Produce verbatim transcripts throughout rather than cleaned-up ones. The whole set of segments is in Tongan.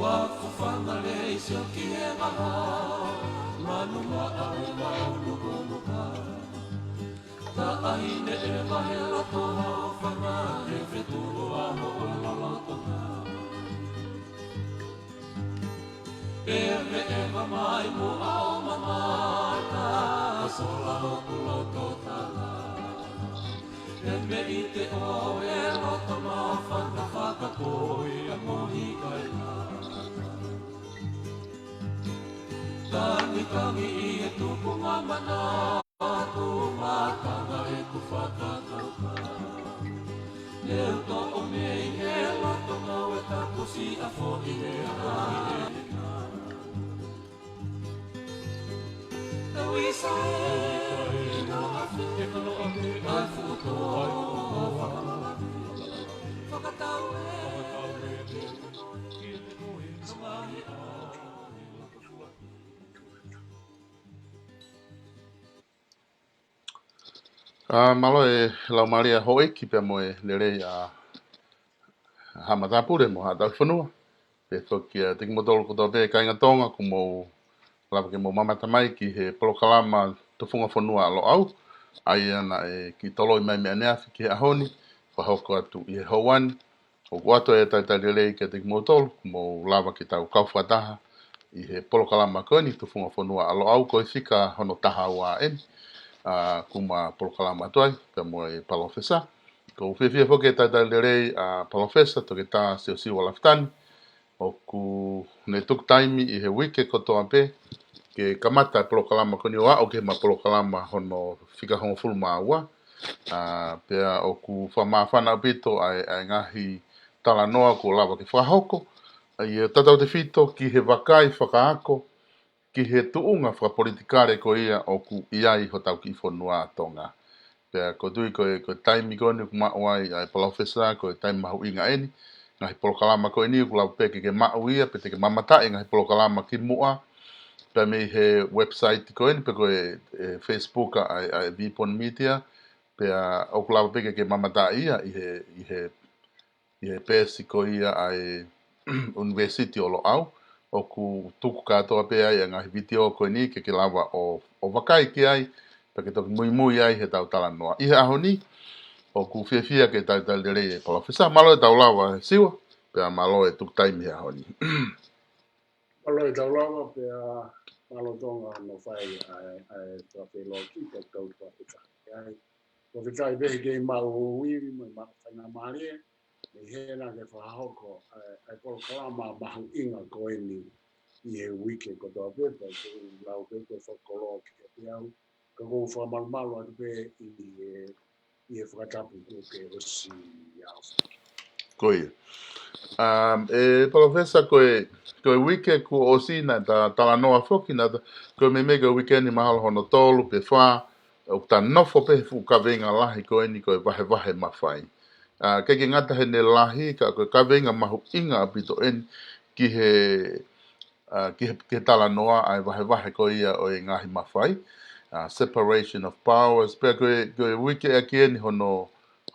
Fufanga lei sio ki he maha, manu maʻa he mau nukunuka. Taʻahine ʻe vahe loto hao fanga he fetulu ʻa hoʻo lolotonga. Pea meʻa mai mo ʻao mamata, sola hoku loto tala. He meʻa ʻi te ʻoe loto māfana fakakoi a mohi kaina. Tangitangi ʻi he tupunga mana, tu mātanga ʻeku fakakauka. Leu toʻo mei he loto mau e takusi a foʻi he ʻaina. ʻA, mālō e laumālie houʻeiki pea mo e lelei ʻa Haʻa Matāpule mo Haʻa Tauhi Fonua. Pea foki kiate kimoutolu kotoa pē kāinga Tonga kuo mou lava ke mou mamata mai ki he polokalama Tufunga Fonua ʻa Loʻau. ʻA ia naʻe kiʻi toloi mai mei ʻaneafi ki he ʻaho ni, fakahoko atu ʻi he houa ni. ʻOku ʻoatu e talitali lelei kiate kimoutolu, kuo mou lava ke tau kau fakataha ʻi he polokalama ko eni Tufunga Fonua ʻa Loʻau, ko e fika hono taha ua eni, ʻa, kuo ma polokalama atu ai, pea mo e palōfesa. ʻOku ou fiefia foki ke talitali lelei ʻa Palōfesa Toketā Siosiua Lafitani, ʻoku ne tuku taimi ʻi he uike kotoa pē, ke kamata e polokalama ko eni ʻo aʻu ki he ma polokalama hono fika hongofulu mā ua. ʻA, pea ʻoku fakamāfana ʻaupito ʻa e, ʻa e ngaahi talanoa kuo lava ke fakahoko. ʻA ia tautautefito ki he vakai fakaako, ki he tuʻunga fakapolitikale ko ia ʻoku ʻi ai hotau kiʻi fonua ʻa Tonga. Pea ʻoku ou tui ko e, ko e taimi ko eni ʻoku maʻu ai ʻa e palōfesa, ko e taimi mahuʻinga eni. Ngaahi polokalama ko eni ʻoku lava pē ke, ke maʻu ia, pe te ke mamataʻi ngaahi polokalama ki muʻa. Pea mei he website ko eni, pe ko e, e Facebook ʻa e, ʻa e Vipon Media. Pea ʻoku lava pē ke, ke mamataʻi ia ʻi he, ʻi he ʻi he peesi ko ia ʻa e ʻUnivēsiti ʻo Loʻau, ʻoku tuku kātoa pē ai ʻa e ngaahi vitiō ko eni ke ke lava ʻo, ʻo vakai ki ai, pea ke toki muimui ai he tau talanoa. ʻI he ʻaho ni, ʻoku fiefia ke talitali lelei e palōfesa, mālō e tau lava Siua, pea mālō e tuku taimi he ʻaho ni. Mālō e tau lava, pea mālō Tonga hono fai ʻa e, ʻa e fakafeʻiloaki, pea tau fakafetaʻi ai. Fakafetaʻi pē he kei maʻu ivi mo e maʻu faingamālie, mei hena ke fakahoko ʻa e, ʻa e polokalama mahuʻinga ko eni ʻi he uike kotoa pē, pea ʻoku ou lau pē ko e fakakoloa kiate au, ka ʻoku ou fakamalumalu atu pē ʻi he, ʻi he fakatapu kuo ke ʻosi ʻaʻahi. Ko ia. Um, e palōfesa, ko e, ko e uike kuo ʻosi naʻa ta talanoa foki, naʻa ta, ko e meimei ko e uike ni mahalo hono tolu pe fā, ʻoku ta nofo pē he fuʻu kaveinga lahi ko eni ko e vahevahe mafai. ʻA, ʻikai ke ngata heʻene lahi, ka ko e kaveinga mahuʻinga ʻaupito eni ki he, ʻa, ki he, ki he talanoa ʻa e vahevahe ko ia ʻo e ngaahi mafai, ʻa, separation of powers, pea ko e, ko e uike ʻaki eni hono,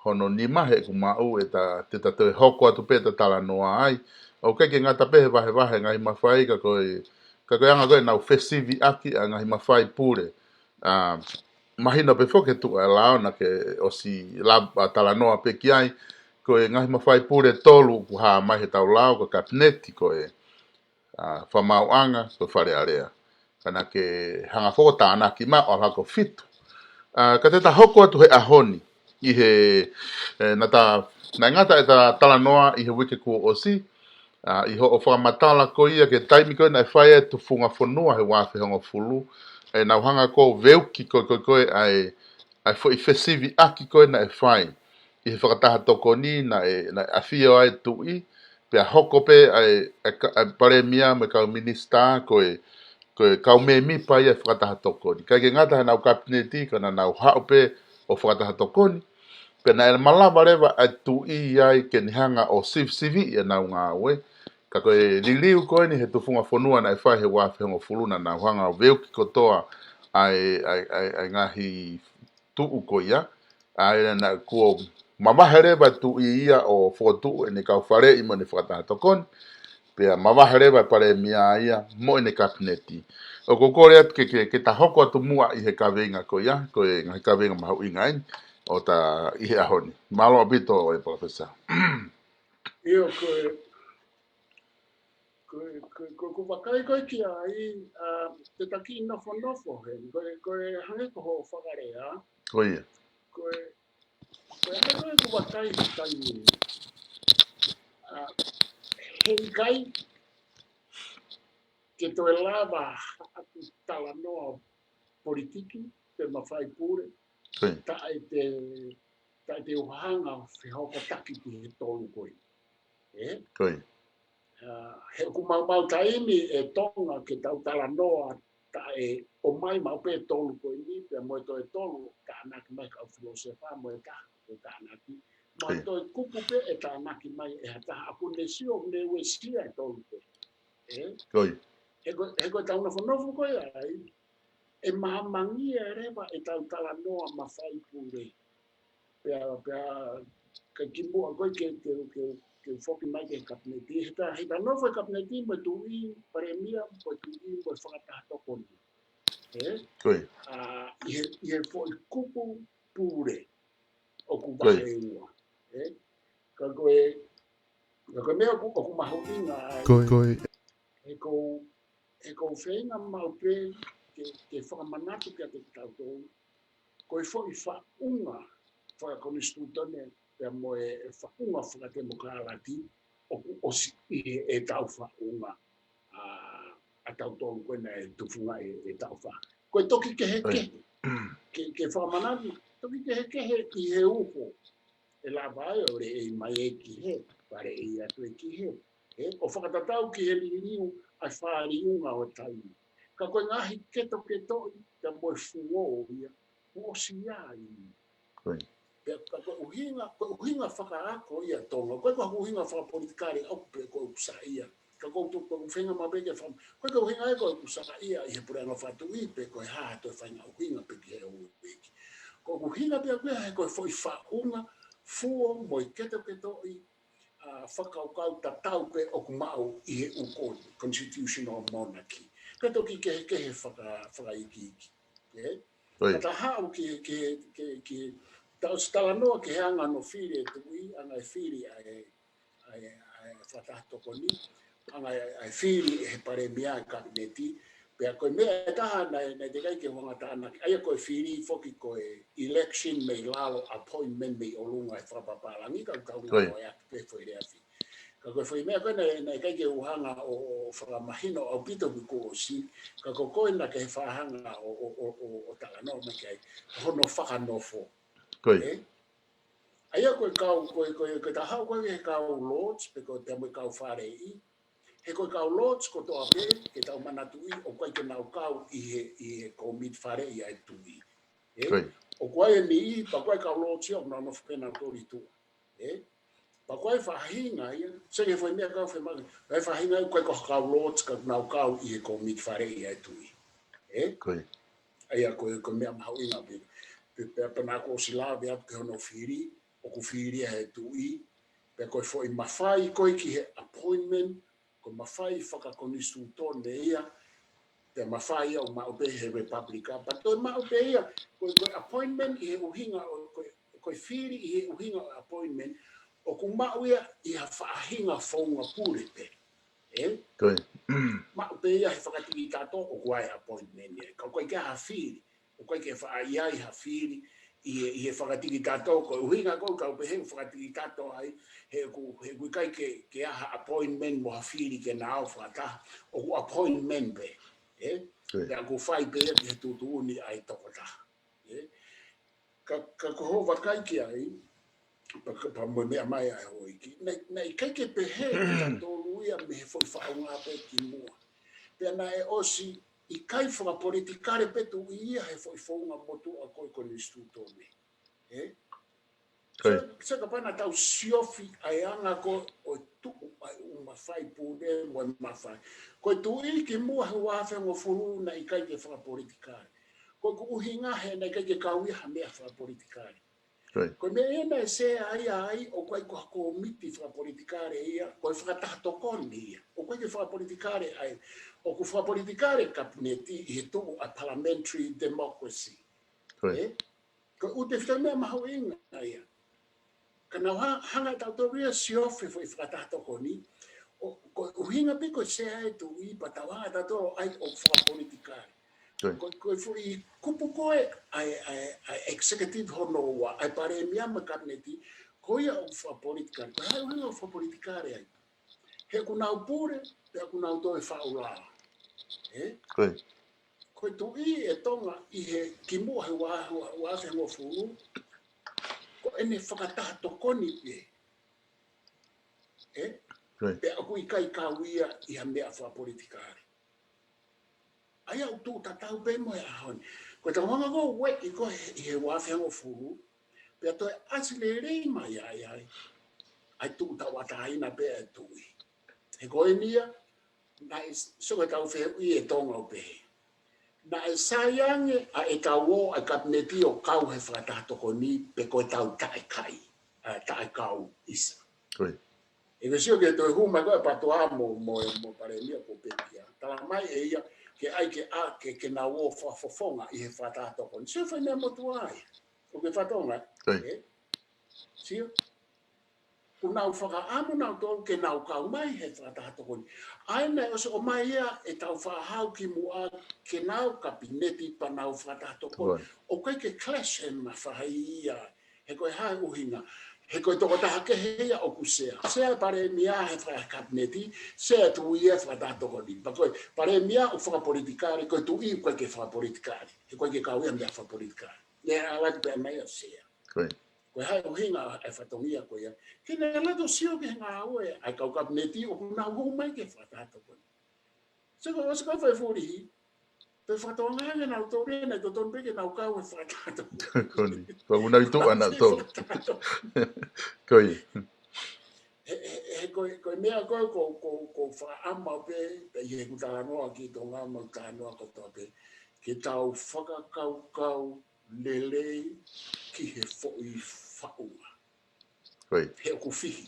hono nima he ʻoku maʻu ʻe ta, te ta toe hoko atu pē ta talanoa ai. ʻOku ʻikai ke ngata pē he vahevahe ngaahi mafai, ka ko e, ka ko e anga ko ē ʻenau fesiviʻaki ʻa e ngaahi mafai pule. ʻA, mahino pē foki he tuʻu ʻa e lao naʻa ke ʻosi lava, ʻa, talanoa pē ki ai, ko e ngaahi mafai pule tolu ʻoku hā mai he tau lao, ko e kapineti, ko e, ʻa, fakamaauʻanga, ko e Fale Alea. Ka naʻa ke hanga foki ʻo tānaki mai ʻo ʻalu hake ʻo fitu. ʻA, ka te ta hoko atu he ʻaho ni, ʻi he, e, naʻa ta, naʻe ngata ʻeta talanoa ʻi he uike kuo ʻosi, ʻa, ʻi hoʻo fakamatala ko ia ki he taimi ko ē naʻe fai ai e Tufunga Fonua he ua afe hongofulu, ʻe nau hanga ko ē ʻo veuki ko ē, ko ē, ko ē ʻa e, ʻa e foʻi fesiviʻaki ko ē naʻe fai ʻi he fakataha tokoni naʻe, naʻe ʻafio ai e tuʻi, pea hoko pē ʻa e, ʻa e ka-, ʻa e palēmia mo e kau minisitā ko e, ko e kau mēmipa ia e fakataha tokoni. ʻIkai ke ngata heʻenau kapineti, ka naʻa nau haʻu pē ʻo fakataha tokoni. Pea naʻe malava leva ʻa e tuʻi ia ke ne hanga ʻo sivisiviʻi ʻenau ngāue. Ka ko e liliu ko eni he Tufunga Fonua naʻe fai he ua afe hongofulu naʻa nau hanga ʻo veuki kotoa ʻa e, ʻa e, ʻa e, ʻa e ngaahi tuʻu ko ia, ʻa ia naʻe kuo mavahe leva e tuʻi ia ʻo fokotuʻu ʻene kau faleʻi mo ʻene fakataha tokoni. Pea mavahe leva e palēmia ia mo ʻene kapineti. ʻOku ou kole atu ke, ke, ke ta hoko atu muʻa ʻi he kaveinga ko ia, ko e ngaahi kaveinga mahuʻinga eni, ʻo ta ʻi he ʻaho ni. Mālō ʻaupito ʻe Palōfesa. ʻIo, ko e, ko e, ko e, ko e, ko e vakai ko ē ki ai, ʻa, te ta kiʻi nofonofo he, ko e, ko e hangē ko hoʻo fakalea. Ko ia. Ko e, ko e hangē ko ʻeku vakai he taimi ni. ʻA, he ʻikai ke toe lava haʻaku talanoa politiki, pe mafai pule, Ko ia. taʻe te, taʻe te u hanga ʻo fehokotaki ki he tolu ko ē. Ē? Ko ia. ʻA, he ʻoku maumau taimi ʻe Tonga ke tau talanoa taʻe ʻomai maʻu pē tolu ko eni, pea mo e toe tolu, tānaki mai kau filōsefa, mo e taha, ko e tānaki. Mo e Ko ia. toe kupu pē ʻe tānaki mai ʻe ha taha, ʻoku ne sio, ne uesia e tolu ko ē. Ē? Ko ia. He ko, he ko e tau nofonofo ko ē ai, ʻe mahamangia leva e tau talanoa mafai pule. Pea, pea, ka kimuʻa ko ē ke, ke, ke, ke foki mai ki he kapineti. He ta, he ta nofo e kapineti mo e tuʻi, palēmia, mo e tuʻi, mo e fakataha tokoni. Ē? Ko ia. ʻA, ʻi he, ʻi he foʻi kupu pule ʻoku Ko ia. vahe ua. Ē? Ka ko e, ka ko e meʻa ʻoku, ʻoku mahuʻinga ai. Ko ia. Ko ia. He ʻoku, he ʻoku ou feinga maʻu pē ke, ke fakamanatu kiate kitautolu. Ko e foʻi faʻunga fakakonisitūtone pea mo e faʻunga fakatemokalati ʻoku ʻosi ʻi he, e tau faʻunga, ʻa, ʻa tautolu ko ē naʻe tufunga e, e tau fa. Ko e toki kehekehe. Ko ia. Ke, ke fakamanatu, toki kehekehe ʻi he uho. ʻE lava ai ʻo leʻei mai ē ki hē, pea leʻei atu ē ki hē. Ē, ʻo fakatatau ki he liliu ʻa e fāliunga ʻo e taimi. Ka ko e ngaahi ketoketoʻi, ka mo e fuo ia, kuo ʻosi ai. Ko ia. Pea ka ko e ʻuhinga, ko e ʻuhinga fakaako ia Tonga, ko e ko e ʻuhinga fakapolitikale ʻoku pē ko ʻeku saiʻia. Ka ko ʻeku, ko ʻeku feinga maʻu pē ke fam-, ko e ko e ʻuhinga ē ko ʻeku saiʻia ʻi he puleʻanga fakatuʻi pe ko e hā ha toe faʻahinga ʻuhinga pē ki he ʻEiki. Ko ʻeku ʻuhinga pē ʻaku ia he ko e foʻi faʻunga, fuo mo e ketoketoʻi, ʻa, fakakaukau tatau pē ʻoku maʻu ʻi he ʻū ko eni, constitutional monarchy. Ka toki kehekehe faka-, fakaikiiki. Ē? Ko ia. Ka ta haʻu ki, ki, ki, ki, ta ʻosi talanoa ki he anga hono fili e tuʻi, anga e fili ʻa e, ʻa e, ʻa e fakataha tokoni, anga e, ʻa e fili ʻe he palēmia e kapineti, pea ko e meʻa ʻe taha naʻe, naʻe teʻeki ai ke u hanga tānaki, ʻa ia ko e fili foki ko e election mei lalo, appointment mei ʻolunga he fakapapālangi, ka u tau Ko ia. ngāueʻaki pē foʻi lea fili. Ka ko e foʻi meʻa ko ē naʻe, naʻe ʻikai ke u hanga ʻo, ʻo, ʻo fakamahino ʻaupito ki kuo ʻosi, ka ko koe naʻa ke fakahanga ʻo, ʻo, ʻo, ʻo, ʻo talanoa mai ki ai, hono fakanofo. Ko ia. Ē? ʻA ia ko e kau, ko e, ko e, ko e ta haʻu ko ē he kau Lords, pe ko e pea mo e kau Faleʻi, he ko e kau Lords kotoa pē, ke tau manatuʻi, ʻoku ʻikai ke nau kau ʻi he, ʻi he kōmiti Faleʻi ʻa e tuʻi. Ē? Ko ia. ʻOku ʻi ai e niʻihi, pea ko e kau Lords ia, ʻoku nau nofo pē nautolu ʻi tuʻa. Ē? Pea ko e faʻahinga ia, seke foʻi meʻa kau fe maki, ko e faʻahinga ia, ko e ko e kau Lords, ka nau kau ʻi he kōmiti Faleʻi ʻa e tuʻi. Ē? Ko ia. ʻA ia ko e, ko e meʻa mahuʻinga pē. Pe, pe, pea naʻa ku ʻosi lave atu ki hono fili, ʻoku fili ia he tuʻi, pea ko e foʻi mafai ko ē ki he appointment, ko e mafai fakakonisitūtone ia, pea mafai ia ʻoku maʻu pē he Republika, pea toe maʻu pē ia, ko e, ko e appointment ʻi he ʻuhinga ʻo, ko e, ko e fili ʻi he ʻuhinga ʻo e appointment, ʻoku maʻu ia ʻi ha faʻahinga founga pule pē. Ē? Ko ia. Maʻu pē ia he fakatikitato ʻoku ʻi ai e appointment ia. Ka ʻoku ʻikai ke ha fili. ʻOku ʻikai ke faʻa ʻi ai ha fili ʻi he, ʻi he fakatikitato ko e ʻuhinga ko ē kau pehē ʻoku fakatikitato ai, he ʻoku, he ʻoku ʻikai ke, ke ʻi ai ha appointment mo ha fili ke nau fakataha. ʻOku appointment pē. Ē? Ko ia. Pea ʻoku fai pē ia ki he tuʻutuʻuni ʻa e tokotaha. Ē? Ka, ka ko hoʻo vakai ki ai, pea, pea mo e meʻa mai ʻa e houʻeiki. Naʻe, naʻe ʻikai ke pehē ʻe tautolu ia mei he foʻi faʻunga pē kimuʻa. Pea naʻe ʻosi ʻikai fakapolitikale pē tuʻi ia he foʻi founga motuʻa ko e konisitūtone. Ē? Ko ia. Sio, sio kapau naʻa tau siofi ʻa e anga ko ē ʻo e tuʻu ʻa e ʻū mafai pule mo e mafai. Ko e tuʻi kimuʻa he ua afe hongofulu naʻe ʻikai ke fakapolitikale. Ko ʻeku ʻuhinga he naʻe ʻikai ke kau ia ha meʻa fakapolitikale. Ko e meʻa ia naʻe sea ai, ʻoku ʻikai ko ha kōmiti fakapolitikale ia, ko e fakataha tokoni ia. ʻOku ʻikai ke fakapolitikale ai, ʻoku fakapolitikale kapineti ʻi he tuʻu ʻa e parliamentary democracy. Ē? Ko e ʻū tefitoʻi meʻa mahuʻinga ia. Ka nau ha-, hanga ʻe tautolu ia ʻo siofi e foʻi fakataha tokoni, ʻo, ko e ʻuhinga pē ko e sea e tuʻi pea tau hanga ʻe tautolu ʻo ʻai ʻoku fakapolitikale. Ko, ko e foʻi kupu ko ē ʻa e, ʻa e, ʻa e executive hono ua, ʻa e palēmia mo e kapineti, ko ia ʻoku fakapolitikale. Ko e hā e ʻuhinga ʻoku fakapolitikale ai? He ʻoku nau pule, pea ʻoku nau toe faʻu lao. Ē? Ko e tuʻi ʻe Tonga ʻi he kimuʻa he ua, ua, ua afe hongofulu, ko ʻene fakataha tokoni pē. Ē? Pea ʻoku ʻikai kau ia ʻi ha meʻa fakapolitikale. ʻA ia ʻoku tuʻu tatau pē mo e ʻaho ni. Ko e tau hanga ko ē ʻi ko ē ʻi he ua afe hongofulu, pea toe ʻasi lelei mai ai ai. ʻA e tuʻu tauʻatāina pē ʻa e tuʻi. He ko eni ia, naʻe, so ko e tau fehuʻi ʻe Tonga ʻo pehē. Naʻe sai ange ʻa e tau ō ʻa e kapineti ʻo kau he fakataha tokoni pe ko e tau taʻekai, ʻa, taʻekau ʻisa. ʻE ke sio ki he toe hū mai ko ē ʻa Patoa mo, mo, mo Palēmia ko Pekia. Tala mai ʻe ia ke ʻai ke, ʻa, ke, ke nau ō fakafofonga ʻi he fakataha tokoni. Sio fai meʻa motuʻa ia. ʻOku ke fakatokangaʻi? Ē? Sio? ʻOku nau fakaʻamu nautolu ke nau kau mai he fakataha tokoni. ʻA ia naʻe ʻosi ʻomai ia ʻe tau fakahau kimuʻa ke nau kapineti pea nau fakataha tokoni. ʻOku ʻikai ke clash e mafai ia. He ko e hā e ʻuhinga? He ko e tokotaha kehe ia ʻoku sea. Sea e palēmia he fakakapineti, sea e tuʻi he fakataha tokoni. Pea ko e palēmia ʻoku fakapolitikale, ko e tuʻi ʻoku ʻikai ke fakapolitikale. He ʻoku ʻikai ke kau ia meʻa fakapolitikale. Naʻe ʻalu atu pē ʻa mai ʻo sea. Ko e hā e ʻuhinga e fatongia ko ia? Ke ne ʻalu atu ʻo sio ki he ngāue ʻa e kau kapineti ʻoku nau hū mai ki he fakataha tokoni. Sio ko e ʻosi ko e fai fulihi, toe fakatokangaʻi ange nautolu ia naʻe totonu pē ke nau kau he fakataha tokoni. Ko eni. Pea ʻoku nau ʻi tuʻa nautolu. Ko ia. He, he, he ko e, ko e meʻa ko ē ʻoku, ʻoku, ʻoku ou fakaʻamu pē, pea ʻi heʻeku talanoa ki Tonga mo e talanoa kotoa pē, ke tau fakakaukau lelei ki he foʻi faʻunga. He ʻoku fihi.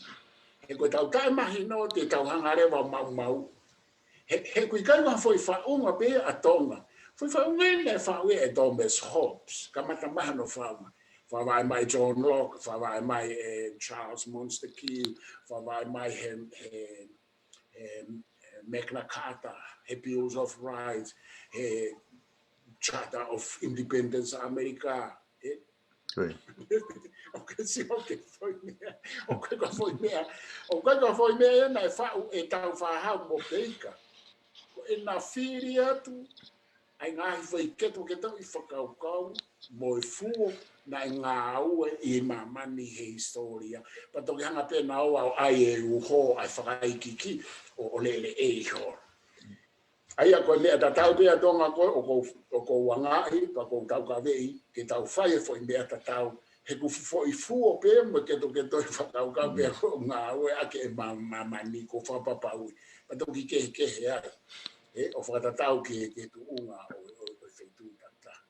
He ko e tau taʻemahino te tau hanga leva ʻo maumau. He, he ʻoku ʻikai ko ha foʻi faʻunga pē ʻa Tonga. Foʻi faʻunga eni naʻe faʻu ʻe Thomas Hobbes. Kamata mai hono faʻunga. Fakavaʻe mai John Locke, fakavaʻe mai ʻe Charles Montesquieu, fakavaʻe mai he, he, he, he Magna Carta, he Bills of Rights, he Charter of Independence ʻAmelika, he ʻOku ke sio ki he foʻi meʻa, ʻoku ʻikai ko ha foʻi meʻa, ʻoku ʻikai ko ha foʻi meʻa ia naʻe faʻu ʻe Tāufaʻāhau mo Peika. Ko ʻena fili atu ʻa e ngaahi foʻi ketoketoʻi fakakaukau mo e fuo naʻe ngāue ʻi māmani he hisitōlia. Pea toki hanga pē naua ʻo ʻai e uho ʻa e fakaikiiki ʻo, ʻo lele ʻe iho. ʻA ia ko e meʻa tatau pē ʻa Tonga ko ē ʻoku ou, ʻoku ou angaʻi, pea ʻoku ou taukaveʻi, ke tau fai e foʻi meʻa tatau, he ʻoku foʻi fuo pē mo e ketoketoʻi fakakaukau pē ʻoku ngāueʻaki ʻe mā-, māmani ko fakapapauʻi. Pea toki kehekehe ai. ʻE, ʻo fakatatau ki he, ki he tuʻunga ʻo, ʻo, ʻo e feituʻu tatau.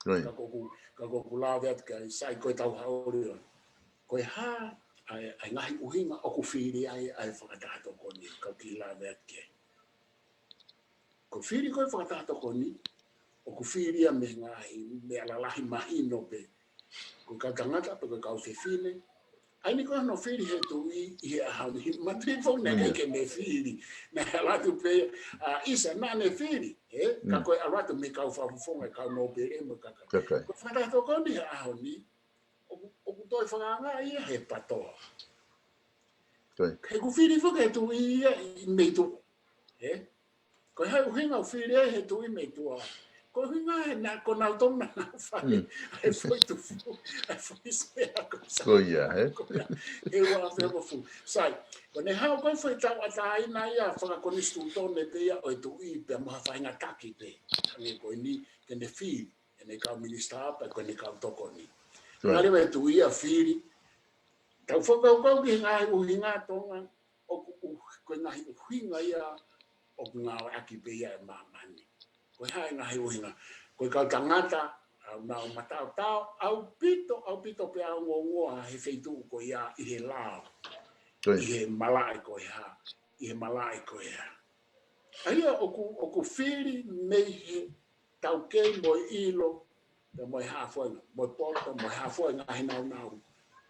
Ka ʻoku, ka ʻoku lave atu ki ai, sai ko e tau haʻu ʻo lea. Ko e hā ʻa e, ʻa e ngaahi ʻuhinga ʻoku fili ai ʻa e fakataha tokoni, ka ʻoku kiʻi lave atu ki ai. Ko e fili ko ē fakataha tokoni, ʻoku fili ia mei he ngaahi meʻa lalahi mahino pē. Ko e kau tangata pe ko e kau fefine, ʻa eni ko hono fili he tuʻi ʻi he ʻaho ni, he matuʻi foʻou naʻe ʻikai ke ne fili. Naʻe ʻalu atu pē, ʻa, ʻisa naʻa ne fili, ē? Ka ko e ʻalu atu mei he kau fakafofonga, kau nōpele mo e kakai. Ko e fakataha tokoni he ʻaho ni, ʻoku, ʻoku toe fakaangaʻi ia he Patoa. He ʻoku fili foki he tuʻi ia ʻi mei tuʻa. Ē? Ko e hā e ʻuhinga ʻoku fili ai he tuʻi mei tuʻa? Ko e ʻuhinga he naʻa, ko nautolu naʻa nau fai ʻa e foʻi tufu, ʻa e foʻi sea ko ia, ē? Ko ia, he ua afe hongofulu. Sai, ko ʻene haʻu ko e foʻi tauʻatāina ia fakakonisitūtone pē ia ʻo e tuʻi pea mo ha faʻahinga taki pē. Hangē ko eni, ke ne fili ʻene kau minisitā pea ko ʻene kau tokoni. Ngale mai tuʻi ia fili. Tau fakakaukau ki he ngaahi ʻuhinga Tonga, ʻoku, ʻoku, ko e ngaahi ʻuhinga ia ʻoku ngāueʻaki pē ia ʻe māmani. Ko e hā e ngaahi ʻuhinga? Ko e kau tangata, nāunau mataotao ʻaupito, ʻaupito pea ongoongoa he feituʻu ko ia ʻi he lao, ʻi he malaʻe ko ia, ʻi he malaʻe ko ia. ʻA ia ʻoku, ʻoku fili mei he taukei mo e ʻilo, pea mo e hāfuaʻi, mo e poto, mo e hāfuaʻi ngaahi nāunau.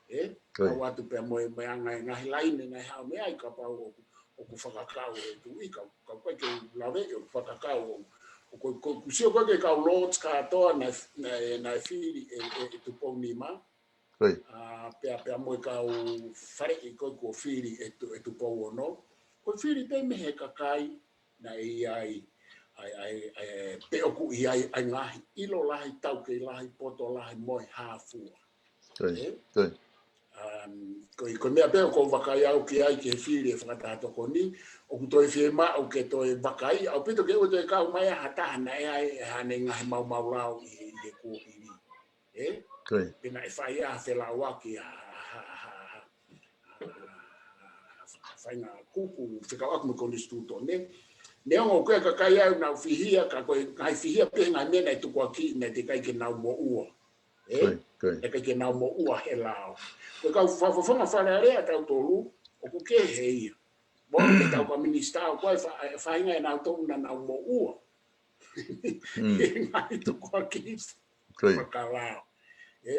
ʻE, kau atu pea mo e, mo e anga e ngaahi laine, ngaahi hao meʻa ʻi kapau ʻoku, ʻoku fakakau e tuʻi, kau, kau ʻikai ke u lave, ʻoku fakakau ʻoku, ʻoku, ʻoku, ʻoku sio ko e ke kau lords kātoa naʻe, naʻe, naʻe fili ʻe, ʻe, ʻe Tupou Nima. ʻA, pea, pea mo e kau faleʻi ko ē kuo fili ʻe Tu-, ʻe Tupou Ono. Ko e fili pē mei he kakai naʻe ʻi ai, ʻa e, ʻa e, ʻa e, pe ʻoku ʻi ai, ʻa e ngaahi ʻilo lahi, taukei lahi, poto lahi, mo e hāfua. ʻE? Um, ko e, ko e meʻa pē ʻoku ou vakai au ki ai ki he fili e Fakataha Tokoni, ʻoku toe fiemaʻu ke toe vakai, ʻaupito ke ʻoua toe kau mai ha taha naʻe ʻi ai ʻe haʻane ngaahi maumau lao ʻi, ʻi he kuohili. ʻE? Pe naʻe fai ha felauʻaki ha, ha, ha, ha, ha, ha faʻahinga kupu fekauʻaki mo e konisitūtone. Neongo ko e kakai ʻoku nau fihia, ka ko e ngaahi fihia pē ngaahi meʻa naʻe tukuakiʻi naʻe teʻeki ai ke nau moʻua. ʻE? Naʻe teʻeki ai ke nau moʻua he lao. Ko e kau fakafofonga Fale Alea ʻa tautolu, ʻoku kehe ia. Mo e kau kau minisitā ʻoku ʻi ai fa-, faʻahinga ʻe nautolu naʻa nau moʻua. ʻI he ngaahi tukuakiʻi fakalao. ʻE?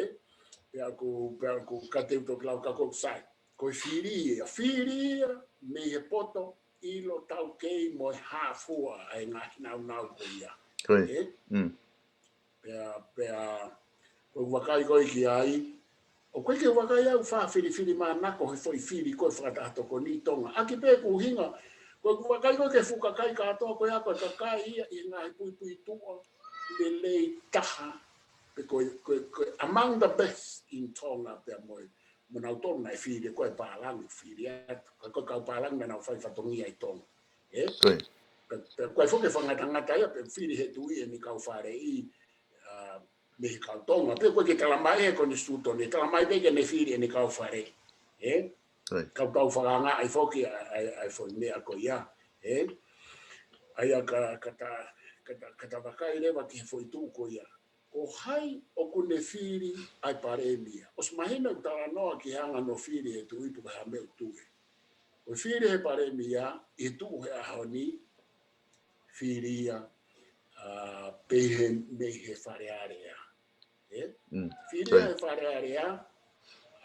Pea ʻoku, pea ʻoku ka te u toki lau ka ʻoku sai. Ko e fili ia, fili ia, mei he poto, ʻilo, taukei, mo e hāfua ʻa e ngaahi nāunau ko ia. ʻE? Pea, pea, ko e vakai ko ē ki ai, ʻoku ʻikai ke vakai au fakafilifilimānako he foʻi fili ko e Fakataha Tokoni Tonga. ʻAki pē ʻeku ʻuhinga, ko ʻeku vakai ko ē ki he fuʻu kakai kātoa ko ia ko e kakai ia ʻi he ngaahi puipuituʻa lelei taha, pe ko e, ko e, ko e among the best in Tonga pea mo e, mo nautolu naʻe fili ko e pālangi fili atu. Ka ko e kau pālangi naʻa nau fai fatongia ʻi Tonga. ʻE? Pea, pea ko e foki fakangatangata ia, pe fili he tuʻi ʻene kau faleʻi, ʻa, mei he kau Tonga, pe ko e ke tala mai ʻe he konisitūtone, tala mai pē ke ne fili ʻene kau faleʻi. ʻE? Kau tau fakaangaʻi foki ʻa, ʻa, ʻa e foʻi meʻa ko ia. ʻE? ʻA ia ka, ka ta, ka ta, ka ta vakai leva ki he foʻi tuʻu ko ia. Ko hai ʻoku ne fili ʻa e palēmia. ʻOsi mahino ʻeku talanoa ki he anga hono fili he tuʻi pe ko e hā e meʻa ʻoku tuʻu. Ko e fili he palēmia, ʻi he tuʻu he ʻaho ni, fili ia, ʻa, pehē mei he Fale Alea. ʻE? Fili ia he Fale Alea,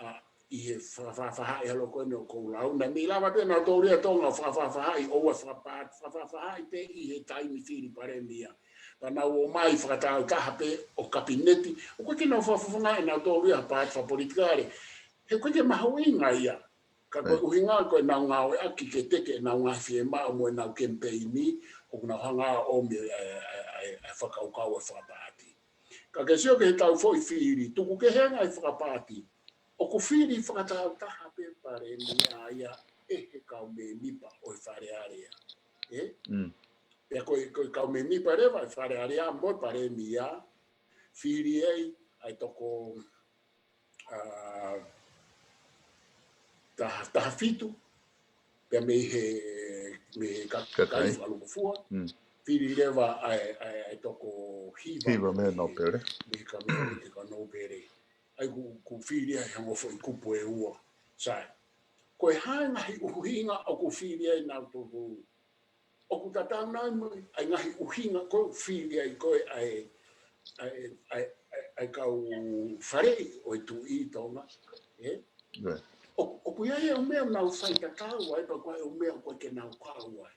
ʻa, ʻi he fa-, fa-, faʻahi ʻa e loko eni ʻoku ou lau. Naʻe mei lava pē nautolu ia Tonga, fa-, fa-, faʻahi, ʻoua fa-, fa-, fa-, faʻahi pē ʻi he taimi fili palēmia. Pea nau ō mai fakatāutaha pē ʻo kapineti. ʻOku ʻikai ke nau fakafofongaʻi ʻe nautolu ia ha paati fakapolitikale. He ʻoku ʻikai ke mahuʻinga ia. Ka ko e ʻuhinga ko ʻenau ngāueʻaki ke teke ʻenau ngaahi fiemaʻu mo ʻenau kemipeini, ʻoku nau hanga ʻo ʻomi ʻa e, ʻa e, ʻa e, ʻa e fakakaukau ʻo e fakapaati. Ka ke sio ki he tau foʻi fili, tuku kehe ange ʻa e fakapaati, ʻoku fili fakatāutaha pē palēmia ia ʻe he kau mēmipa ʻo e Fale Alea. ʻE? Pea ko e, ko e kau mēmipa leva ʻo e Fale Alea mo e palēmia, fili ai ʻa e toko ʻa, taha, taha fitu, pea mei he, mei he ka-, kakai fakalūkufua. Fili leva ʻa e, ʻa e, ʻa e toko hiva. Hiva mei he nōpele. Mei he ka-, mei he ka nōpele. ʻA ia ʻoku, ʻoku fili ai he ongo foʻi kupu ʻe ua. Sai. Ko e hā e ngaahi ʻuhinga ʻoku fili ai nautolu. ʻOku tatau nai mo ʻa e ngaahi ʻuhinga ko ē ʻoku fili ai ko ē ʻa e, ʻa e, ʻa e, ʻa e, ʻa e kau faleʻi ʻo e tuʻi ʻi Tonga, ʻe? ʻOku, ʻoku ʻi ai e ʻū meʻa ʻoku nau fai tatau ai, pea ko e ʻū meʻa ʻoku ʻikai ke nau kau ai.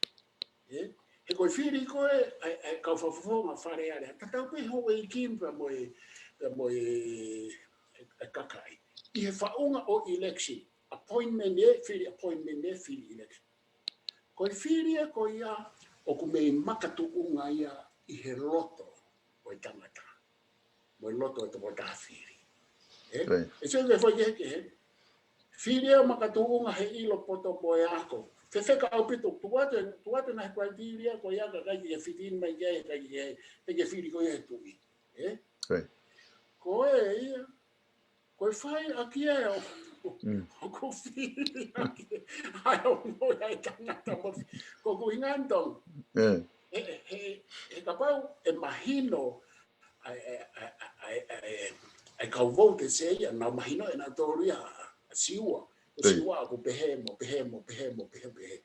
ʻE? He ko e fili ko ē ʻa e, ʻa e kau fakafofonga Fale Alea, tatau pē houʻeiki pea mo e, pea mo e, e, e kakai. ʻI he faʻunga ʻo e election, appointment ē, fili appointment ē, fili election. Ko e fili ē ko ia, ʻoku mei makatuʻunga ia ʻi he loto ʻo e tangata. Mo e loto ʻo e tokotaha fili. ʻE? ʻE sio ki he foʻi kehekehe. Fili ē makatuʻunga he ʻilo, poto mo e ako. Fefeka ʻaupito, tuku atu, tuku atu e ngaahi criteria ko ia ka ʻikai ke fiti mai ki ai, ʻikai ke, ʻikai ke fili ko ia he tuʻi. ʻE? Ko e ia, ko e fai ʻaki ē ʻo, ʻoku fili ʻaki ʻa e ongo ʻa e tangata mo, ko ʻeku ʻuhinga ʻeni Tonga. He, he, he kapau ʻe mahino ʻa e, ʻa e, ʻa e, ʻa e, ʻa e kau vouti ʻe ia, naʻa nau mahino ʻe nautolu ia ʻa Siua. ʻO Siua ʻoku pehē mo, pehē mo, pehē mo, pehē, pehē.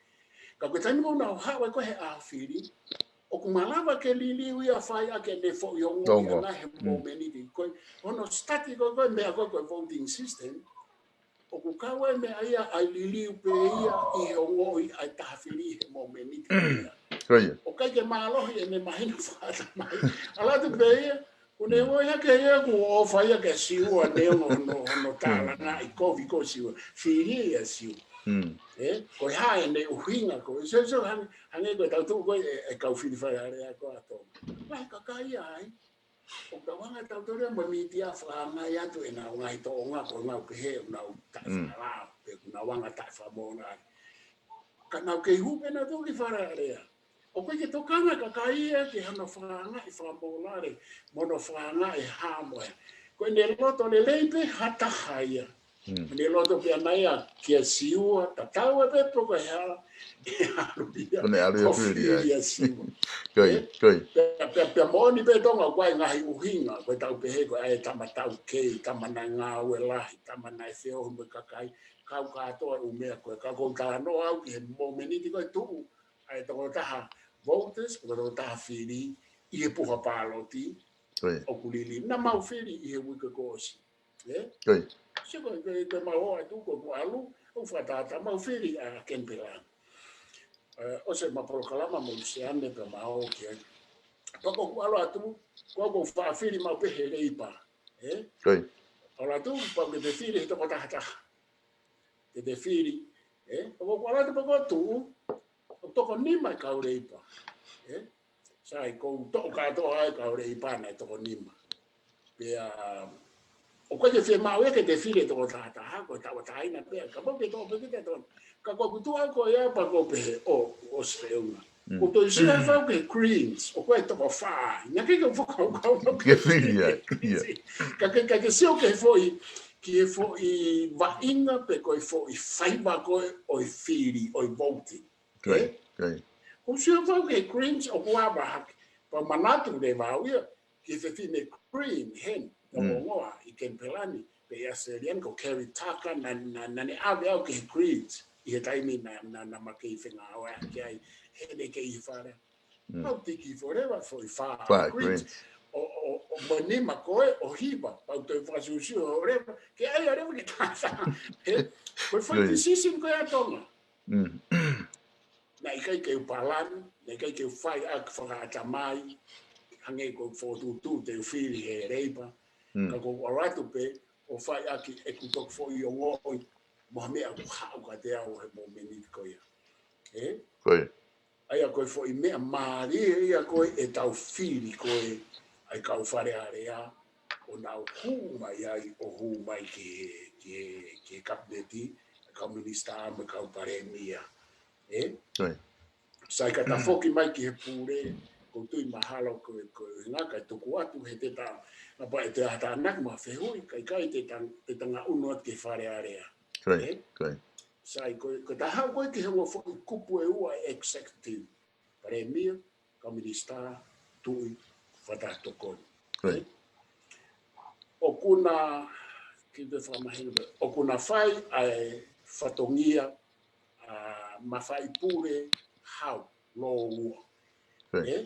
Ka ko e taimi ʻoku nau haʻu ai ko ē he ʻaho fili, ʻoku malava ke liliu ia fai ʻaki ʻene foʻi ongoʻi ʻana he momeniti. Ko e, hono study ko ē, ko e meʻa ko ē, ko e voting system, ʻoku kau ai meʻa ia ʻa e liliu pē ia ʻi he ongoʻi ʻa e taha fili he momeniti ia. ʻOku ʻikai ke mālohi ʻene mahino fakaʻatamai. ʻAlu atu pē ia, ʻoku ne ʻomi hake ia, ʻoku ʻofa ia kia Siua, neongo hono, hono tālangaʻi kovi ko Siua. Fili ia Siua. ʻE, ko e hā ʻene ʻuhinga ko ē. So, so, hangē, hangē ko e tau tuʻu ko ē, ʻe, ʻe kau fili Fale Alea ko ē ʻa Tonga. Lahi kakai ia ai. ʻOku tau hanga ʻe tautolu ia mo e mītia fakaangai atu ʻenau ngaahi tōʻonga, ko e ngaahi pehē ʻoku nau taʻefakalao, pe ʻoku nau anga taʻefakamoʻoni. Ka nau kei hū pē nautolu ki Fale Alea. ʻOku ʻikai ke tokanga kakai ia ki hono fakaangaʻi fakamōlale, mo hono fakaangaʻi hā mo e hā. Ko ʻene loto lelei pē ha taha ia. ʻOku ne loto pē ʻana ia kia Siua, tatau ai pē pe ko e hā, ʻe ʻalu ia. ʻOku ne ʻalu ia ʻo fili ai. Fili ia Siua. Ko ia, ko ia. Pea, pea, pea moʻoni pē Tonga, ʻoku ʻi ai e ngaahi ʻuhinga, ko e tau pehē ko e ʻa e tama taukei, tama naʻe ngāue lahi, tama naʻe feohi mo e kakai, kau kātoa e ʻū meʻa ko ē. Ka ʻoku ou talanoa au ki he momeniti ko ē tuʻu ʻa e tokotaha voters, ko e tokotaha fili, ʻi he puha pāloti, ʻoku liliu. Naʻa mau fili ʻi he uike kuo ʻosi. ʻE? Sio ko e, ko e, ko e mau ō atu ko ē ʻoku ʻalu, ʻoku fakatātā mau fili ʻa Kenipela. ʻE, ʻosi ʻema polokalama mo Luseane pea mau ō ki ai. Pea ko ē ʻoku ʻalu atu, ko ē ʻoku faʻa fili mau pē he Leipa. ʻE? ʻAlu atu, pea ke te fili he tokotaha taha. Ke te fili, ʻe? ʻOku ʻalu atu pea ko ē tuʻu, ʻoku toko nima e kau Leipa. ʻE? Sai, ʻoku toʻo kātoa ai e kau Leipa naʻe toko nima. Pea, ʻoku ʻikai ke fiemaʻu ia ke te fili e tokotaha taha, ko e tauʻatāina pē ia, kapau ʻoku ke toʻo pē kita toko. Ka ko ʻeku tuʻu au ko ia pea ʻoku ou pehē, ʻo, ʻosi feʻunga. ʻOku ou toe sio ai fau ki he Greens, ʻoku ʻi ai e toko fā. Naʻe ʻikai ke u fakakaukau naʻa ku ke fili ai, ia. Ka ke, ka ke sio ki he foʻi, ki he foʻi vaʻinga pe ko e foʻi faiva ko ē ʻo e fili, ʻo e vouti. ʻE? ʻOku ou sio fau ki he Greens ʻoku ava hake. Pea manatu leva au ia, ki he fefine Green, heni, naʻe ongoongoa ʻi Kenipela ni, pea ʻi ʻAositelēlia ni ko Kerry Tucker, naʻa, naʻa, naʻa ne ʻave au ki he Greens, ʻi he taimi naʻa, naʻa, naʻa ma kei fengāueʻaki ai, heni kei ʻi Fale. Mau tiki forever, foʻi fā Greens. ʻO, ʻo, ʻo mo e nima ko ē, ʻo hiva, pea u toe fakasiosio forever, ke ʻai ʻa leva ke tātā. He, ko e foʻi decision ko ē ʻa Tonga. Naʻe ʻikai ke u palani, naʻe ʻikai ke u fai ʻaki fakaʻatamai, hangē ko e fokotuʻutuʻu te u fili he Leipa. Ka ʻoku ou ʻalu atu pē, ʻo fai ʻaki ʻeku toki foʻi ongoʻi, mo ha meʻa ʻoku haʻu kiate au he momeniti ko ia. ʻE? ʻA ia ko e foʻi meʻa mālie ia ko ē ʻetau fili ko ē ʻa e kau Fale Alea, ʻo nau hū mai ai, ʻo hū mai ki he, ki he, ki he kapineti, kau minisitā mo e kau palēmia. ʻE? Sai ka ta foki mai ki he pule, ʻoku ou tui mahalo ko e, ko e ngaahi tuku atu he te ta, apa ʻe te ʻatanaki mo ha fehuʻi, ka ʻikai te ta, te ta ngaʻunu atu ki he Fale Alea. ʻE? Sai ko, ko ta haʻu ko ē ki he ongo foʻi kupu ʻe ua executive, palēmia, kau minisitā, tuʻi, fakataha tokoni. ʻOku na, ki te fakamahino pē, ʻoku na fai ʻa e fatongia, ʻa, mafai pule hau, lōua. ʻE?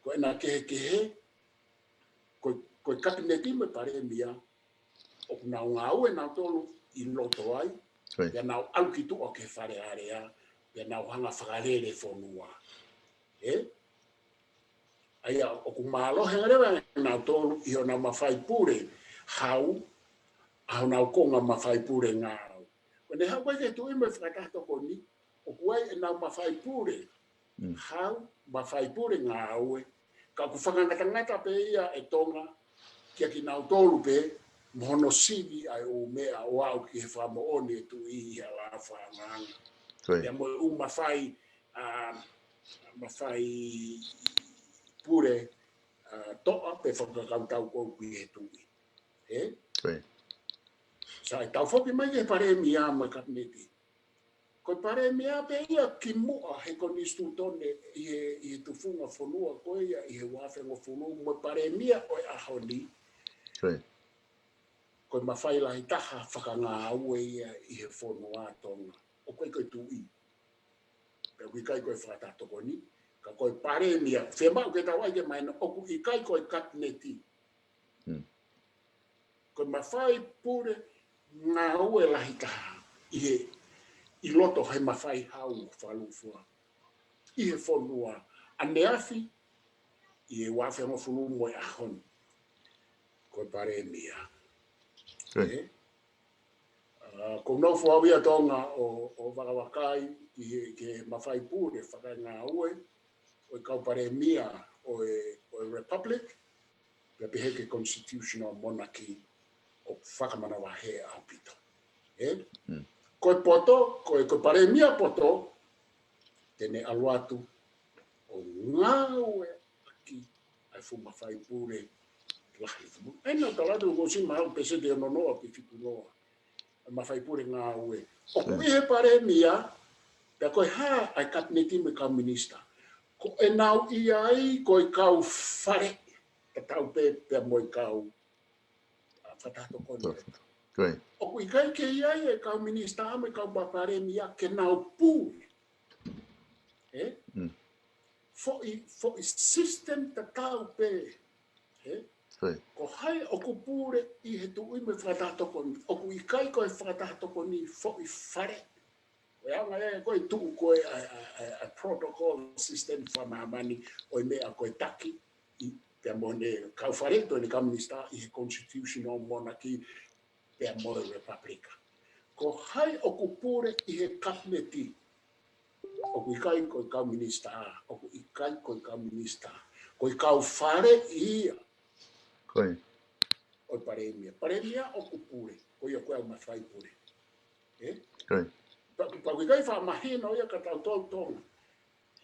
Ko ʻena kehekehe, ko, ko e kapineti mo e palēmia, ʻoku nau ngāue nautolu ʻi loto ai, pea nau ʻalu ki tuʻa ki he Fale Alea, pea nau hanga fakalele fonua. ʻE? ʻA ia, ʻoku mālohi ange leva nautolu ʻi honau mafai pule hau, ʻa honau konga mafai pule ngāue. Ko ʻene haʻu ko ē ki he tuʻi mo e fakataha tokoni, ʻoku ʻi ai ʻenau mafai pule hau, mafai pule ngāue, ka ʻoku fakangatangata pē ia ʻe Tonga, kia kinautolu pē, mo hono sivi ʻa e ʻū meʻa ʻo aʻu ki he fakamoʻoni ʻe tuʻi ʻi he ʻalā fakaangaanga. Pea mo e ʻū mafai, ʻa, mafai pule, ʻa, toʻa pe fakakautau ko ē ki he tuʻi. ʻE? Sai, tau foki mai ki he palēmia mo e kapineti. Ko e palēmia pē ia kimuʻa he konisitūtone ʻi he, ʻi he tufunga fonua ko ia ʻi he ua afe hongofulu mo e palēmia ʻo e ʻaho ni. Ko ia. Ko e mafai lahi taha fakangāue ia ʻi he fonua ʻa Tonga. ʻOku ʻikai ko e tuʻi. Pea ʻoku ʻikai ko e fakataha tokoni. Ka ko e palēmia. Fiemaʻu ke tau ʻai ke mahino ʻoku ʻikai ko e kapineti. Mm. Ko e mafai pule ngāue lahi taha ʻi he, ʻi loto he mafai hau fakalūkufua ʻi he fonua ʻaneafi ʻi he ua afe hongofulu mo e ʻaho ni. Ko e palēmia. Ko ia. ʻE? ʻA, ʻoku ou nofo au ia ʻi Tonga ʻo, ʻo vakavakai ki he, ki he mafai pule fakangāue ʻo e kau palēmia ʻo e, ʻo e Republic, pea pehē ki he constitutional monarchy ʻoku fakamanavahē ʻaupito. ʻE? Mm. Ko e poto, ko e, ko e palēmia poto, te ne ʻalu atu ʻo ngāueʻaki ʻa e fuʻu mafai pule lahi. ʻE, naʻa tala atu ko si mahalo peseti ʻe ono noa pe fitu noa ʻa e mafai pule ngāue. ʻOku ʻi he palēmia, pea ko e hā ʻa e kapineti mo e kau minisitā. Ko ʻenau ʻi ai, ko e kau fale tatau pē pea mo e kau, ʻa, fakataha tokoni. Ko ia. ʻOku ʻikai ke ʻi ai e kau minisitā mo e kau palēmia ke nau pule. ʻE? Mm. Foʻi, foʻi system tatau pē. ʻE? Ko ia. Ko hai ʻoku pule ʻi he tuʻi mo e fakataha tokoni. ʻOku ʻikai ko e fakataha tokoni foʻi fale. Ko e anga ia ko e tuʻu ko e ʻa, ʻa, ʻa, ʻa e protocol system fakamāmani ʻo e meʻa ko e taki, ʻi, pea mo ʻene kau fale, pea mo ʻene kau minisitā ʻi he constitutional monarchy, pea mo e Republic. Ko hai ʻoku pule ʻi he kapineti. ʻOku ʻikai ko e kau minisitā, ʻoku ʻikai ko e kau minisitā. Ko e kau fale ia. Ko ia. ʻO e palēmia. Palēmia ʻoku pule. Ko ia ko e ʻū mafai pule. ʻE? Ko ia. Pea, pea ʻoku ʻikai fakamahino ia kia tautolu Tonga.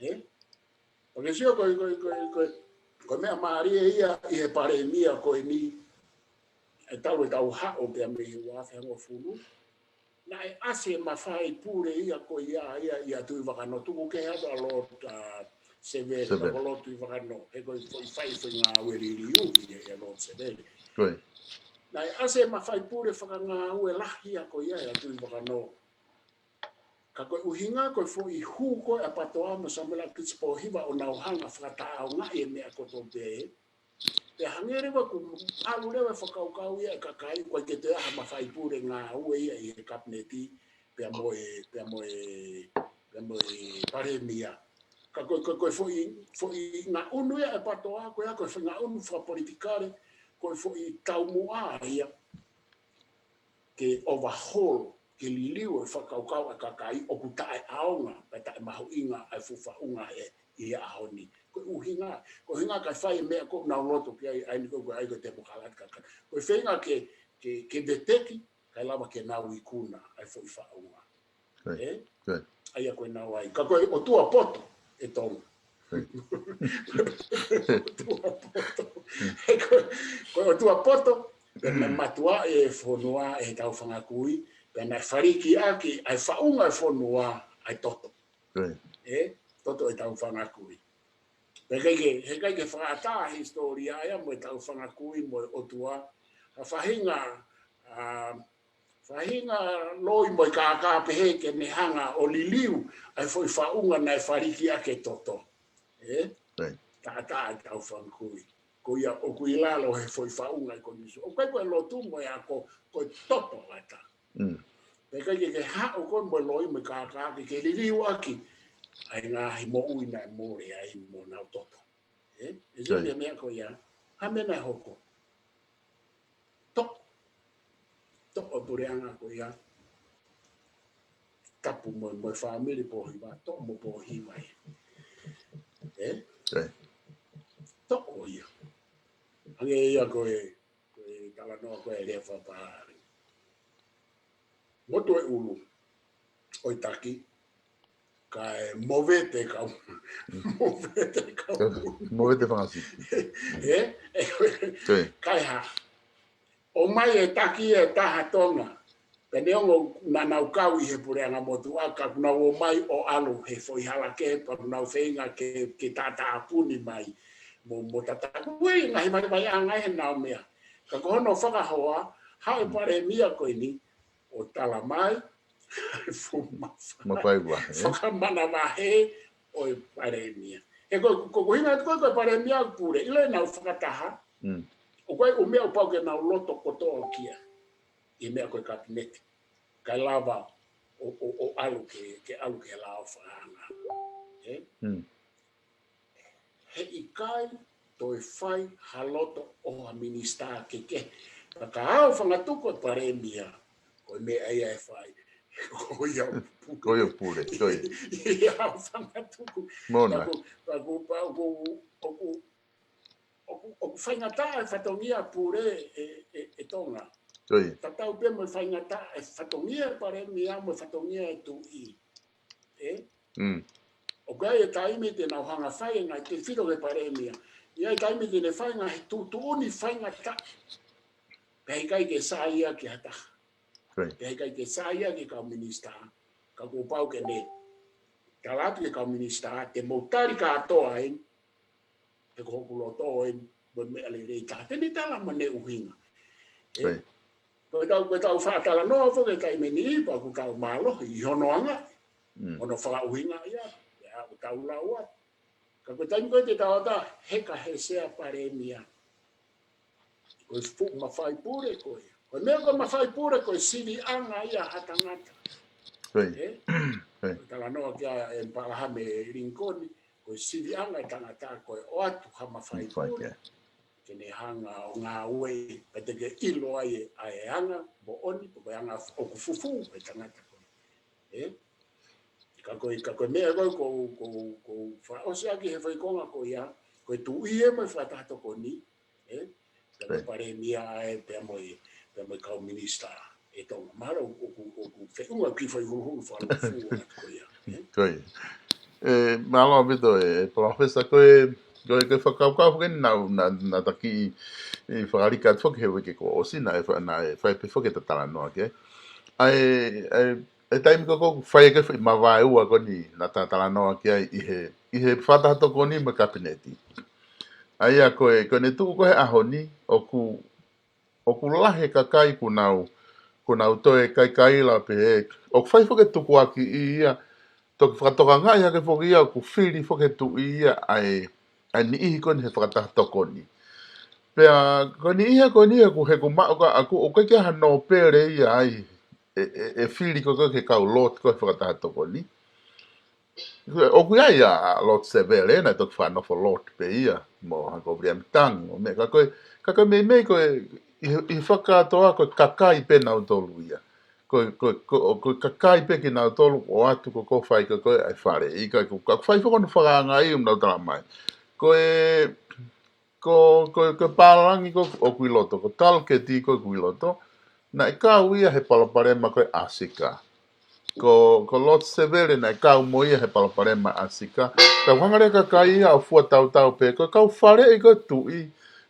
ʻE? Pea ke sio ko e, ko e, ko e, ko e, ko e meʻa mālie ia ʻi he palēmia ko eni. ʻE talu ʻetau haʻu pea mei he ua afe hongofulu. Naʻe ʻasi e mafai pule ia ko ia, ia, ʻia Tuʻivakanō, tuku kehe atu ʻa Lord, ʻa, Sevele, Sevele. Ko Lord Tuʻivakanō, he ko e foʻi fai foʻi ngāue liliu ia, ʻia Lord Sevele. Ko ia. Naʻe ʻasi e mafai pule fakangāue lahi ia ko ia ʻia Tuʻivakanō. Ka ko e ʻuhinga ko e foʻi hū ko ē ʻa Patoa mo Samuela Kitsi Pōhiva ʻo nau hanga fakataʻeʻaongaʻi e meʻa kotoa pē. Pea hangē leva ʻoku ʻalu leva e fakakaukau ia ʻa e kakai, ʻoku ʻikai ke toe ʻi ai ha mafai pule ngāue ia ʻi he kapineti, pea mo e, pea mo e, pea mo e palēmia. Ka ko e, ko e, ko e foʻi, foʻi ngaʻunu ia ʻa Patoa, ko ia ko e foʻi ngaʻunu fakapolitikale, ko e foʻi taumuʻa ia ke overhaul, ke liliu e fakakaukau ʻa e kakai ʻoku taʻeʻaonga, pea taʻemahuʻinga ʻa e fuʻu faʻunga ʻi he ʻaho ni. Ko e ʻuhinga, ko e ʻuhinga kae fai e meʻa ʻoku nau loto ki ai, ʻa eni ko e, ko e ʻai ko e temokalati kakai. Ko e feinga ke, ke, ke veteki, kae lava ke nau ikuna ʻa e foʻi faʻunga. Ko ia. ʻE? Ko ia. ʻA ia ko e nau ai. Ka ko e ʻotua poto ʻe Tonga. ʻOtua poto. He ko e, ko e ʻotua poto, pea naʻe mātuʻaki e fonua ʻe he tau fanga kui, pea naʻe falikiʻaki ʻa e faʻunga e fonua ʻa e toto. Ko ia. ʻE? Toto ʻe he tau fanga kui. Pea ʻikai ke, he ʻikai ke fakaʻatā he hisitōlia ia mo e tau fanga kui mo e ʻotua. Ha faʻahinga, ʻa, faʻahinga loi mo e kākā pehē ke ne hanga ʻo liliu ʻa e foʻi faʻunga naʻe falikiʻaki e toto. ʻE? Ko ia. Taʻataʻa e tau fanga kui. Ko ia ʻoku ʻi lalo he foʻi faʻunga ʻi he konisitūtone. ʻOku ʻikai ko e lotu mo e ako, ko e toto ʻa e tau. Mm. Pea ʻikai ke, ke haʻu ko ē mo e loi mo e kākā ke, ke liliuʻaki ʻa e ngaahi moʻui naʻe mole ai mo ʻenau toto. ʻE? ʻE sio ki he meʻa ko ia. Ha meʻa naʻe hoko. Toʻo. Toʻo e puleʻanga ko ia. Tapu mo, mo e fāmili Pōhiva. Toʻo mo Pōhiva ia. ʻE? Ko ia. Toʻo ia. Hangē ia ko e, ko e talanoa ko ē ʻa Lefapā. Motu e ʻulu ʻo e taki, kae movete kau, movete kau. Movete fanga sipi. ʻE? ʻE, Ko ia. Kae hā. ʻOmai e taki ʻe taha Tonga. Pea neongo naʻa nau kau ʻi he puleʻanga motuʻa, ka kuo nau ō mai ʻo ʻalu he foʻi hala kehe, pea kuo nau feinga ke, ke tātāpuni mai mo, mo tātāpuni ngaahi vaivaiʻanga he nau meʻa. Ka ko hono fakahoa, haʻu e palēmia ko eni, ʻo tala mai, fuʻu mafai. Mafai ua, ē? Fakamanavahē ʻo e palēmia. He ko, ko, ko e ʻuhinga ko, ko e palēmia pule, ʻilo ʻenau fakataha. Mm. ʻOku ʻi ai e ʻū meʻa ʻoku pau ke nau loto kotoa ki ai. ʻI he meʻa ko e kapineti. Kae lava ʻo, ʻo, ʻo ʻalu ke, ke ʻalu ke lao fakaanga. Ē? Mm. He ʻikai toe fai ha loto ʻo ha minisitā kehekehe. Ka ka ʻaofangatuku e palēmia, ko e meʻa ia ʻe fai. Ko ia ʻoku pule. Ko ia ʻoku pule, ko ia. ʻAi ʻaofangatuku. Mona. Ka ʻoku, ka ʻoku, ka ʻoku, ʻoku, ʻoku, ʻoku faingataʻa e fatongia pule ʻe, ʻe, ʻe Tonga. Ko ia. Tatau pē mo e faingataʻa e fatongia e palēmia mo e fatongia e tuʻi. Ē? Mm. ʻOku ʻi ai e taimi te nau hanga fai e ngaahi tefito ki he palēmia. ʻI ai e taimi te ne fai e ngaahi tuʻutuʻuni faingataʻa. Pea ʻikai ke saiʻia ki ha taha. Right. Pea ʻikai ke saiʻia ki he kau minisitā. Ka kuo pau ke ne tala atu ki he kau minisitā, te mou tali kātoa eni, he ko hoku loto eni, mo e meʻa lelei taha. Te ne tala mo ʻene ʻuhinga. Ē? Right. Ko ʻetau, ko ʻetau faʻa talanoa foki he taimi ni, pea ʻoku tau mālohi ʻi hono anga, Mm. hono fakaʻuhinga ia, ʻa ʻetau lau atu. Ka ko e taimi ko ē te tau ʻatā, heka he sea palēmia. Ko e fuʻu mafai pule ko ia. Ko e meʻa ko e mafai pule ko e siviʻanga ia ha tangata. Right. Ē? Right. Ko e talanoa ki ai ʻa ʻEpalahame Lingikoni, ko e siviʻanga e tangata ko e ʻoatu ha mafai Mafai pule. ke. Ke ne hanga ʻo ngāue, pea te ke ʻilo ai ʻa e anga moʻoni, ko e anga ʻoku fufū e tangata ko ē. Ē? Ka ko e, ka ko e meʻa ko ē, ko, ko, ko fakaʻosi ʻaki he foʻi konga ko ia, ko e tuʻi ē mo e fakataha tokoni, ē? Pea mo e Right. palēmia ē, pea mo e, pea mo e kau minisitā ʻe Tonga. Mahalo ʻoku, ʻoku, ʻoku feʻunga ki he foʻi huluhulu fakalūkufua atu ko ia, ē? Ko ia. Ē, mālō ʻaupito ē, Professor, ko e, ko e, ko e fakakaukau foki eni naʻa, naʻa, naʻa ta kiʻi, ʻi fakalika atu foki he uike kuo ʻosi naʻe fa-, naʻe fai pē foki ʻeta talanoa ki ai. ʻA e, ʻa e, ʻa e taimi ko ē ʻoku fai ʻaki e foʻi mavaeua ko eni naʻa ta talanoa ki ai ʻi he, ʻi he fakataha tokoni mo e kapineti. ʻA ia ko e, ko ʻene tuʻu ko ē he ʻaho ni, ʻoku, ʻoku lahi e kakai kuo nau, kuo nau toe kaikaila pehē, ʻoku fai foki e tukuakiʻi ia, toki fakatokangaʻi hake foki ia, ʻoku fili foki he tuʻi ia ʻa e, ʻa e niʻihi ko eni he fakataha tokoni. Pea, ko e niʻihi ko eni ʻoku, he ʻoku maʻu ka ʻaku, ʻoku ʻikai ke ʻi ai ha nōpele ia ʻa e, e, e fili ko ē ki he kau Lord ko ē he fakataha tokoni. ʻOku ʻi ai ʻa Lord Sevele, naʻe toki fakanofo Lord pē ia, mo ha ko Viliami Tangi, mo e meʻa ka ko e, ka ko e meimei ko e, ʻi he, ʻi he fakakātoa ko e kakai pē nautolu ia. Ko e, ko e, ko e, ko e kakai pē kinautolu ʻoatu ko ē ʻoku fai ko ē ʻa e faleʻi, ka ko, ka fai foki hono fakaangaʻi ʻoku nau tala mai. Ko e, ko, ko, ko e pālangi ko ē ʻoku ʻi loto, ko e taluketi ko ē ʻoku ʻi loto, naʻe kau ia he palopalema ko ē ʻa Sika. Ko, ko Lord Sevele naʻe kau mo ia he palopalema ʻa Sika. Ka ʻoku hanga leva e kakai ia ʻo fua tautau pē, ko e kau faleʻi ko ē tuʻi,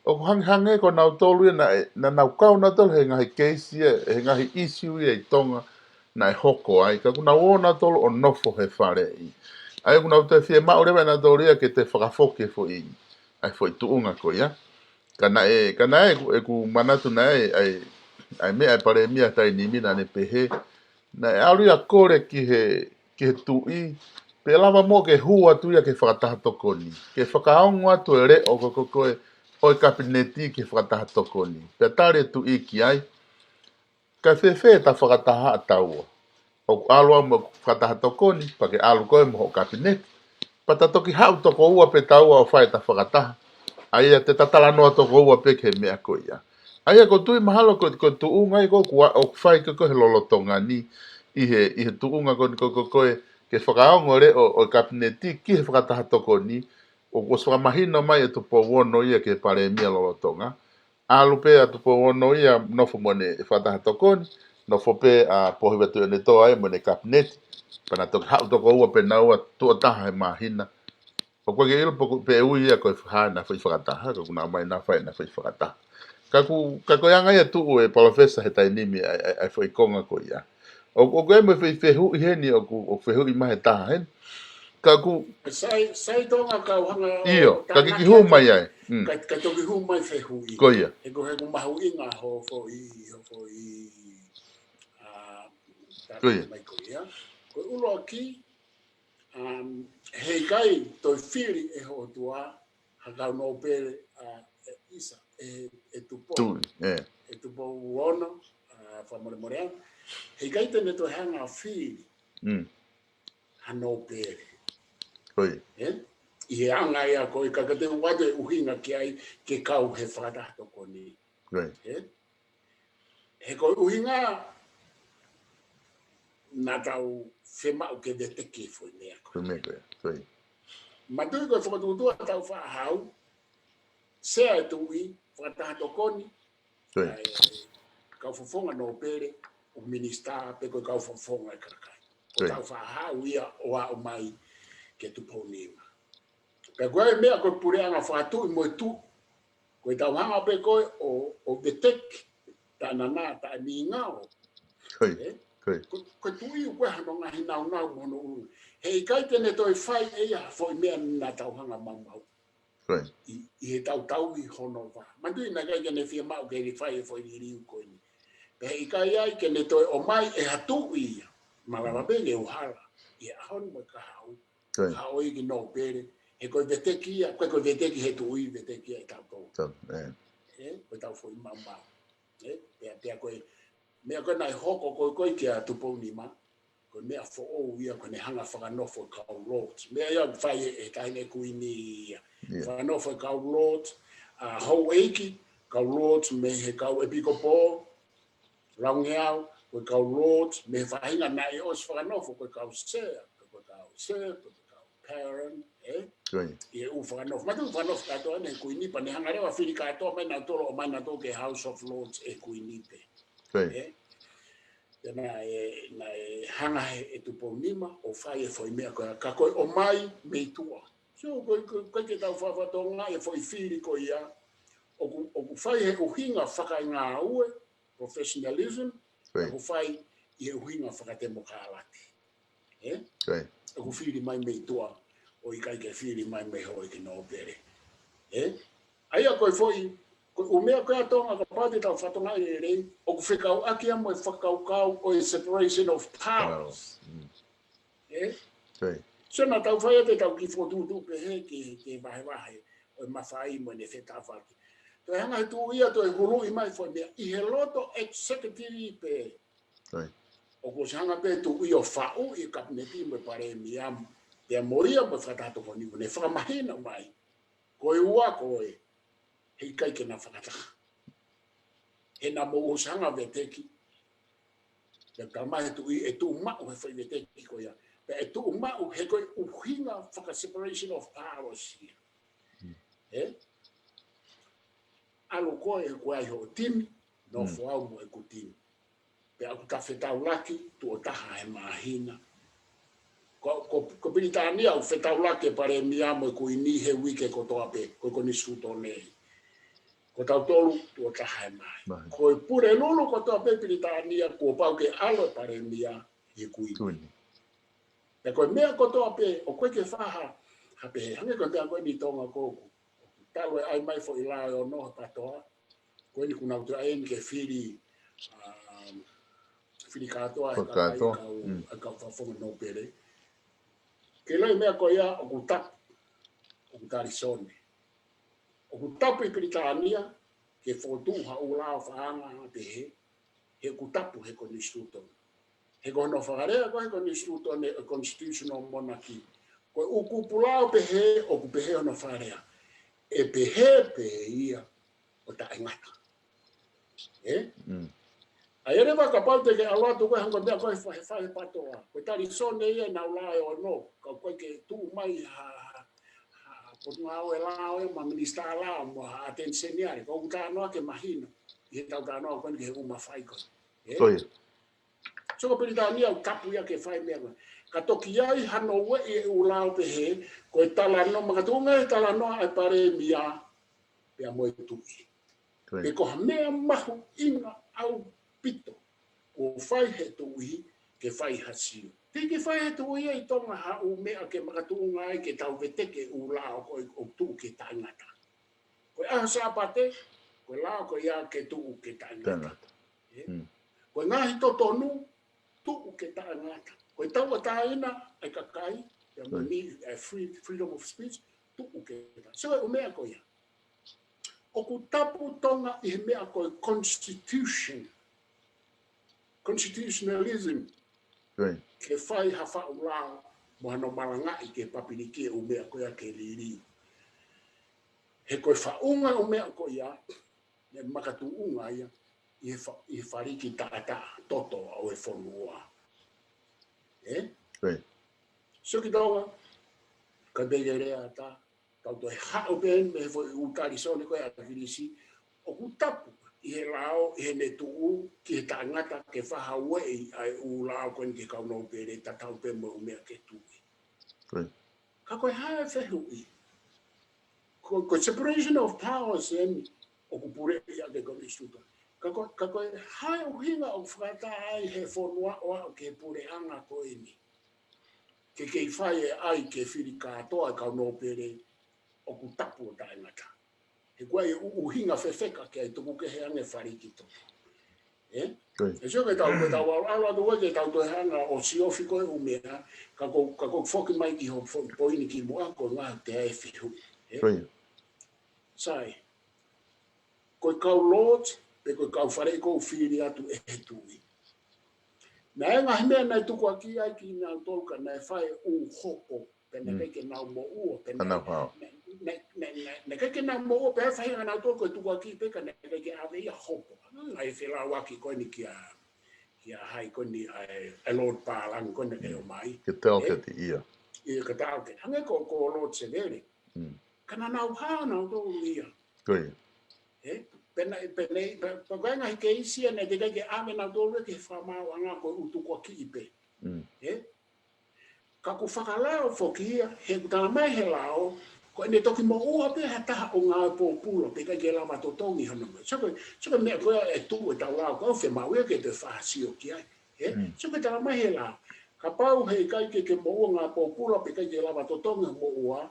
ʻoku hangehangē ko nautolu ia naʻe, naʻa nau kau nautolu he ngaahi keisi ia, he ngaahi issue ia ʻi Tonga naʻe hoko ai. Ka ʻoku nau ō nautolu ʻo nofo he faleʻi. ʻA ia ʻoku nau toe fiemaʻu leva ʻe nautolu ia ke toe fakafoki e foʻi, ʻa e foʻi tuʻunga ko ia. Ka naʻe, ka naʻe, ʻeku, ʻeku manatu naʻe, ʻa e, ʻa e meʻa ʻa e palēmia taimi ni naʻa ne pehē, naʻe ʻalu ia ʻo kole ki he, ki he tuʻi, pe lava muʻa ke hū atu ia ki he fakataha tokoni. Ke fakaongo atu e leʻo ko, ko, ko ē, ʻo e kapineti ki he fakataha tokoni. Pea tali e tuʻi ki ai, kae fēfē ʻeta fakataha ʻa taua. ʻOku ʻalu au mo e fakataha tokoni, pea ke ʻalu koe mo hoʻo kapineti. Pea ta toki haʻu toko ua pē taua ʻo fai ʻeta fakataha. ʻA ia te ta talanoa toko ua pē ki he meʻa ko ia. ʻA ia ʻoku ou tui mahalo ko, ko e tuʻunga ia ko ē ʻoku, ʻoku fai ko ē he lolotonga ni. ʻI he, ʻi he tuʻunga ko eni ko, ko, ko ē, ke fakaongo e leʻo ʻo, ʻo e kapineti ki he fakataha tokoni. ʻOku ʻosi fakamahino mai ʻe Tupou Ono ia ki he palēmia lolotonga. ʻAlu pē ʻa Tupou Ono ia nofo mo ʻene fakataha tokoni, nofo pē ʻa Pōhiva Tuʻiʻonetoa ia mo ʻene kapineti, pea na toki haʻu toko ua pē naua tuʻo taha he māhina. ʻOku ʻikai ke ʻilo pe ʻoku, pe ʻe ui ia ko e hā ʻena foʻi fakataha, ka ʻoku nau ō mai ʻo fai ʻena foʻi fakataha. Ka ko, ka ko e anga ia ʻoku tuʻu e palōfesa he taimi ni ʻa e, ʻa e, ʻa e foʻi konga ko ia. ʻO, ʻoku ʻi ai mo e foʻi fehuʻi heni, ʻoku, ʻoku fehuʻi mai he taha heni. Ka ko Sai, sai Tonga kau hanga ʻo ʻIo, ka ke tānaki ki hū atu. Mai ai. Mm. Ka, ka toki hū mai fehuʻi. Ko ia. He ko, he ko e mahuʻinga hoʻo foʻi, hoʻo foʻi, ʻa, tā Ko ia. Mai ko ia. Ko e ʻuluaki, um, heʻikai toe fili ʻe he ʻOtua ha kau nōpele, ʻa, ʻe ʻisa, ʻe, ʻe Tupou. Tuʻi, ʻe. ʻE Tupou Ono, ʻa, fakamolemole ange. Heʻikai te ne toe hanga ʻo fili Mm. ha nōpele. Ko ia. ʻE? ʻI he anga ia ko e ka, ka te u ʻoatu e ʻuhinga ki ai ke kau he fakataha tokoni. Ko ia. ʻE? He ko e ʻuhinga naʻa tau fiemaʻu ke veteki foʻi meʻa ko. Foʻi meʻa ko ia. Ko ia. Mātuʻaki ko e fokotuʻutuʻu ʻa Tāufaʻāhau, Sea e Tuʻi, fakataha tokoni, Ko ia. ʻA e kau fofonga nōpele, ʻo minisitā pe ko e kau fofonga e kakai. Ko Ko ia. Tāufaʻāhau ia ʻo aʻu mai kia Tupounima. Pea ko e meʻa ko e puleʻanga fakatuʻi mo e tuʻi. Ko e tau hanga pē ko ē ʻo, ʻo veteki, taʻenana, taʻemingao. Ko ia. ʻE? Ko ia. Ko, ko e tuʻi ʻoku ʻi ai hano ngaahi naunau mo hono ʻulu. Heʻikai te ne toe fai ʻe ia ha foʻi meʻa naʻa tau hanga maumau. Ko ia. ʻI, ʻi he tau tauhi hono vā. Mātuʻaki naʻe ʻikai ke ne fiemaʻu ke ne fai e foʻi liliu ko eni. Pea heʻikai ai ke ne toe ʻomai ʻe ha tuʻi ia. Malava pē ke u hala. ʻI he ʻaho ni mo e kahaʻu. Ko ia. Haʻo iiki nōpele. He ko e veteki ia, ko e, ko e veteki he tuʻi, veteki ia ʻe tautolu. Tau, ʻe. ʻE, ko e tau foʻi maumau. ʻE, pea, pea ko e, meʻa ko ē naʻe hoko ko ē ko ē kia Tupounima, ko e meʻa foʻou ia ko ʻene hanga fakanofo e kau Lords. Meʻa ia ʻoku fai ʻe, ʻe he taʻahine Kuini ia. ʻIo. Fakanofo e kau Lords, ʻa, houʻeiki, kau Lords mei he kau ʻepikopō, laungeau, ko e kau Lords, mei he faʻahinga naʻe ʻosi fakanofo, ko e kau Sea, ko e kau Sea, ko e kau Parent, ʻe? Ko ia. ʻI he ʻū fakanofo. Mātuʻaki fakanofo kātoa ʻe he Kuini pea ne hanga leva fili kātoa mai nautolu ʻo ʻomai nautolu ki he House of Lords ʻe he Kuini pē. Ko ia. ʻE? Pea naʻe, naʻe hanga ʻe, ʻe Tupounima ʻo fai e foʻi meʻa ko ia. Ka ko e ʻomai mei tuʻa. So, ko, ko, ko e ke tau fakatokangaʻi e foʻi fili ko ia. ʻOku, ʻoku fai he ʻuhinga fakaengāue, professionalism, Ko ia. ʻoku fai ʻi he ʻuhinga fakatemokālati. ʻE? Ko ia. ʻOku fili mai mei tuʻa, ʻo ʻikai ke fili mai mei houʻeiki nōpele. ʻE? ʻA ia ko e foʻi, ko e ʻū meʻa ko ia ʻa Tonga kapau te tau fakatokangaʻi lelei, ʻoku fekauʻaki ia mo e fakakaukau ʻo e separation of powers. Mm. ʻE? Ko ia. So naʻa tau fai atu e tau kiʻi fokotuʻutuʻu pehē ke, ke vahevahe ʻo e mafai mo ʻene fetaulaki. Toe hanga he tuʻi ia toe huluʻi mai foʻi meʻa ʻi he loto executive pē. Ko ia. ʻOku ʻosi hanga pē tuʻi ʻo faʻu ʻi kapineti mo e palēmia, pea mo ia mo e fakataha tokoni ʻoku ne fakamahino mai. Ko e ua ko ē, heʻikai ke na fakataha. He naʻa mou ʻosi hanga veteki. Pea ka mai he tuʻi, ʻe tuʻu maʻu he foʻi veteki ko ia. Pea ʻe tuʻu maʻu he ko e ʻuhinga faka-separation of powers ia. Hmm. ʻE? ʻAlu koe he ko ai hoʻo timi, nofo Hmm. au mo ʻeku timi. Pea ʻoku ta fetaulaki, tuʻo taha he māhina. Ko, ko, ko Pilitānia ʻoku fetaulaki e palēmia mo e kuini he uike kotoa pē, ko e konisitūtone. Ko tautolu, tuʻo taha he māhina. Māhina. Ko e pule lulu kotoa pē Pilitānia, kuo pau ke ʻalu e palēmia he kuini. Kuini. Pea ko e meʻa kotoa pē, ʻoku ʻikai ke faha, ha pehē, hangē ko e meʻa ko eni ʻi Tonga ko ē. Talu e ʻai mai foʻi lao ʻe ono he patoa. Ko eni kuo nau toe ʻai eni ke fili, um, fili kātoa he Fili kātoa. Kau, Mm. he kau fakafofonga nōpele. Ke lai meʻa ko ia ʻoku tapu, ʻoku talisone. ʻOku tapu ʻi Pilitānia, ke fokotuʻu ha ʻū lao fakaanga pehē, he ʻoku tapu he konisitūtone. He ko hono fakalea ko e konisitūtone, ʻo e constitutional monarchy. Ko e ʻū kupu lao pehē, ʻoku pehē hono fakalea. ʻE pehē pē ia ʻo taʻengata. ʻE? Mm. ʻA ia leva kapau te ke ʻalu atu ko e hangē ko e meʻa ko e fai, fai patoa. Ko e talisone ia ʻenau lao ʻe ono, ka ʻoku ʻikai ke tuʻu mai ha, ha, ha potungāue lao ʻe mo ha minisitā lao mo ha ʻateni seniale. Ka ʻoku talanoa ke mahino. ʻI he tau talanoa ko eni ki he ʻū mafai ko ē. ʻE? Ko ia. So ko Pilitānia ʻoku tapu ia ke fai meʻa ko ē. Ka toki ʻi ai hano ueʻi e ʻū lao pehē, ko e talanoa, makatuʻunga e talanoa ʻa e palēmia, pea mo e tuʻi. Pe ko ha meʻa mahuʻinga ʻaupito kuo fai he tuʻi ke fai ha sio. Teʻeki fai he tuʻi ʻi Tonga ha ʻū meʻa ke makatuʻunga ai ke tau veteki e ʻū lao ko ē ʻoku tuʻu ke taʻengata. Ko e ʻaho Sāpate, ko e lao ko ia ke tuʻu ke taʻengata. Taʻengata. Ē? Ko e ngaahi totonu, tuʻu ke taʻengata. Ko e tauʻatāina ʻa e kakai, ia mo ni, ʻa e free, freedom of speech, tuʻu ke taʻengata. So, ʻū meʻa ko ia. ʻOku tapu Tonga ʻi he meʻa ko e constitution. Constitutionalism. Ke fai ha faʻu lao mo hano malangaʻi ke papiliki e ʻū meʻa ko ia ke liliu. He ko e faʻunga ʻū meʻa ko ia, ne makatuʻunga ia, ʻi he fa-, ʻi he faliki taʻataʻa toto ʻo e fonua. Ē? Sio ki Tonga, ka pei ke lea ʻatā, tau toe haʻu pē mei he foʻi ʻū talisone ko ē ʻa ʻAkilisi, ʻoku tapu ʻi he lao, ʻi heʻene tuʻu, ki he taʻengata ke fakahaueʻi ʻa e ʻū lao ko eni ki he kau nōpele tatau pē mo e ʻū meʻa ke tuʻi. Ka ko e hā e fehuʻi? Ko, ko e separation of powers eni ʻoku puleʻi ʻaki e konisitūtone. Ka ko, ka ko e hā e ʻuhinga ʻoku fakaʻatā ai he fonua ʻo aʻu ki he puleʻanga ko eni ke kei fai e ʻai ke fili kātoa e kau nōpele ʻoku tapu ʻo taʻengata. He ko e ʻū ʻuhinga fefeka ke ʻai tuku kehe ange faliki toto. Ē? ʻE sio ke tau, ke tau ʻalu, ʻalu atu ke tau toe hanga ʻo siofi ko e ʻū meʻa, ka ko, ka ko foki mai ki hoʻo fo-, poini kimuʻa ko e ngaahi te ai fehuʻi. Ē? Sai. Ko e kau Lord, pe ko e kau fale ko ē ʻoku fili atu ʻe he tuʻi. Naʻe ngaahi meʻa naʻe tukuakiʻi ai kinautolu ka naʻe fai ʻū hopo, pea naʻe ʻikai ke nau moʻua, pea naʻe, naʻe, naʻe, naʻe, naʻe ʻikai ke nau moʻua, pea fai ʻe nautolu ko e tukuakiʻi pē ka naʻe ʻikai ke ʻave ia hopo. Ngaahi felauaki ko eni kia, kia hai ko eni ʻa e, ʻa e Lord Pālangi ko eni ke ō mai. Ke taʻoketi ia. Ia ke taʻoketi. Hangē ko, ko Lord Sevele. Ka naʻa nau hao nautolu ia. Ē? Pea naʻe, pea naʻe, pea, pea ko e ngaahi keisi ia naʻe teʻeki ke ʻave nautolu ia ki he fakamaauʻanga ko e ʻū tukuakiʻi pē. Ē? Ka ʻoku fakalao foki ia, he ʻoku tala mai he lao, ko ʻene toki moʻua pē ha taha ʻo ngāue pōpula, pea ʻikai ke lava totongi hono moʻua. So ko e, so ko e meʻa ko ē ʻe tuʻu ʻetau lao, ko e fiemaʻu ia ke te fakasio ki ai. Ē? So ko e tala mai he lao, kapau he ʻikai ke ke moʻua ngāue pōpula, pea ʻikai ke lava totongi hoʻo moʻua,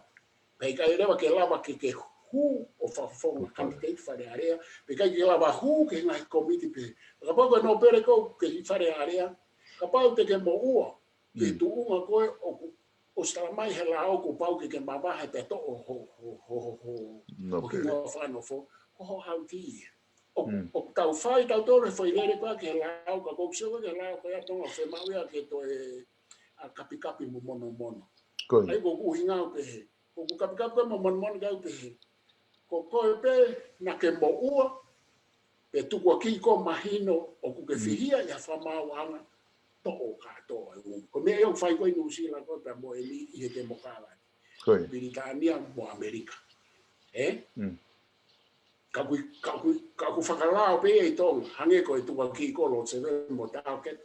pea ʻikai leva ke lava ke, ke hū ʻo fakafofonga candidate Fale Alea, pea ʻikai ke lava hū ki he ngaahi komiti pehē. Kapau ko e nōpele ko ē ke ʻi Fale Alea, kapau te ke moʻua, ki he tuʻunga ko ē ʻoku, ʻosi tala mai he lao kuo pau ke ke mavahe pea toʻo ho, ho, ho, ho, ho, ho hingoa fakanofo, ko hoʻo ʻauti ia. ʻOku, ʻoku tau fai tautolu he foʻi lele ko ē ki he lao, ka ʻoku ou sio ko ē ki he lao ko ia ʻa Tonga ʻoku fiemaʻu ia ke toe ʻa kapikapi mo monomono. ʻA ia ko ʻeku ʻuhinga ʻoku pehē. Ko ʻeku kapikapi ko ē mo monomono ʻoku ou pehē. Ko koe pē naʻa ke moʻua, pea tukuakiʻi koe mahino ʻoku ke fihia ʻi ha fakamaauʻanga, toʻo kātoa e ʻū. Ko e meʻa ia ʻoku fai ko ē ʻi Nuʻusila ko ē pea mo eni ʻi he temokalati. Pilitānia mo ʻAmelika. Ē? Ka ʻoku, ka ʻoku, ka ʻoku fakalao pē ia ʻi Tonga, hangē ko e tukuakiʻi ko ē ʻo Lord Sevele mo Taukete.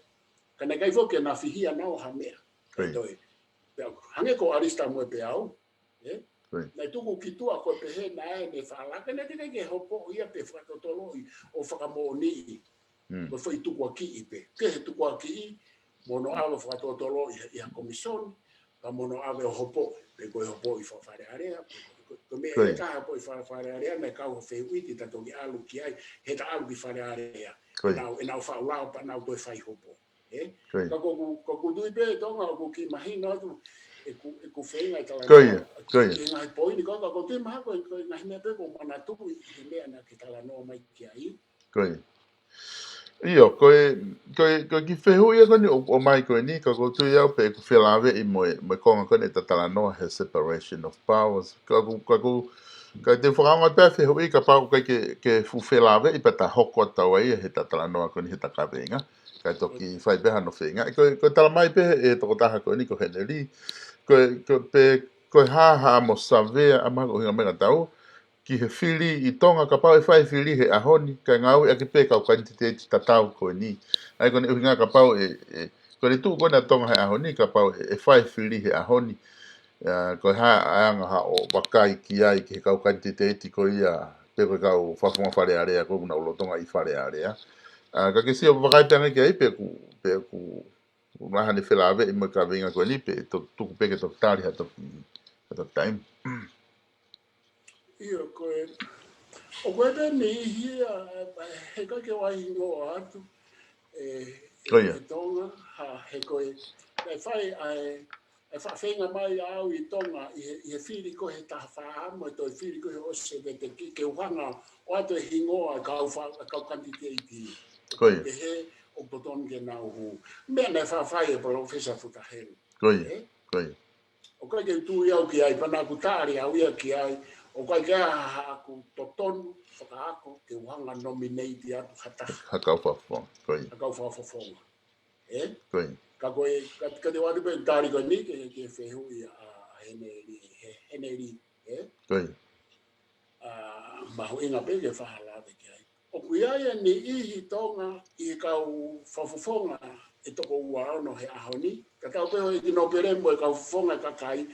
Ka naʻe ʻikai foki ke na fihia naua ha meʻa. Toe. Pea hangē ko ʻAlisita Moepeau, ē? Naʻe tuku ki tuʻa ko e pehē naʻe ne falala, ka naʻe teʻeki ke hopo ia pe fakatotoloʻi ʻo fakamoʻoniʻi. Ko e foʻi tukuakiʻi pē. Ke he tukuakiʻi, mo hono ʻave ʻo fakatotoloʻi ʻi ha, ʻi ha komisoni, pea mo hono ʻave ʻo hopo, pe ko e hopo ʻi fa-, Fale Alea, pe ko, ko, ko e meʻa ʻe taha hopo ʻi fa-, Fale Alea, naʻe kau ha fehuʻi te ta toki ʻalu ki ai, he ta ʻalu ki Fale Alea. ʻE nau, ʻe nau faʻu lao pea nau toe fai hopo. Ē? Ka ʻoku, ka ʻoku ou tui pē ʻe Tonga, ʻoku kiʻi mahino atu, ʻeku, ʻeku feinga ʻe tala. Ki he ngaahi poini ko ē, ka ʻoku ou tui mahalo ko e, ko e ngaahi meʻa pē ʻoku ou manatuʻi he meʻa naʻa ke talanoa mai ki ai. ʻIo, ko e, ko e, ko e kiʻi fehuʻi ia ko eni ʻo, ʻomai ko eni, ka ʻoku ou tui au pē ʻeku felāveʻi mo e, mo e konga ko eni ʻeta talanoa he separation of powers. Ka ʻoku, ka ʻoku, ka te u fakaongo pē fehuʻi kapau ʻoku ʻikai ke, ke fuʻu felāveʻi pea ta hoko atu ai heʻeta talanoa ko eni heʻeta kaveinga. Kae toki fai pē hano feinga. Ko e, ko e tala mai pē ʻe he tokotaha ko eni ko Heneli. Ko e, ko e pē, ko e hā, hā mo Savea, ʻa mahalo ko e ʻuhinga mai ka tau ki he fili ʻi Tonga, kapau ʻe fai fili he ʻaho ni, kae ngāueʻaki pē kau kanititeiti tatau ko eni. ʻA ia ko ʻene ʻuhinga kapau ʻe, ʻe, ko ʻene tuʻu ko ena ʻa Tonga he ʻaho ni, kapau ʻe, ʻe fai fili he ʻaho ni. ʻA, ko e hā, ʻa e anga haʻo vakai ki ai ki he kau kanititeiti ko ia pe ko e kau fakafofonga Fale Alea ko ē ʻoku nau lolotonga ʻi Fale Alea. ʻA, ka ke sio vakai pē ange ki ai pe ʻoku, pe ʻoku, ʻoku mahalo ʻe felāveʻi mo e kaveinga ko eni pe to-, tuku pē ke toki tali ha toki, ha toki taimi. ʻIo, ko e, ʻoku ʻi ai pē niʻihi ia, ʻe, he ʻikai ke u hingoa atu, ʻe, ʻe, Ko ia. ʻe Tonga, ha, he ko e, ʻe fai ʻa e, ʻe faʻa feinga mai au ʻi Tonga, ʻi he, ʻi he fili ko ē he taha fā mo e toe fili ko ē he ʻosi e veteki, ke u hanga ʻo ʻoatu e hingoa ʻa e kau fa-, ʻa e kau kanititeiti. Ko ia. Pehē ʻoku totonu ke nau hū. Meʻa naʻe faʻa fai ʻe Palōfesa Futa Helu. Ko ia. Ē? Ko ia. ʻOku ʻikai ke u tui au ki ai, pea naʻa ku tali au ia ki ai, ʻoku ʻikai ke ʻi ai haʻaku totonu fakaako ke u hanga nominate atu ha taha. Ha kau fakafofonga, ko ia. Ha kau fakafofonga. Ē? Ko ia. Ka ko e, ka, ka te u ʻoatu pē tali ko eni ke, ke fehuʻi ʻa Heneli, he, Heneli, ē? Ko ia. ʻA, mahuʻinga pē ke faʻa lave ki ai. ʻOku ʻi ai e niʻihi Tonga ʻi he kau fakafofonga ʻe toko ua ono he ʻaho ni. Ka tau pehē ʻEiki Nōpele mo e kau fofonga kakai,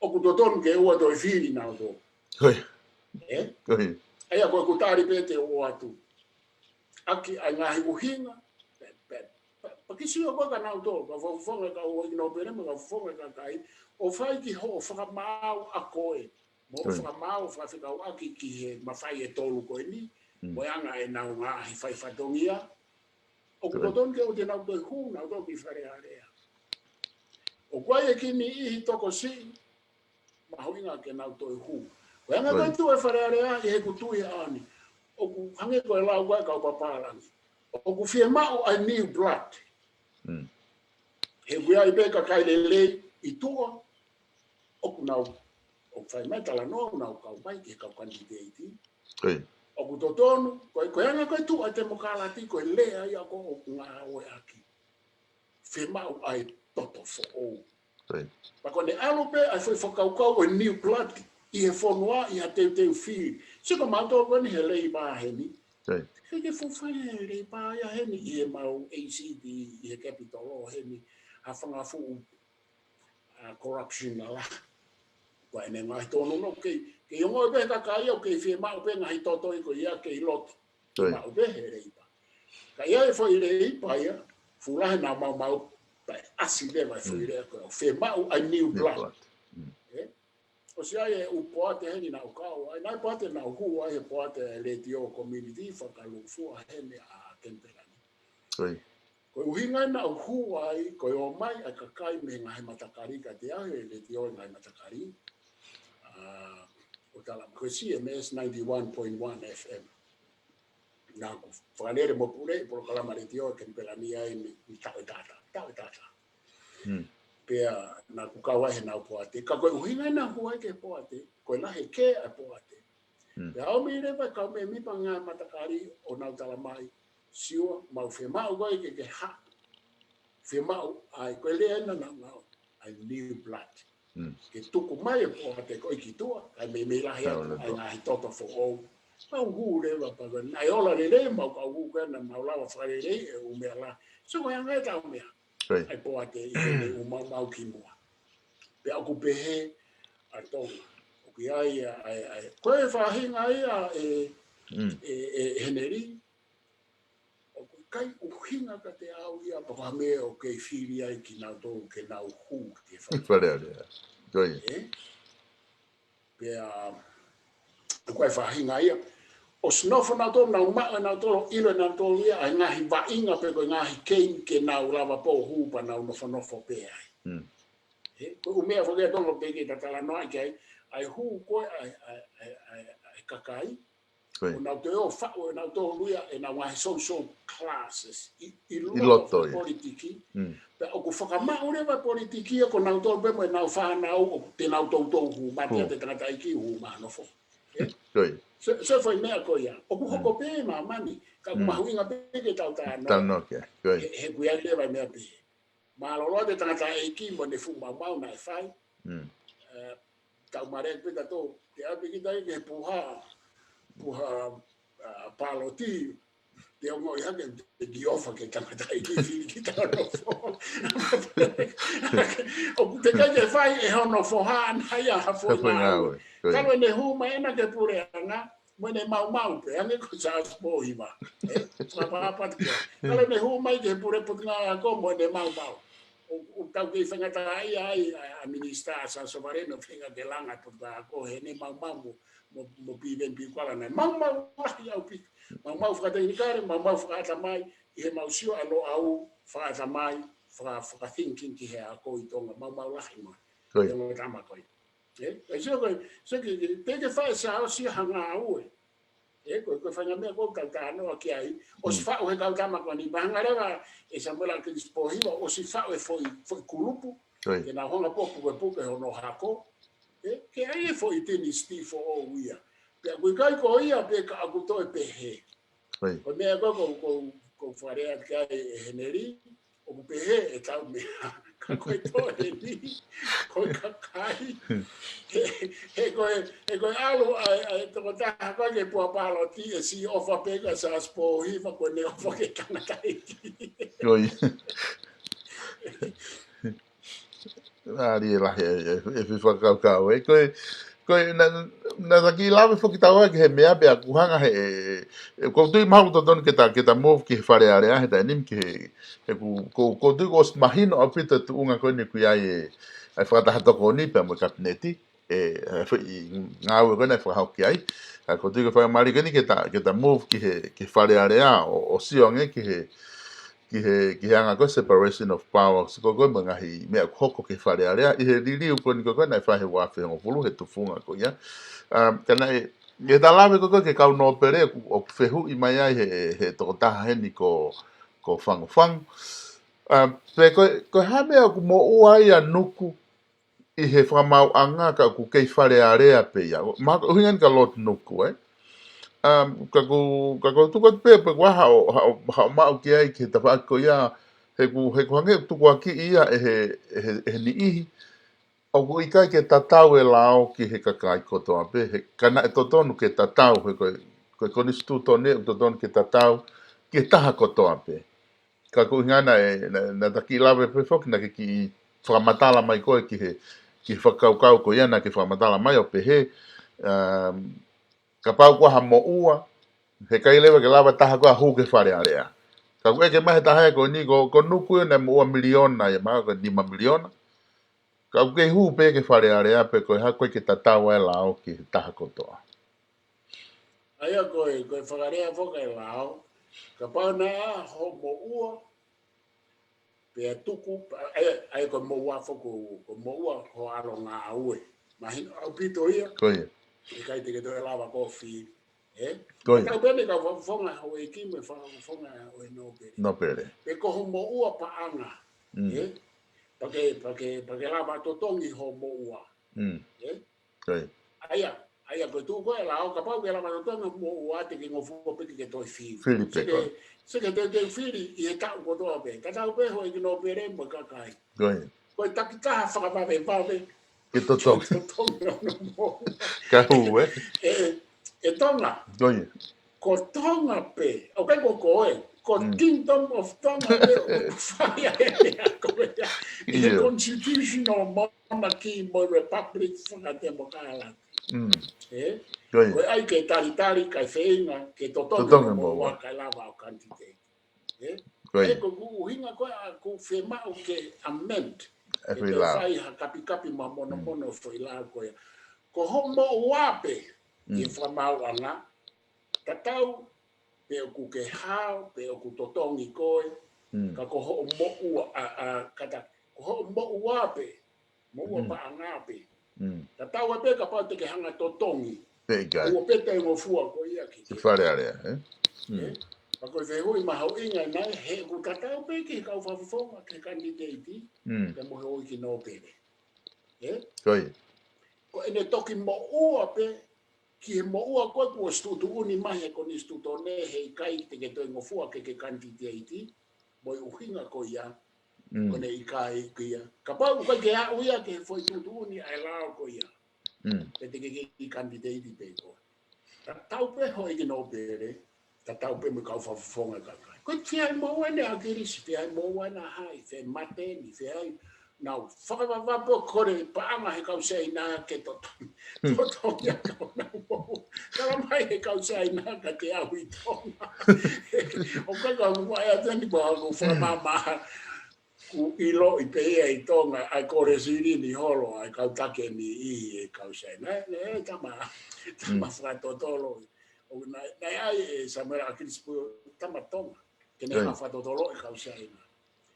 ʻoku totonu ke ʻoua toe fili nautolu. Ko ia. Ē? Ko ia. ʻA ia ko ʻeku tali pē te u ʻoatu. ʻAki ʻa e ngaahi ʻuhinga, pe, pe, pe, pe ke sio ko ē kia nautolu, kau fakafofonga kau ʻEiki Nōpele mo e kau fofonga kakai, ʻo fai ki hoʻo fakamaau ʻa koe. Mo Ko ia. fakamaau, fakafekauʻaki ki he mafai ʻe tolu ko eni, Mm. mo e anga ʻenau ngaahi faifatongia. ʻOku Ko ia. totonu ke ʻoua te nau toe hū, nautolu ki Fale Alea. ʻOku ʻi ai e kiʻi niʻihi tokosiʻi, mahuʻinga ke nau toe hū. Ko e anga Ko ia. ko e tuʻu e Fale Alea, ʻi heʻeku tui ʻaʻani. ʻOku hangē ko e lau ko ē ʻa e kau papālangi. ʻOku fiemaʻu ʻa e new blood. Mm. He ʻoku ʻi ai pē kakai lelei ʻi tuʻa, ʻoku nau, ʻoku fai mai talanoa, ʻoku nau kau mai ki he kau kanititeiti. Ko ia. ʻOku totonu, ko e, ko e anga ko e tuʻu ʻa e temokalati, ko e lea ia ko ē ʻoku ngāueʻaki. Fiemaʻu ʻa e toto foʻou. Ko ia. Pea ko ʻene ʻalu pē ʻa e foʻi fakakaukau ʻo e new blood ʻi he fonua ʻi ha teuteu fili. Sio ko mautolu ko eni he Leipa heni. Ko ia. He ke fuʻu fai he Leipa ia heni ʻi he mau A C D ʻi he Capitol heni. Ha fanga fuʻu ʻa corruption ʻa la. Ko ʻene ngaahi tōnounou kei, kei ongoʻi pē he kakai ʻoku kei fiemaʻu pē ngaahi toto ʻi ko ia kei lotu. Ko ia. Maʻu pē he Leipa. Ka ʻi ai e foʻi Leipa ia, fuʻu lahi ʻenau maumau, pea ʻasi leva e foʻi Mm. lea ko ē, fiemaʻu ʻa e new New blood. blood. Mm. Ē? ʻOsi ʻi ai e ʻū poate heni naʻa ku kau ai, naʻe poate naʻa ku hū ai he poate e letiō community, fakalūkufua heni ʻa Kenipela ni. Ko ia. Ko e ʻuhinga naʻa ku hū ai, ko e ō mai ʻa e kakai mei he ngaahi matakali, ka te ahi e letiō he ngaahi matakali. ʻA, ʻo tala, ko e C M S ninety-one point one F M. Naʻa ku fakalele mo pule ʻi he polokalama letiō ʻa Kenipela ni ai mei, mei taʻu ʻe taha taha, taʻu ʻe taha taha. Hmm. Pea naʻa ku kau ai he ʻenau poate. Ka ko e ʻuhinga naʻa ku hū ai ki he poate, ko e lahi e kē ʻa e poate. Hmm. Pea ʻomi leva e kau mēmipa ngaahi matakali ʻo nau tala mai, Siua, mau fiemaʻu ko ē ke ke haʻu. Fiemaʻu ai, ko e lea ena naʻa ku ngāueʻaki, new blood. Hmm. Ke tuku mai e poate ko ē ki tuʻa, kae meimei lahi Tau atu le ai to. ngaahi toto foʻou. Mau hū leva pea ko ē, naʻe ola lelei, mau kau hū ko ē naʻa mau lava fakalelei e ʻū meʻa lahi. So ko e anga ia ʻetau meʻa. Ko ia. ʻA e poate ʻi heʻene ʻū maumau ki muʻa. Pea ʻoku pehē ʻa Tonga. ʻOku ʻi ai ʻa e, ʻa e, ʻa e. Ko e faʻahinga ia ʻe, Mm. ʻe, ʻe Heneli. ʻOku ʻikai ʻuhinga kiate au ia, pe ko ha meʻa ʻoku kei fili ai kinautolu ke nau hū ki he Fale Alea. Fale Alea. Ko ia. Ē? Pea, ko e faʻahinga ia. ʻOsi nofo nautolu, nau maʻu ʻenautolu, ʻilo ʻenautolu ia, ʻa e ngaahi vaʻinga pe ko e ngaahi keimi ke nau lava pē ʻo hū pea nau nofonofo pē ai. Mm. He, ko e ʻū meʻa foki ʻa Tonga pē ke ta talanoa ki ai, ʻa e hū ko ē ʻa e, ʻa e, ʻa e, ʻa e, ʻa e kakai. Ko ia. ʻO nau toe ō faʻu ʻenautolu ia, ʻenau ngaahi social classes. ʻI, ʻi ʻI loto loto foʻi ia. politiki. Mm. Pea ʻoku fakamaʻu leva e politiki ia ko nautolu pē mo ʻenau fānau ʻoku te nau toutou hū, mate Hū. ʻa e tangataʻeiki hū mai ʻo nofo. Ē? Ko ia. So, so foʻi meʻa ko ia. ʻOku Mm. hoko pē ʻi māmani, ka ʻoku Mm. mahuʻinga pē ke tau talanoa. Talanoa ki ai. Ko ia. He, he ʻoku ʻi ai leva e meʻa pehē. Mālōlō atu e tangataʻeiki mo ʻene fuʻu maumau naʻe fai. Mm. Ē, tau mare pē tautolu, te api kita ki he puha, puha, ā, pāloti, te ongoʻi hake te ki ʻofa ki he tangataʻeiki fili kita ʻo nofo. ʻOku teʻeki ke fai ʻe hono foha ʻana ia ha foʻi Ka foʻi ngāue. ngāue. Ko ia. Talu ʻene hū mai ena ki he puleʻanga, mo ʻene maumau pē, hangē ko Charles Pōhiva. Ē, fakapapatu kia. Ka lele ne hū mai ki he pule Potungāue Ako mo ʻene maumau. ʻO, ʻoku tau kei faingataʻaʻia ai, ʻa, ʻa Minisitā Sāsovaleni ʻo feinga ke langa e Potungāue Ako, heʻene maumau mo, mo, mo Piveni Piukuala naʻe maumau lahi ʻaupito. Maumau fakatekinikale, maumau fakaʻatamai, ʻi heʻemau sio ʻa Loʻau, fakaʻatamai, faka, faka-thinking ki he ako ʻi Tonga, maumau lahi mo e. Ko ia. He ongo tama ko ia. Ē, ʻe sio ko e, sio ki, ki, te ke fai sa o si hanga au ē. Ē, ko e, ko e faʻahinga meʻa ko e kau tānoa ki ai. ʻOsi faʻu he kau tama ko eni, mahanga leva ʻe Samuela Kilisi Pōhiva, ʻosi faʻu e foʻi, foʻi kulupu. Ko ia. Ke nau hanga ʻo pukepuke hono hako. Ē, ke ʻai e foʻi tini Steve o ia. Pea ʻoku ʻikai ko ia pē ka ʻoku toe pehē. Ko ia. Ko e meʻa ko, ko, ko, ko fare atu ki ai ʻe Heneli, ʻoku pehē ʻetau meʻa, ka ko e toe ni, ko e kakai. He, he ko e, he ko e ʻalu ʻa e, ʻa e tokotaha ko ē ke pua paloti, ʻe siʻi ʻofa pē kia Charles Pōhiva, ko ʻene ʻofa ki he tangataʻeiki. Ko ia. Ari e lahi e, e, e fefakakaukau. Ē, ko e, ko e, naʻa, naʻa ta kiʻi lave foki taua ki he meʻa pea ʻoku hanga he, e, e, ʻoku ou tui mahalo ʻoku totonu ke ta, ke ta move ki he Fale Alea, he taimi ni ki he, he ʻoku, ʻoku, ʻoku ou tui kuo ʻosi mahino ʻaupito e tuʻunga ko eni ʻoku ʻi ai e, e fakataha tokoni pea mo e Kapineti, e, e foʻi ngāue ko ena ʻe fakahoko ki ai. Ka ʻoku ou tui ko e faingamālie ko eni ke ta, ke ta move ki he, ki he Fale Alea, ʻo, ʻo sio ange ki he, ki he, ki he anga ko e separation of powers, ko e, ko e mo e ngaahi meʻa ʻoku hoko ki he Fale Alea, ʻi he liliu ko eni ko e, ko e naʻe fai he ua afe hongofulu, he tufunga ko ia. Um, ka naʻe, ʻi heʻeta lave ko e, ko e ki he kau nōpele, ʻoku, ʻoku fehuʻi mai ai he, he tokotaha heni ko, ko Fangofango. Um, pe ko e, ko e hā e meʻa ʻoku moʻua ai ʻa Nuku, ʻi he fakamaauʻanga ka ʻoku kei Fale Alea pē ia. Mahalo ko e ʻuhinga eni kia Lord Nuku, ē? Um, ka ʻoku, ka ʻoku ou tuku atu pē, pe ko e hā haʻo, haʻo, haʻo maʻu ki ai ki he tafaʻaki ko ia, he ʻoku, he ʻoku hangē ʻoku tukuakiʻi ia ʻe he, ʻe he, ʻe he niʻihi. ʻOku ʻikai ke tatau e lao ki he kakai kotoa pē, he ka naʻe totonu ke tatau, he ko e, ko e konisitūtone ʻoku totonu ke tatau ki he taha kotoa pē. Ka ko e ʻuhinga naʻe, naʻe, naʻa ta kiʻi lave pē foki, naʻa ke kiʻi fakamatala mai koe ki he, ki he fakakaukau ko ia naʻa ke fakamatala mai ʻo pehē, um, kapau ko ha moʻua, he ʻikai leva ke lava taha ko ē ʻo hū ki he Fale Alea. Ka ʻoku ʻeke mai he taha ko eni, ko, ko Nuku ia naʻe moʻua miliona, ia mahalo ko e nima miliona. Ka ʻoku kei hū pē ki he Fale Alea pe ko e hā, ʻoku ʻikai ke tatau e lao ki he taha kotoa. ʻA ia ko e, ko e fakalea foki e lao, kapau naʻe ʻi ai hoʻo moʻua, pea tuku, ʻa ia, ʻa ia ko e moʻua foki, ko e moʻua hoʻo ʻalu ngāue. Mahino ʻaupito ia. Ko ia. ʻIkai te ke toe lava ʻo fili. Ē? Ko ia. Tau pehē ni kau fakafofonga houʻeiki mo e fakafofonga ʻo e nōpele. Nōpele. Pe ko hoʻo moʻua paʻanga. Mm. Ē? Pea ke, pea ke, pea ke lava totongi hoʻo moʻua. Mm. Ē? Ko ia. ʻA ia, ʻa ia ko e tuʻu ko ē lao, kapau ke lava totongi hoʻo moʻua te ke ngofua pē ke ke toe fili. Fili pē. Seke, ko ia. Seke te ke fili ʻi he taʻu kotoa pē. Ka tau pehē houʻeiki nōpele mo e kakai. Ko ia. Ko e takitaha fakavavevave. Ke totongi. Ke totongi hono moʻua. Ka hū, ē? ʻE, ʻe Tonga. Ko ia. Ko Tonga pē. ʻOku ʻikai ko koe. Ko e Mm. Kingdom of Tonga pē ʻoku fai ai e meʻa ko ia. ʻI he Ia. Constitutional monarchy mo e republic fakatemokalati. Mm. Ē? Ko ia. Ko e ʻai ke talitali kae feinga ke totongi Totongi hono moʻua. Moʻua kae lava ʻo candidate. Ē? Ko ia. Ē, ko ʻeku ʻuhinga ko ē ʻoku fiemaʻu ke amend. E Ke foʻi te lao. Fai ha kapikapi mo e monomono Mm. foʻi lao ko ia. Ko hoʻo moʻua pē, Mm. ʻi he fakamaauʻanga, tatau pe ʻoku ke hao, pe ʻoku totongi koe, Mm. ka ko hoʻo moʻua, ʻa, ʻa, kata, ko hoʻo moʻua pē, moʻua Mm. paʻanga pē. Mm. Tatau ai pē kapau te ke hanga totongi. Pe ʻikai. Ua pē te ngofua ko ia ki Ki he Fale Alea, ē? Mm. Ē? Pea ko e fehuʻi mahuʻinga nai, he ʻoku tatau pē ki he kau fakafofonga, ki he kanititeiti, Mm. pea mo e houʻeiki nōpele. Ē? Ko ia. Ko ʻene toki moʻua pē, ki he moʻua ko ē kuo ʻosi tuʻutuʻuni mai he konisitūtone he ʻikai te ke toe ngofua ke ke kanititeiti, mo e ʻuhinga ko ia, Mm. ko ʻene ʻikai ko ia. Kapau ʻoku ʻikai ke aʻu ia ki he foʻi tuʻutuʻuni ʻa e lao ko ia. Mm. Pea te ke kei kanititeiti pē koe. Tatau pē houʻeiki nōpele, tatau pē mo e kau fakafofonga kakai. Ko e fiefia moʻua eni ʻa Kilisi, fiefia moʻua eni ʻa Hai, fiefia mate ni, fiefia nau fakavavevave pē ʻo kole paʻanga he kau Sēniti ke totongi. Totongi ʻaki honau moʻua. Tala mai he kau Siaina ka te au ʻi Tonga. ʻOku ʻikai ke u ʻai atu ni pea ʻoku fakamamaha. Kuo ʻiloʻi pē ia ʻi Tonga, ʻa e kole silini holo, ʻa e kau taki ʻe niʻihi ʻe kau Siaina. Naʻe, naʻe tama, tama fakatotolo. ʻO naʻe, naʻe ʻai ʻe Samuela ʻAkilisi Puhi, tama Tonga. Ke ne hanga fakatotolo e kau Siaina.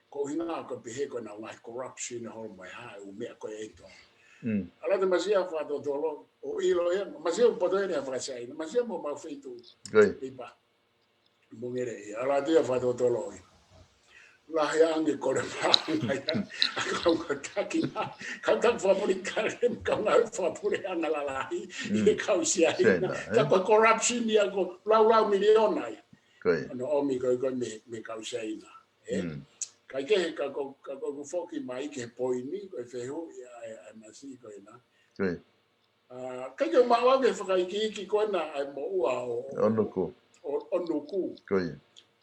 Ko e ʻuhinga ko e pehē ko e ngaahi corruption holo mo e hā e ʻū meʻa ko ē ʻi Tonga. ʻAlu atu Masiʻi fakatotolo, ʻo ʻilo ia, Masiʻi ʻoku poto eni ʻa e faka-Siaina, Masiʻi mo mau feituʻu. Ipa. Mongere ia, ʻalu atu ia fakatotolo ia. Lahi ange kole maʻu mai ia, ʻa e kau taki na, kau taki fakapolitikale, kau ngāue fakapuleʻanga lalahi, ʻi he kau Siaina. Ka ko e corruption ia ko e laulau miliona ia. ʻOku ʻomi ko ē ko ē mei, mei he kau Siaina. ʻE? Ka ʻi he, ka ko, ka ko ʻeku foki mai ki he poini, ko e fehuʻi ʻa e, ʻa e Masiʻi ko ena. ʻA, ʻikai ke u maʻu au ki he fakaikiiki ko ena ʻa e moʻua ʻo, ʻo Nuku. ʻO, ʻo Nuku.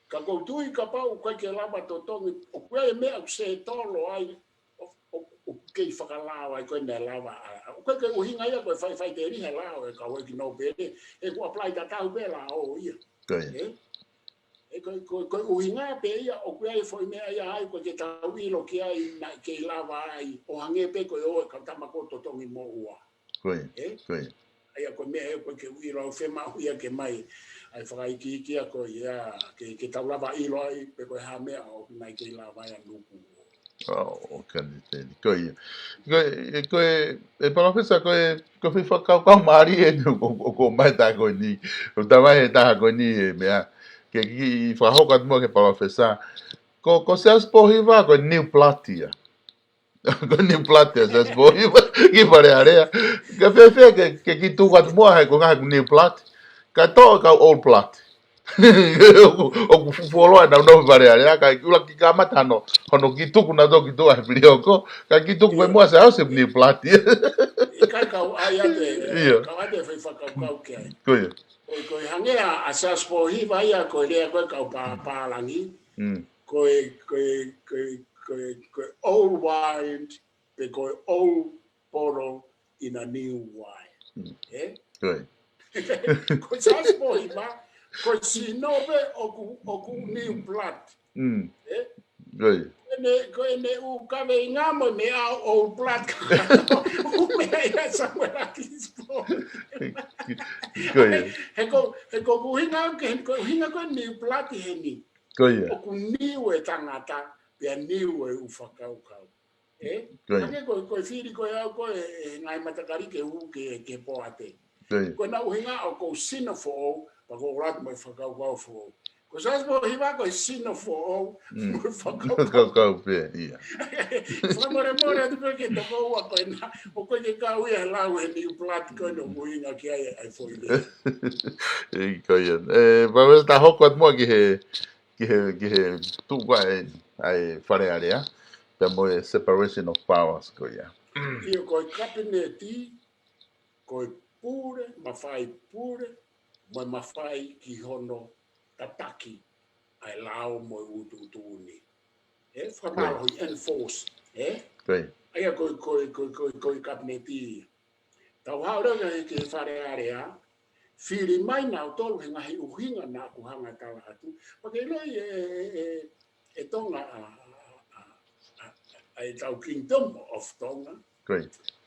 Ka ʻoku ou tui kapau ʻoku ʻikai ke lava totongi, ʻoku ʻi ai e meʻa ʻoku settle ai, ʻo, ʻo, ʻoku kei fakalao ai ko ena e lao, ʻa, ʻoku ʻikai ke ʻuhinga ia ko e faʻifaʻiteliha e lao ʻa e kau ʻeiki nōpele, he ʻoku apply tatau pē lao ia. ʻE? ʻE ko, ko, ko e ʻuhinga pē ia ʻoku ʻi ai e foʻi meʻa ia ai ʻoku ʻikai ke tau ʻilo ki ai naʻe kei lava ai ʻo hangē pē ko e ō e kau tama ko ē totongi moʻua. ʻE? ʻA ia ko e meʻa ia ʻoku ʻikai ke u ʻilo au fiemaʻu ia ke mai ʻa e fakaikiiki ia ko ia ke, ke tau lava ʻilo ai pe ko e hā e meʻa ʻoku nau kei lava ai ʻa Nuku. ʻO, ʻo Kaniteni. Ko ia. Ko e, ko e, ʻe Palōfesa, ko e, ko e foʻi fakakaukau mālie eni ʻoku, ʻoku, ʻoku ʻomai ʻe he taha ko eni. ʻOku ʻomai ʻe he taha ko eni e meʻa. Ke, ke fakahoko atu muʻa ki he Palōfesa. Ko, ko Siaosi Pōhiva, ko e new blood ia. Ko e new blood ia, Siaosi Pōhiva, ki Fale Alea. Ka fēfē ke, ke kiʻi tuku atu muʻa he ko e ngaahi ʻoku new blood. Kae toʻo e kau old blood. ʻOku, ʻoku fuoloa ʻenau nofo ʻi Fale Alea, ka ʻuluaki kamata hono, hono kiʻi tuku nautolu ki tuʻa he pilioko, ka kiʻi tuku pē muʻa Siaosi new blood. ʻIkai kau ai ate, kau ate fai fakakaukau ki ai. Ko ia. Ko e, ko e hangē ʻa, ʻa Siaosi Pōhiva ia ko e lea ko ē kau pā, pālangi. Ko e, ko e, ko e, ko e, ko e old wine, pe ko e old bottle in a new wine. ʻE? Ko Siaosi Pōhiva, ko e sino pē ʻoku, ʻoku new blood. ʻE? Ko ʻene, ko ʻene ʻū kaveinga mo e meʻa ʻo old blood ka. ʻŪ meʻa ia Samuela ʻAkilisi Pōhiva. He ko, he ko ʻeku ʻuhinga ke, ko e ʻuhinga ko e new blood heni. ʻOku new e tangata, pea new e ʻū fakakaukau. ʻE? Hangē ko, ko e fili ko ē au ko e, e ngaahi matakali ke hū ki he, ki he poate. Ko ʻena ʻuhinga ʻoku ou sino foʻou, pea ʻoku ou ʻalu atu mo e fakakaukau foʻou. Ko Siaosi Pōhiva ko e sino foʻou, mo e fakakaukau. Fakakaukau pē, ia. Fakamolemole atu pē ki he tokoua ko ena, ʻoku ʻikai ke kau ia he lau he new blood ko ena ʻoku ʻuhinga ki ai ʻa e foʻi lea. ʻE, ko ia. ʻE, pea mei ta hoko atu muʻa ki he, ki he, ki he tuʻu ko ē ʻa e Fale Alea, pea mo e separation of powers ko ia. ʻIo, ko e kapineti, ko e pule, mafai pule, mo e mafai ki hono tataki ʻa e lao mo e ʻū tuʻutuʻuni. ʻE, fakamālohi, enforce, ʻe? ʻA ia ko e, ko e, ko e, ko e, ko e kapineti ia. Tau haʻu leva ki he, ki he Fale Alea, fili mai nautolu he ngaahi ʻuhinga naʻa ku hanga tala atu. Pea ke ʻiloʻi ʻe, ʻe, ʻe, ʻe Tonga ʻa, ʻa, ʻa, ʻa, ʻa ʻetau Kingdom of Tonga.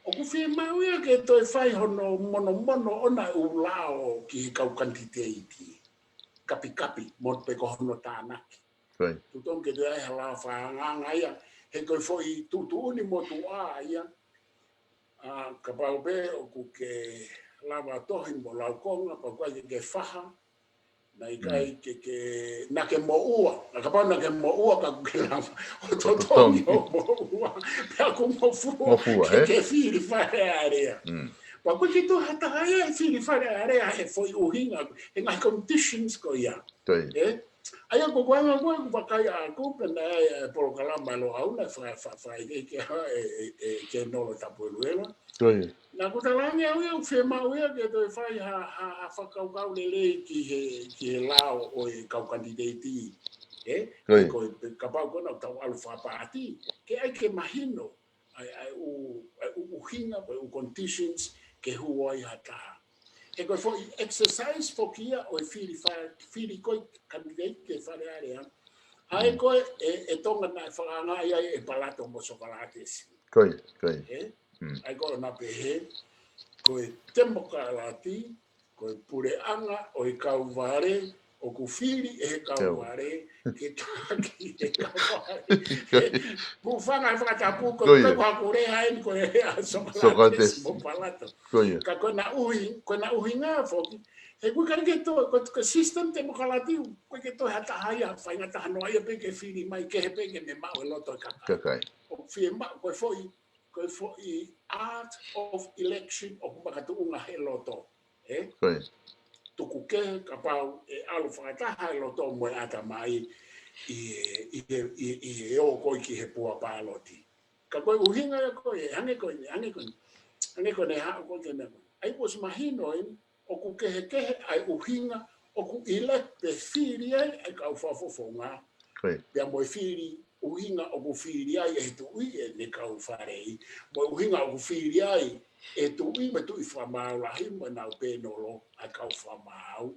ʻOku fiemaʻu ia ke toe fai hono monomono ʻona ʻū lao ki he kau kanititeiti. Kapikapi, mo pe ko hono tānaki. Tuʻu tonu ke toe ʻai ha lao fakaangaanga ia, he ko e foʻi tuʻutuʻuni motuʻa ia, ʻa, kapau pē ʻoku ke lava tohi mo laukonga, pea ʻoku ʻikai ke ke faha, naʻe ʻikai ke, ke, naʻa ke moʻua, ʻa kapau naʻa ke moʻua ka ʻoku ke lava ʻo totongi hoʻo moʻua, pea ʻoku ngofua, ngofua, ke, ke fili Fale Alea. Pea ʻoku ʻikai ke toe ha taha ia ʻe fili Fale Alea he foʻi ʻuhinga, he ngaahi conditions ko ia. ʻE? ʻA ia ko e anga ko ē ʻoku vakai ʻaʻaku pea naʻe ʻi ai e polokalama ʻa e Loʻau naʻe fa-, fa-, fai ke, ke, ʻe, ʻe, ʻe, ke Nolo Tapueluela. Naʻa ku talaange au ia ʻoku fiemaʻu ia ke toe fai ha, ha, ha fakakaukau lelei ki he, ki he lao ʻo e kau kanititeiti. ʻE? Ko e, pe kapau ko ena ʻoku tau ʻalu fakapaati, ke ʻai ke mahino ʻa e, ʻa e ʻū, ʻa e ʻū ʻuhinga, ʻa e ʻū conditions ke hū ai ha taha. He ko e foʻi exercise foki ia ʻo e fili fa-, fili ko ē candidate ki he Fale Alea. ʻA ē ko ē ʻe, ʻe Tonga naʻe fakaangaʻi ai ʻe Palato mo Sokalātesi. Ko ia, ko ia. Ē? ʻA ē ko ē naʻe pehē, ko e temokalati, ko e puleʻanga ʻo e kau vale, ʻoku fili ʻe he kau vale, ke taki ʻe he kau vale. Pufanga e fakatapu, ko e, ko e haku lea eni ko e lea ʻa Sokalātesi mo Palato. Ko ia. Ka ko ʻena ʻuhi-, ko ʻena ʻuhinga foki, he ʻoku ʻikai ke toe, ko, ko e system temokalati, ʻoku ʻikai ke toe ha taha ia, faingataha noa ia pē ke fili mai, kehe pē ke ne maʻu e loto e kakai. Kakai. ʻOku fiemaʻu, ko e foʻi, ko e foʻi art of election ʻoku makatuʻunga he loto. Ē? Ko ia. Tuku kehe kapau ʻe ʻalu fakataha e loto mo e ʻatamai ʻi he, ʻi he, ʻi he, ʻi he ō ko ē ki he pua pāloti. Ka ko e ʻuhinga ia ko ē, hangē ko eni, hangē ko eni, hangē ko eni haʻu ko ē ki he meʻa ko ē. ʻA ia kuo ʻosi mahino eni, ʻoku kehekehe ʻa e ʻuhinga ʻoku elect pe fili ai ʻa e kau fakafofonga. Ko ia. Pea mo e fili ʻuhinga ʻoku fili ai ʻe he tuʻi ʻene kau fale, mo e ʻuhinga ʻoku fili ai ʻe he tuʻi mo e tuʻi fakamaau lahi mo ʻenau pēnolo ʻa e kau fakamaau,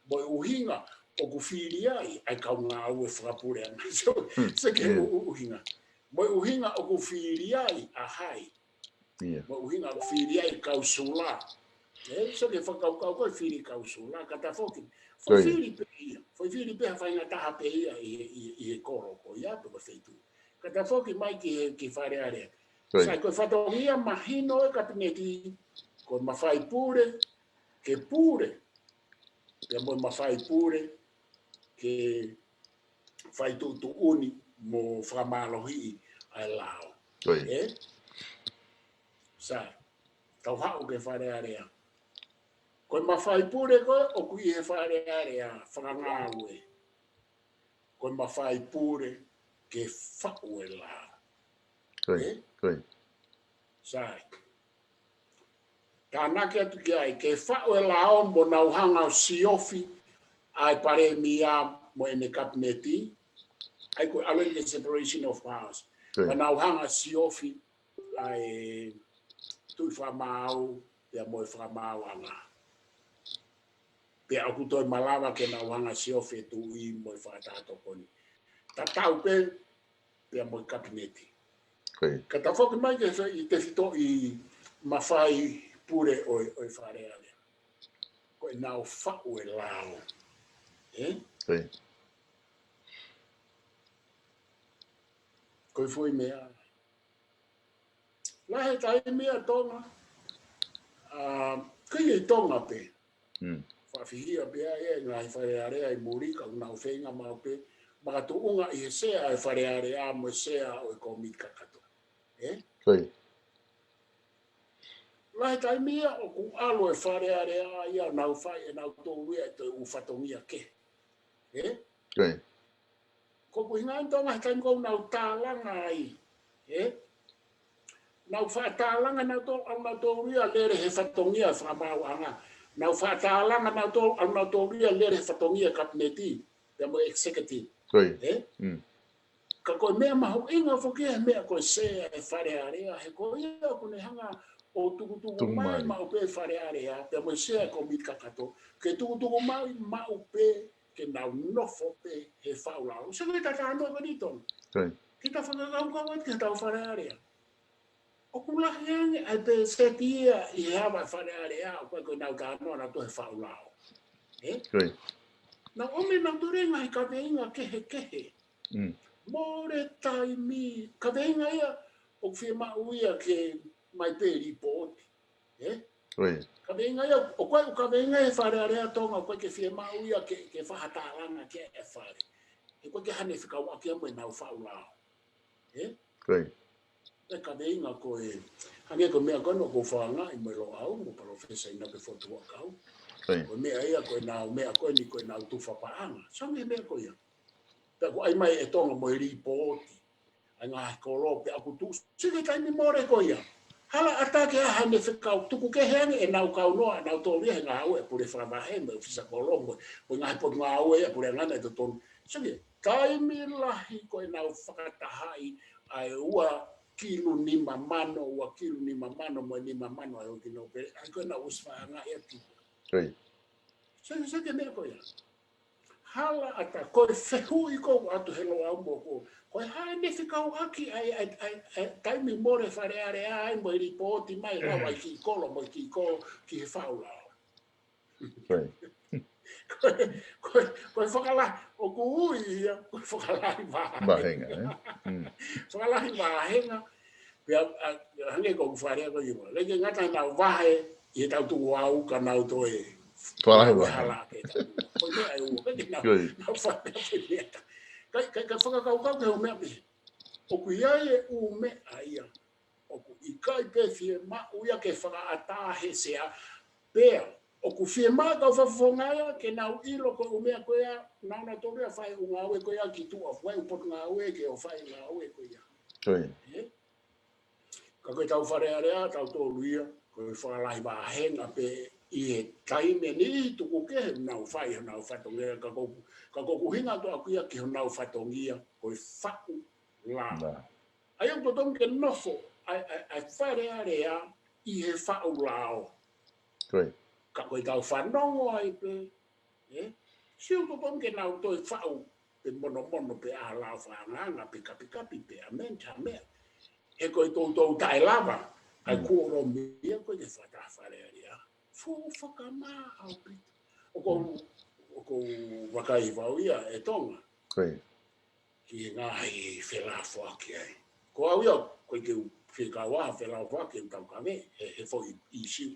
mo e ʻuhinga ʻoku fili ai ʻa e kau ngāue fakapuleʻanga. So, Hmm, seke yeah. ʻu-, ʻu-, ʻuhinga. Mo e ʻuhinga ʻoku fili ai ʻa hai. Yeah. Mo e ʻuhinga ʻoku fili ai kau sula. Ē, so ke fakakaukau ko e fili kau sula, ka tafoki. Ko ia. Foʻi fili pē ia. Foʻi fili pē ha faingataha pē ia ʻi, ʻi, ʻi he kolo ko ia pe ko e feituʻu. Ka tafoki mai ki he, ki Fale Alea. Ko ia. Sai, ko e fatongia mahino e kapineti, ko e mafai pule, ke pule, pea mo e mafai pule, ke fai tuʻutuʻuni mo fakamālohiʻi ʻa e lao. Ko ia. Ē? Sai, tau haʻu ki he Fale Alea. Ko e mafai pule ko ē ʻoku ʻi he Fale Alea, fakangāue. Ko e mafai pule ke faʻu e lao. Ko ia, Ē? ko ia. Sai. Tānaki atu ki ai, ke faʻu e lao mo nau hanga ʻo siofi ʻa e palēmia mo ʻene kapineti, ʻa ia ko e ʻalu eni ki he separation of powers. Ko ia. Mo nau hanga ʻo siofi ʻa e tuʻi fakamaau, pea mo e fakamaauʻanga. Pea ʻoku toe malava ke nau hanga ʻo siofi e tuʻi mo e fakataha tokoni. Tatau pē, pea mo e kapineti. Ko ia. Ka tafoki mai ki he fe-, ʻi he tefitoʻi mafai pule ʻo e, ʻo e Fale Alea. Ko ʻenau faʻu e lao. Ē? Ko ia. Ko e foʻi meʻa. Lahi e taimi ʻa Tonga, ʻa, ko ia ʻi Tonga pē. Mm. Faʻa fihia pē ai e ngaahi Fale Alea ʻi muli, ka ʻoku nau feinga maʻu pē, makatuʻunga ʻi he sea e Fale Alea mo e sea ʻo e kōmiti kakato. Ē? Ko ia. Lahi e taimi ia ʻoku ʻalu e Fale Alea ia ʻo nau fai ʻenau tōlua e toe ʻū fatongia kehe. Ē? Ko ia. Ko ʻeku ʻuhinga ʻeni Tonga he taimi ko ē ʻoku nau tālanga ai. Ē? Nau faʻa tālanga, nau tō-, ʻoku nau tōlua lele he fatongia fakamaauʻanga. Nau faʻa tālanga, nau tō-, ʻoku nau tōlua lele he fatongia kapineti. Pea mo e executive. Ko ia. Ē? Mm. Ka ko e meʻa mahuʻinga foki he meʻa ko e sea e Fale Alea, he ko ia ʻoku ne hanga ʻo tukutuku Tuku mai mai. maʻu pē Fale Alea, pea mo e sea e kōmiti kakato, ke tukutuku mai maʻu pē ke nau nofo pē he faʻu lao. So ke ta talanoa ko eni Tonga. Ko ia. Ke ta fakakaukau atu ki heʻetau Fale Alea. ʻOku lahi ange ʻa e pēseti ia ʻi he ava e Fale Alea, ʻoku ʻikai ko ʻenau talanoa nautolu he faʻu lao. Ē? Ko ia. Nau ʻomi nautolu e ngaahi kaveinga kehekehe. Mm. Mole taimi, kaveinga ia ʻoku fiemaʻu ia ke mai pē lipooti. Ē? Ko ia. Kaveinga ia, ʻoku ʻikai ko e kaveinga e Fale Alea Tonga, ʻoku ʻikai ke fiemaʻu ia ke, ke fakatālanga ki ai e fale. He ʻoku ʻikai ke hane fekauʻaki ia mo ʻenau faʻu lao. Ē? Ko ia. ʻE kaveinga ko ē, hangē ko e meʻa ko ē naʻa ku fakaangaʻi mo e Loʻau, mo Palōfesa ʻInoke Fotu Huʻakau. Ko ia. Ko e meʻa ia ko ʻenau meʻa ko eni ko ʻenau tufa paʻanga. So e meʻa ko ia. Pea ʻoku ʻai mai e Tonga mo e lipooti. ʻA e ngaahi kolo pea ʻoku tuʻu. Sio ki he taimi mole ko ia. Hala ʻatā ke ʻai hane fekau tuku kehe ange ʻenau kau noa, ʻenau tōlua he ngāue e pule fakavahe mo e ʻōfisa kolo mo, mo e ngaahi potungāue e puleʻanga naʻe totonu. Sio ki he taimi lahi ko ʻenau fakatahaʻi ʻa e ua kilu nima mano, ua kilu nima mano mo e nima mano ʻa e ʻoki nōpele, ʻa ia ko ʻenau ʻosi fakaangaʻi atu. Sai, sai ke meʻa ko ia. Hala ʻatā, ko e fehuʻi ʻoku ʻatu he loa mo ko. Ko e hā ʻene fekauʻaki ʻa e, ʻa e, ʻa e, ʻa e taimi mole Fale Alea ai mo e lipooti mai, lau ai ki kolo, mo ki kolo, ki he faʻu lao. Ko e, ko e, ko e fakala-, ʻoku ui ia, ko e fakalahi vāhenga. Fakalahi vāhenga. Pea, ʻa, hangē ko ʻeku fale ko ia. Leke ngata nau vahe, ʻi he tau tuku au ka nau toe. Fakalahi vāhenga. Ko e meʻa ʻe ua, ka ke nau, nau fale ko e meʻa. Kai, kai, kai fakakaukau ke ʻo meʻa pē. ʻOku ʻi ai e ʻū meʻa ia. ʻOku ʻikai pē fiemaʻu ia ke fakaʻatā he sea. Pea, ʻoku fiemaʻu kau fakafofonga ia ke nau ʻilo ko e ʻū meʻa ko ia, nau nau tō ia fai ʻū ngāue ko ia ki tuʻa, fai ʻū potungāue ke ʻo fai ngāue ko ia. Ka ko e tau Fale Alea, tau tolu ia, ko e fakalahi vāhenga pē ʻi he taimi ni tuku kehe nau fai honau fatongia, ka ko, ka ko ʻeku ʻuhinga atu ʻaku ia ki honau fatongia, ko e faʻu lao. ʻA ia ʻoku totonu ke nofo ʻa e, ʻa e, ʻa e Fale Alea ʻi he faʻu lao. Ka ko e tau fanongo ai pē, ē? Sio ʻoku totonu ke nau toe faʻu pe monomono pe ʻa e lao fakaangaanga pe kapikapi pe amend ha meʻa. He ko e toutou taʻelava ʻa e kuolomi ia ko e ke fakataha Fale Alea. Fuʻu fakamā ʻaupito. ʻOku ou, ʻoku ou vakai vau ia ʻe Tonga ki he ngaahi felāfoaki ai. Ko au ia, ko e ke u fekauʻaki felāfoaki ʻe tau kave, he, he foʻi ʻīsiu.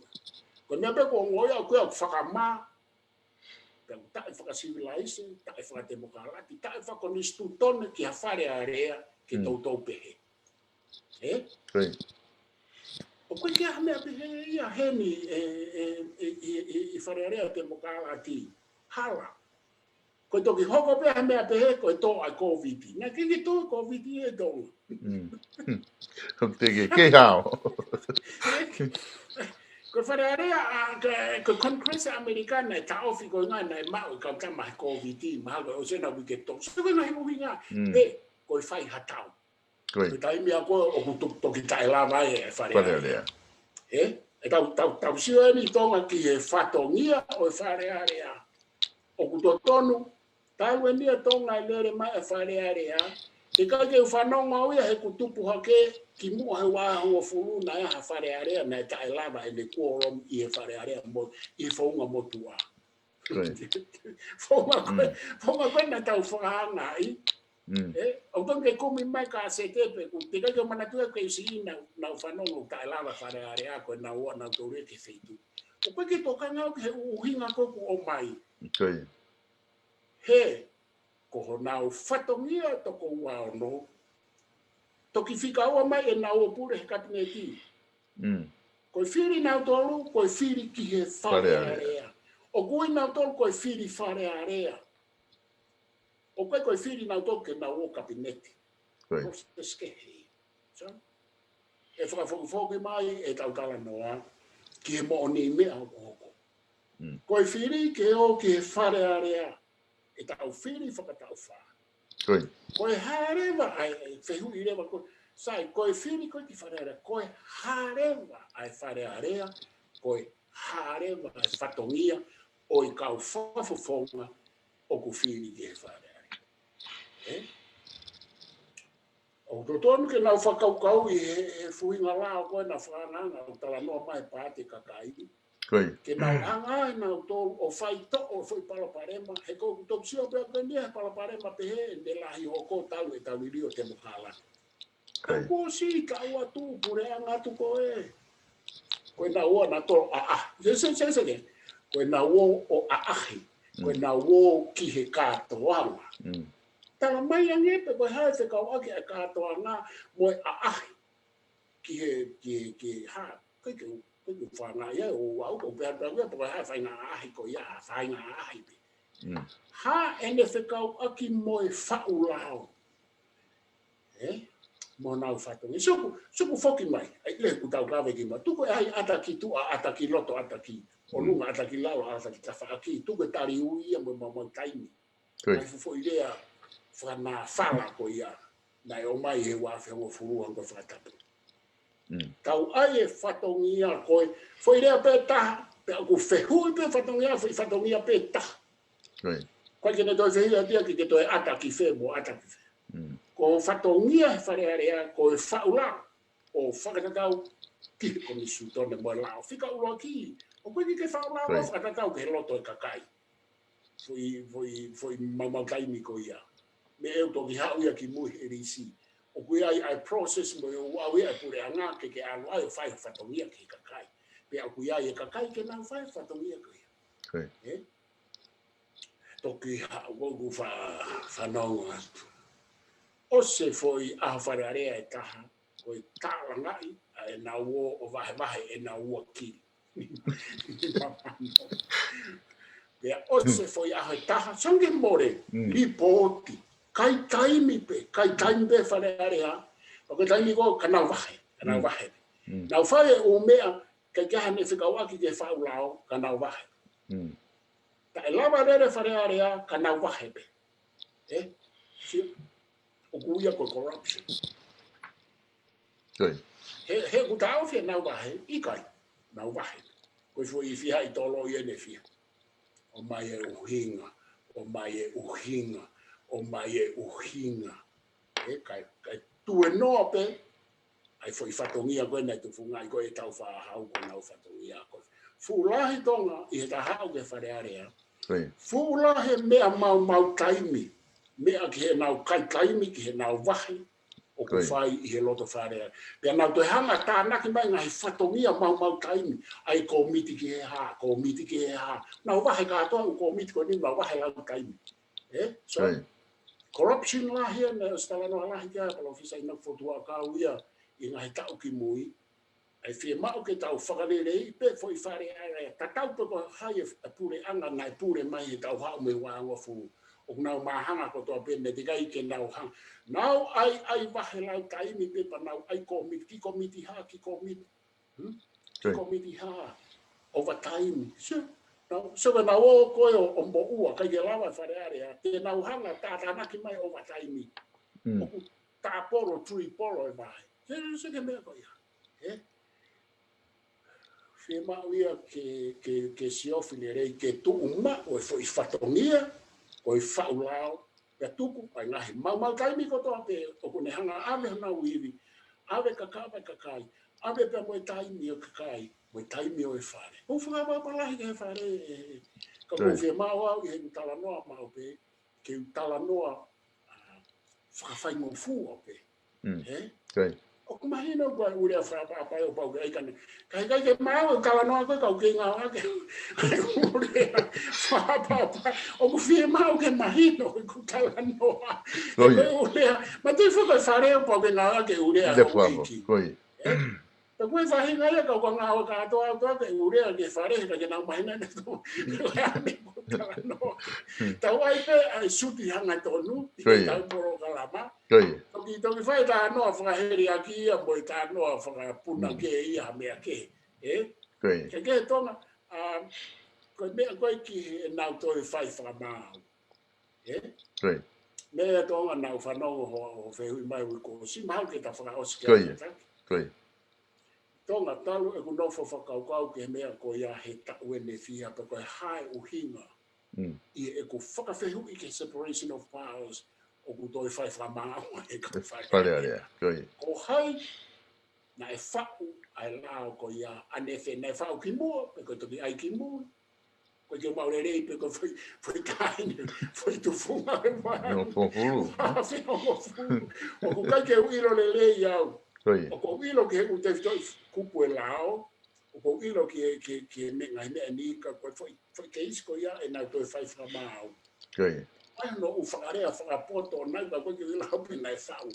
Ko e meʻa pē ko e ongo ia, ko e au fakamā, pea taʻe fakasivilaise, taʻe fakatemokalati, taʻe fakakonisitūtone ki ha Fale Alea ke toutou pehē. Ē? ʻOku ʻikai ke ʻi ai ha meʻa pehē ia heni ʻe, ʻe, ʻe, ʻe, ʻe, ʻe Fale Alea temokalati. Hala. Ko e toki hoko pē ha meʻa pehē, ko e tō ʻa e Kōviti. Naʻe ʻikai ke tō Kōviti ʻe tō. ʻOku te ke, ke hao. Ko e Fale Alea, ʻa, ko, ko e Congress ʻAmelika naʻe taʻofi ko e ngaahi naʻe maʻu e kau tama he Kōviti, mahalo ʻosi ʻena uike tolu. So ko e ngaahi ʻuhinga, pē, ko e fai ha tau. Ko e taimi ako ʻoku to-, toki taʻelava e Fale Alea. Ē, ʻe tau, tau, tau sio eni Tonga ki he fatongia ʻo e Fale Alea. ʻOku totonu, talu eni ʻa Tonga e lele mai e Fale Alea. ʻIkai ke u fanongo au ia he kuo tupu hake kimuʻa he ua afe hongofulu naʻe ʻi ai ha Fale Alea naʻe taʻelava ʻene kuolomu ʻi he Fale Alea mo, ʻi he founga motuʻa. Founga ko ē, founga ko ē naʻa tau fakaangaʻi. Ē, ʻoku totonu ke kumi mai ka se te pe ku, te kai ke manatu ʻa e kei si nau, nau fanongo taʻelava Fale Alea ko ē nau ō nau tō ia ki he feituʻu. ʻOku ʻikai ke tokanga au ki he ʻuhinga ko ē ʻoku ʻomai. He, ko honau fatongia toko ua ono, toki fika ua mai ʻenau ō pule he kapineti. Ko e fili nautolu, ko e fili ki he Fale Alea. ʻOku ui nautolu, ko e fili Fale Alea. ʻOku ʻikai ko e fili nautolu ke nau ō kapineti. Process kehe. So, ʻe fakafokifoki mai ʻetau talanoa ki he moʻoni meʻa ʻoku hoko. Ko e fili ke ō ki he Fale Alea, ʻetau fili fakataʻu fā. Ko e hā leva ʻa e, ʻa e fehuʻi leva ko, sai, ko e fili ko ē ki Fale Alea, ko e hā leva ʻa e Fale Alea, ko e hā leva ʻa e fatongia ʻo e kau fakafofonga ʻoku fili ki he Fale Alea. Ē? ʻOku totonu ke nau fakakaukauʻi he, he fuʻu hinga lao ko ē naʻa fakaangaanga ʻo talanoa mai pāti kakai. Ke nau anga ʻenau tolu ʻo faitoʻo ʻo foʻi palopalema, he ko ʻeku toki sio pē au ko eni he palopalema pehē, ne lahi hoko talu ʻetau liliu ʻo temokalati. Ka kuo ʻosi ka ua tuʻu puleʻanga atu ko ē. Ko ʻenau ō nautolu ʻo ʻaʻahi. Se, se, se, se, ke. Ko ʻenau ō ʻo ʻaʻahi. Ko ʻenau ō ki he kātoanga. Tala mai ange pē ko e hā e fekauʻaki ʻa e kātoanga mo e ʻaʻahi. Ki he, ki he, ki he hā. Kai ke, kai ke fanga ia, ʻo au, ko pea pea ia, ko e hā e faʻahinga ʻaʻahi ko ia, faʻahinga ʻaʻahi pē. Hā ʻene fekauʻaki mo e faʻu lao. Ē? Mo nau fatongia. Suku, suku foki mai. ʻAi le ku tau kave ki ma. Tuku e ʻai ʻata ki tuʻa, ʻata ki loto, ʻata ki ʻolunga, ʻata ki lalo, ʻata ki tafaʻaki. Tuku e tali ui ia mo e maumau taimi. Ai fuʻu foʻi lea fakanāfala ko ia. Naʻe ō mai he ua afe hongofulu hangē ko e fakatapu. Tau ʻai e fatongia ko e. Foʻi lea pē taha. Pea ʻoku fehuʻi pē fatongia, foʻi fatongia pē taha. Ko ia. ʻIkai ke ne toe fehuʻi atu ia ke toe ʻata ki fē mo ʻata ki fē. Ko fatongia he Fale Alea, ko e faʻu lao ʻo fakatatau ki he Konisitūtone mo e lao fika ʻuluaki. ʻOku ʻikai ke faʻu lao ʻo fakatatau ki he loto e kakai. Foʻi, foʻi, foʻi maumau taimi ko ia. Meʻa ʻoku toki haʻu ia ki mui he lisi. ʻOku ʻi ai ʻa e process mo e ʻoku ʻi ai ʻa e puleʻanga ke ke ʻalu ai ʻo fai ho fatongia ki he kakai. Pea ʻoku ʻi ai e kakai ke nau fai fatongia ko ia. Ē? Toki haʻu ʻoku fa-, fanongo atu. ʻOsi e foʻi ʻaho Fale Alea ʻe taha, ko e tālangaʻi ʻa ʻenau ō ʻo vahevahe ʻenau ua kili. Pea ʻosi e foʻi ʻaho ʻe taha, sio ange mole, lipooti. Kai taimi pē, kai taimi pē Fale Alea. Pea ko e taimi ko ē ka nau vahe, ka nau vahe. Nau fai e ʻū meʻa, ʻikai ke ʻi ai haʻane fekauʻaki ki he faʻu lao, ka nau vahe. Taʻe lava lele Fale Alea, ka nau vahe pē. Ē? Sio, ʻoku ui ia ko e corruption. He, he ʻoku taʻofi ʻenau vahe, ʻikai, nau vahe. Ko e foʻi fiha ʻi tolo ia ne fiha. ʻOmai e ʻuhinga, ʻomai e ʻuhinga, ʻomai e ʻuhinga. Ē, kae, kae tuenoa pē, ʻa e foʻi fatongia ko ē naʻe tufungaʻi ko ē ʻe Tāufaʻāhau ko ʻenau fatongia ko ē. Fuʻu lahi Tonga ʻi he taha ʻoku ke Fale Alea. Fuʻu lahi e meʻa maumau taimi. Meʻa ki heʻenau kai taimi, ki heʻenau vahe. ʻOku fai ʻi he loto Fale Alea. Pea nau toe hanga tānaki mai ngaahi fatongia maumau taimi. ʻAi kōmiti ki he hā, kōmiti ki he hā. Nau vahe kātoa ʻū kōmiti ko eni, nau vahe lau taimi. Ē? So, corruption lahi ia, naʻe ʻosi talanoa lahi ki ai ʻa Palōfesa ʻInoke Fotu Huʻakau ia ʻi he ngaahi taʻu ki mui. ʻAi fiemaʻu ke tau fakaleleiʻi pē foʻi Fale Alea, tatau pē ko hai e puleʻanga naʻe pule mai he tau haʻu mei he uangofulu. ʻOku nau māhanga kotoa pē ne teʻeki ai ke nau hanga. Nau ʻai, ʻai vahe lau taimi pē pea nau ʻai kōmiti, ki kōmiti hā, ki kōmiti. Ki kōmiti hā, overtime. Sio, nau, sio ka nau ō ko ē ʻo, ʻo moʻua, ʻikai ke lava Fale Alea, te nau hanga tātānaki mai overtime. ʻOku tāpolo, tripolo e vahe. Sio, sio ki he meʻa ko ia. Ē? Fiemaʻu ia ke, ke, ke siofi lelei, ke tuʻu maʻu e foʻi fatongia, ko e faʻu lao, pea tuku, ʻai ngaahi maumau taimi kotoa pē, ʻoku ne hanga ʻave honau ivi, ʻave kaka-, ʻave kakai, ʻave pea mo e taimi ʻo e kakai, mo e taimi ʻo e fale. ʻOku fakaʻapaʻapa lahi ki he fale, ē, ē. Ka ʻoku ou fiemaʻu au ʻi he talanoa maʻu pē, ke u talanoa, ʻa, fakafaingofua pē. Ē? ʻOku mahino ko e ʻū lea fakaʻapaʻapa ʻo pau ke ʻai kane. Ka ʻikai ke maau e talanoa ko ē ka u kei ngāueʻaki e ʻū lea fakaʻapaʻapa. ʻOku fiemaʻu ke mahino ʻeku talanoa. Ko e ʻū lea, ma te faka fare ʻo pau ke ngāueʻaki e ʻū lea ko ē. Ē? Ka ko e faʻahinga ia ka u ka ngāue kātoa atu ʻa e ʻū lea ki he fale, ka ke nau mahino ʻene tō. Tau ʻai pē ʻa e suti hangatonu, ʻi heʻetau polokalama. Toki, toki fai talanoa fakaheliaki ia, mo e talanoa fakapuna kehe ia, meʻa kehe. Ē? Ke, ke Tonga, ʻa, ko e meʻa ko ē ki heʻenau toe fai fakamaau. Ē? Meʻa ia Tonga naʻa ku fanongo ho, ho fehuʻi mai ʻi he kuo ʻosi, mahalo ke ta fakaʻosi ke ʻataki. Tonga, talu ʻeku nofo fakakaukau ki he meʻa ko ia he taʻu ʻe fiha pe ko e hā e ʻuhinga ʻi heʻeku fakafehuʻi ki he separation of powers ʻoku toe fai fakamaau ʻe he kau Fale Alea. Ko hai naʻe faʻu ʻa e lao ko ia ʻanefē, naʻe faʻu ki muʻa, pe ko e toki ʻai ki muʻa. Ko e ke mau lelei pe ko e foʻi, foʻi taimi, foʻi tufunga e mau. Hongofulu. Hongofulu. ʻOku ʻikai ke u ʻilo lelei au. ʻOku ou ʻilo ki he ʻū tefitoʻi kupu e lao. ʻOku ou ʻilo ki he, ki he, ki he meʻa ngaahi meʻa ni ka ko e foʻi, foʻi keisi ko ia ʻenau toe fai fakamaau. ʻAi hono ʻū fakalea fakapoto ʻo nau ka ko e ke u ʻilo pe naʻe faʻu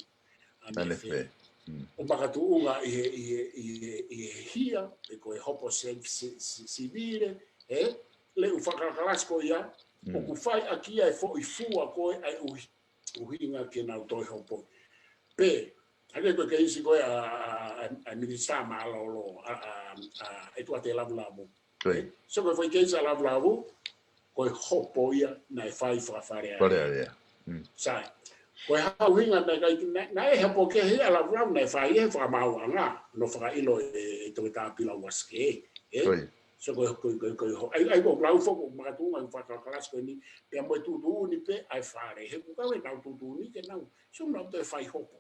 ʻanefē. ʻO makatuʻunga ʻi he, ʻi he, ʻi he, ʻi he hia, pe ko e hopo se, se, se, sivile, ē? Leʻo fakalakalasi ko ia, ʻoku fai ʻaki ia e foʻi fua ko ē ʻa e ʻuhi-, ʻuhinga ke nau toe hopo. Pea, hangē ko e keisi ko ē ʻa, ʻa, ʻa, ʻa e Minisitā Mālōlō, ʻa, ʻa, ʻa, ʻEtuate Lavulavu. Sio ko e foʻi keisi ʻa Lavulavu, ko e hopo ia naʻe fai faka-Fale Alea. Fale Alea. Sai. Ko e hā e ʻuhinga naʻe ʻikai, naʻe, naʻe hopo kehe ʻa Lavulavu naʻe fai ʻe he fakamaauʻanga, hono fakaʻilo ʻe, ʻe Toketā Pilau Uasikē. Ē? So ko, ko, ko, ko, ho, ʻai, ʻai ko lau foki ʻo makatuʻunga ʻi he fakakalakalasi ko eni, pea mo e tuʻutuʻuni pē ʻa e fale. He ʻoku kau ʻenau tuʻutuʻuni ke nau, so nau toe fai hopo.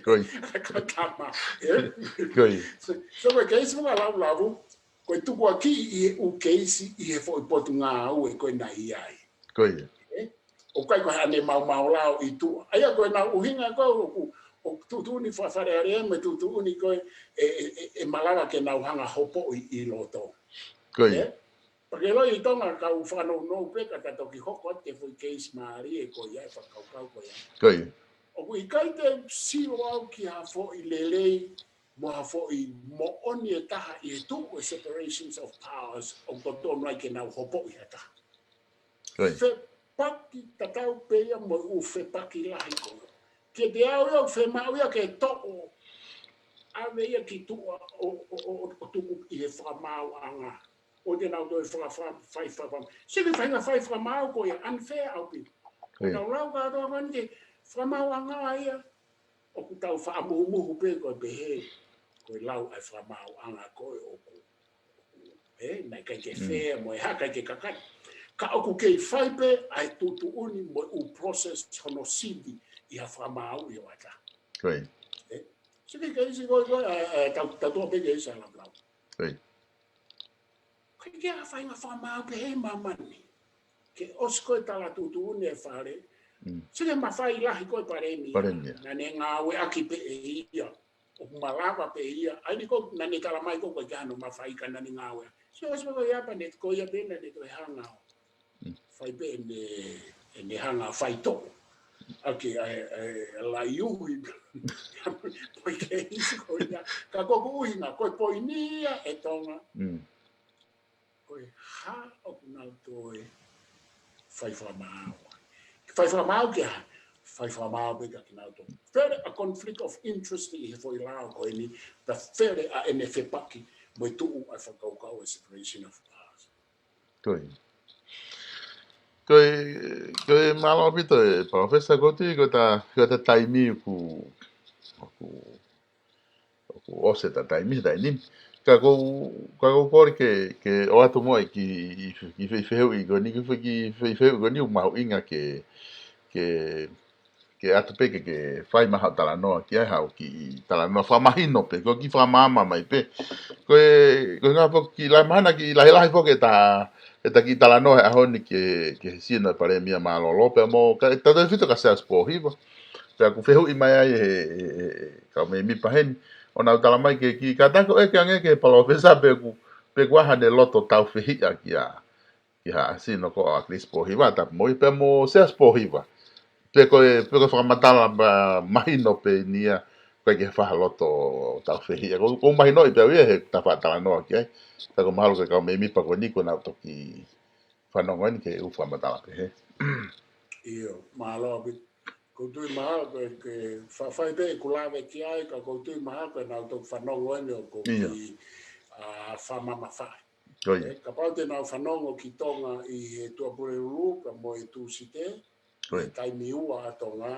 Ko ia. Ka tama, ē? Ko ia. So, so ko e keisi fakalaulau, ko e tukuakiʻi ʻi he ʻū keisi ʻi he foʻi potungāue ko ē naʻe ʻi ai. Ko ia. Ē? ʻOku ʻikai ko haʻane maumau lao ʻi tuʻa. ʻA ia ko ʻenau ʻuhinga ko ē ʻoku, ʻoku tuʻutuʻuni fakafalealea mo e tuʻutuʻuni ko ē ʻe, ʻe, ʻe, ʻe malava ke nau hanga hopoʻi ʻi loto. Ko ia. Ē? Pea ke ʻilo ʻi Tonga kau fakanounou pē ka ta toki hoko atu ki he foʻi keisi mālie ko ia e fakakaukau ko ia. Ko ia. ʻOku ʻikai te u sio au ki ha foʻi lelei mo ha foʻi moʻoni ʻe taha ʻi he tuʻu e separations of powers ʻoku totonu ai ke nau hopoʻi ha taha. Ko ia. Fepaki tatau pē ia mo e ʻū fepaki lahi ko ē. Ke te au ia ʻo femaʻu ia ke toʻo ʻave ia ki tuʻa ʻo, ʻo, ʻo, ʻo, ʻo tuku ʻi he fakamaauʻanga. ʻO te nau toe faka, faka, fai faka, siki faʻahinga fai fakamaau ko ia unfair ʻaupito. Ko ia. Nau lau kātoa ko eni ke fakamaauʻanga ia. ʻOku tau faʻamuhumuhu pē ko e pehē, ko e lau ʻa e fakamaauʻanga ko ē ʻoku. Ē, naʻe ʻikai ke fair mo e hā ʻikai ke kakano. Ka ʻoku kei fai pē ʻa e tuʻutuʻuni mo e ʻū process hono sivi ʻi ha fakamaauʻi ʻo ha taha. Ko ia. Ē, siki keisi ko ē, ko ē, ē, ē, tau, tau toʻo pē keisi ʻa e laulau. Ko ia. ʻIkai ke ʻi ai ha faʻahinga fakamaau pehē ʻi māmani. Ke ʻosi ko ē tala tuʻutuʻuni e fale. Mm. Siki mafai lahi ko ē palēmia. Palēmia. Naʻa ne ngāueʻaki pē ʻe ia. ʻOku malava pē ia. ʻA ia ko ē naʻa ne tala mai ko ē ʻoku ʻikai hano mafai ka naʻa ne ngāueʻaki. So, ʻosi ko ia pea ne ko ia pē naʻa ne toe hanga ʻo. Mm. Fai pē ʻene, ʻene hanga faitoʻo. ʻAki ʻa e, ʻa e, ʻa e laiui. Ko e keisi ko ia. Ka ko ʻeku ʻuhinga, ko e poini ia ʻe Tonga. Mm. Ko e hā ʻoku nau toe fai fakamaau. Fai fakamaau ki he hā? Fai fakamaau pē kia kinautolu. Fele ʻa e conflict of interest ʻi he foʻi lao ko eni, pea fele ʻa ʻene fepaki mo e tuʻu ʻa e fakakaukau ʻa e separation of powers. Ko ia. Ko e, ko e mālō ʻaupito e Palōfesa ko e tui ko ʻeta, ko ʻeta taimi ʻoku, ʻoku, ʻoku ʻosi ʻeta taimi, taimi. Ka ʻoku ou, ka ʻoku ou kole ke, ke ʻoatu muʻa e kiʻi, kiʻi fe, fehuʻi ko eni, kiʻi fe, kiʻi fe, fehuʻi ko eni ʻoku mahuʻinga ke, ke, ke ʻatu pē ke, ke fai mai haʻo talanoa ki ai haʻo kiʻi talanoa fakamahino pē, ko e kiʻi fakamaama mai pē. Ko e, ko e ngaahi foki kiʻi lahi mahana kiʻi lahilahi foki ʻeta, ʻeta kiʻi talanoa he ʻaho ni ki he, ki he sino e Palēmia mālōlō pea mo, ka, tautautefito kia Siaosi Pōhiva. Pea ʻoku fehuʻi mai ai he, he, he, he kau mēmipa heni. ʻO nau tala mai ke kiʻi kātaki ʻo ʻeke ange ki he Palōfesa pe ʻoku, pe ʻoku ʻi ai haʻane loto tāufehiʻa kia, ki he sino ko ʻAkilisi Pōhiva, tapu mo ia pea mo Siaosi Pōhiva. Pe ko e, pe ko e fakamatala ma, mahino pē eni ia, ko e ke faʻa loto tāufehiʻa. ʻOku, ʻoku mahinoʻi pē au ia he ta faʻa talanoa ki ai. Ka ʻoku mahalo ko e kau mēmipa ko eni kuo nau toki fanongo eni ki he ʻū fakamatala pehē. ʻIo, mālō ʻaupito. ʻOku ou tui mahalo ko e, ke fa, fai pē ʻeku lave ki ai, ka ʻoku ou tui mahalo ko ʻenau toki fanongo eni ʻoku ou ʻIo. kiʻi, ʻa, fakamamafaʻi. Ko ia. Ē, kapau te nau fanongo ki Tonga ʻi he Tuʻapulelulu, pea mo e Tūsite, Ko ia. taimi ua ʻa Tonga,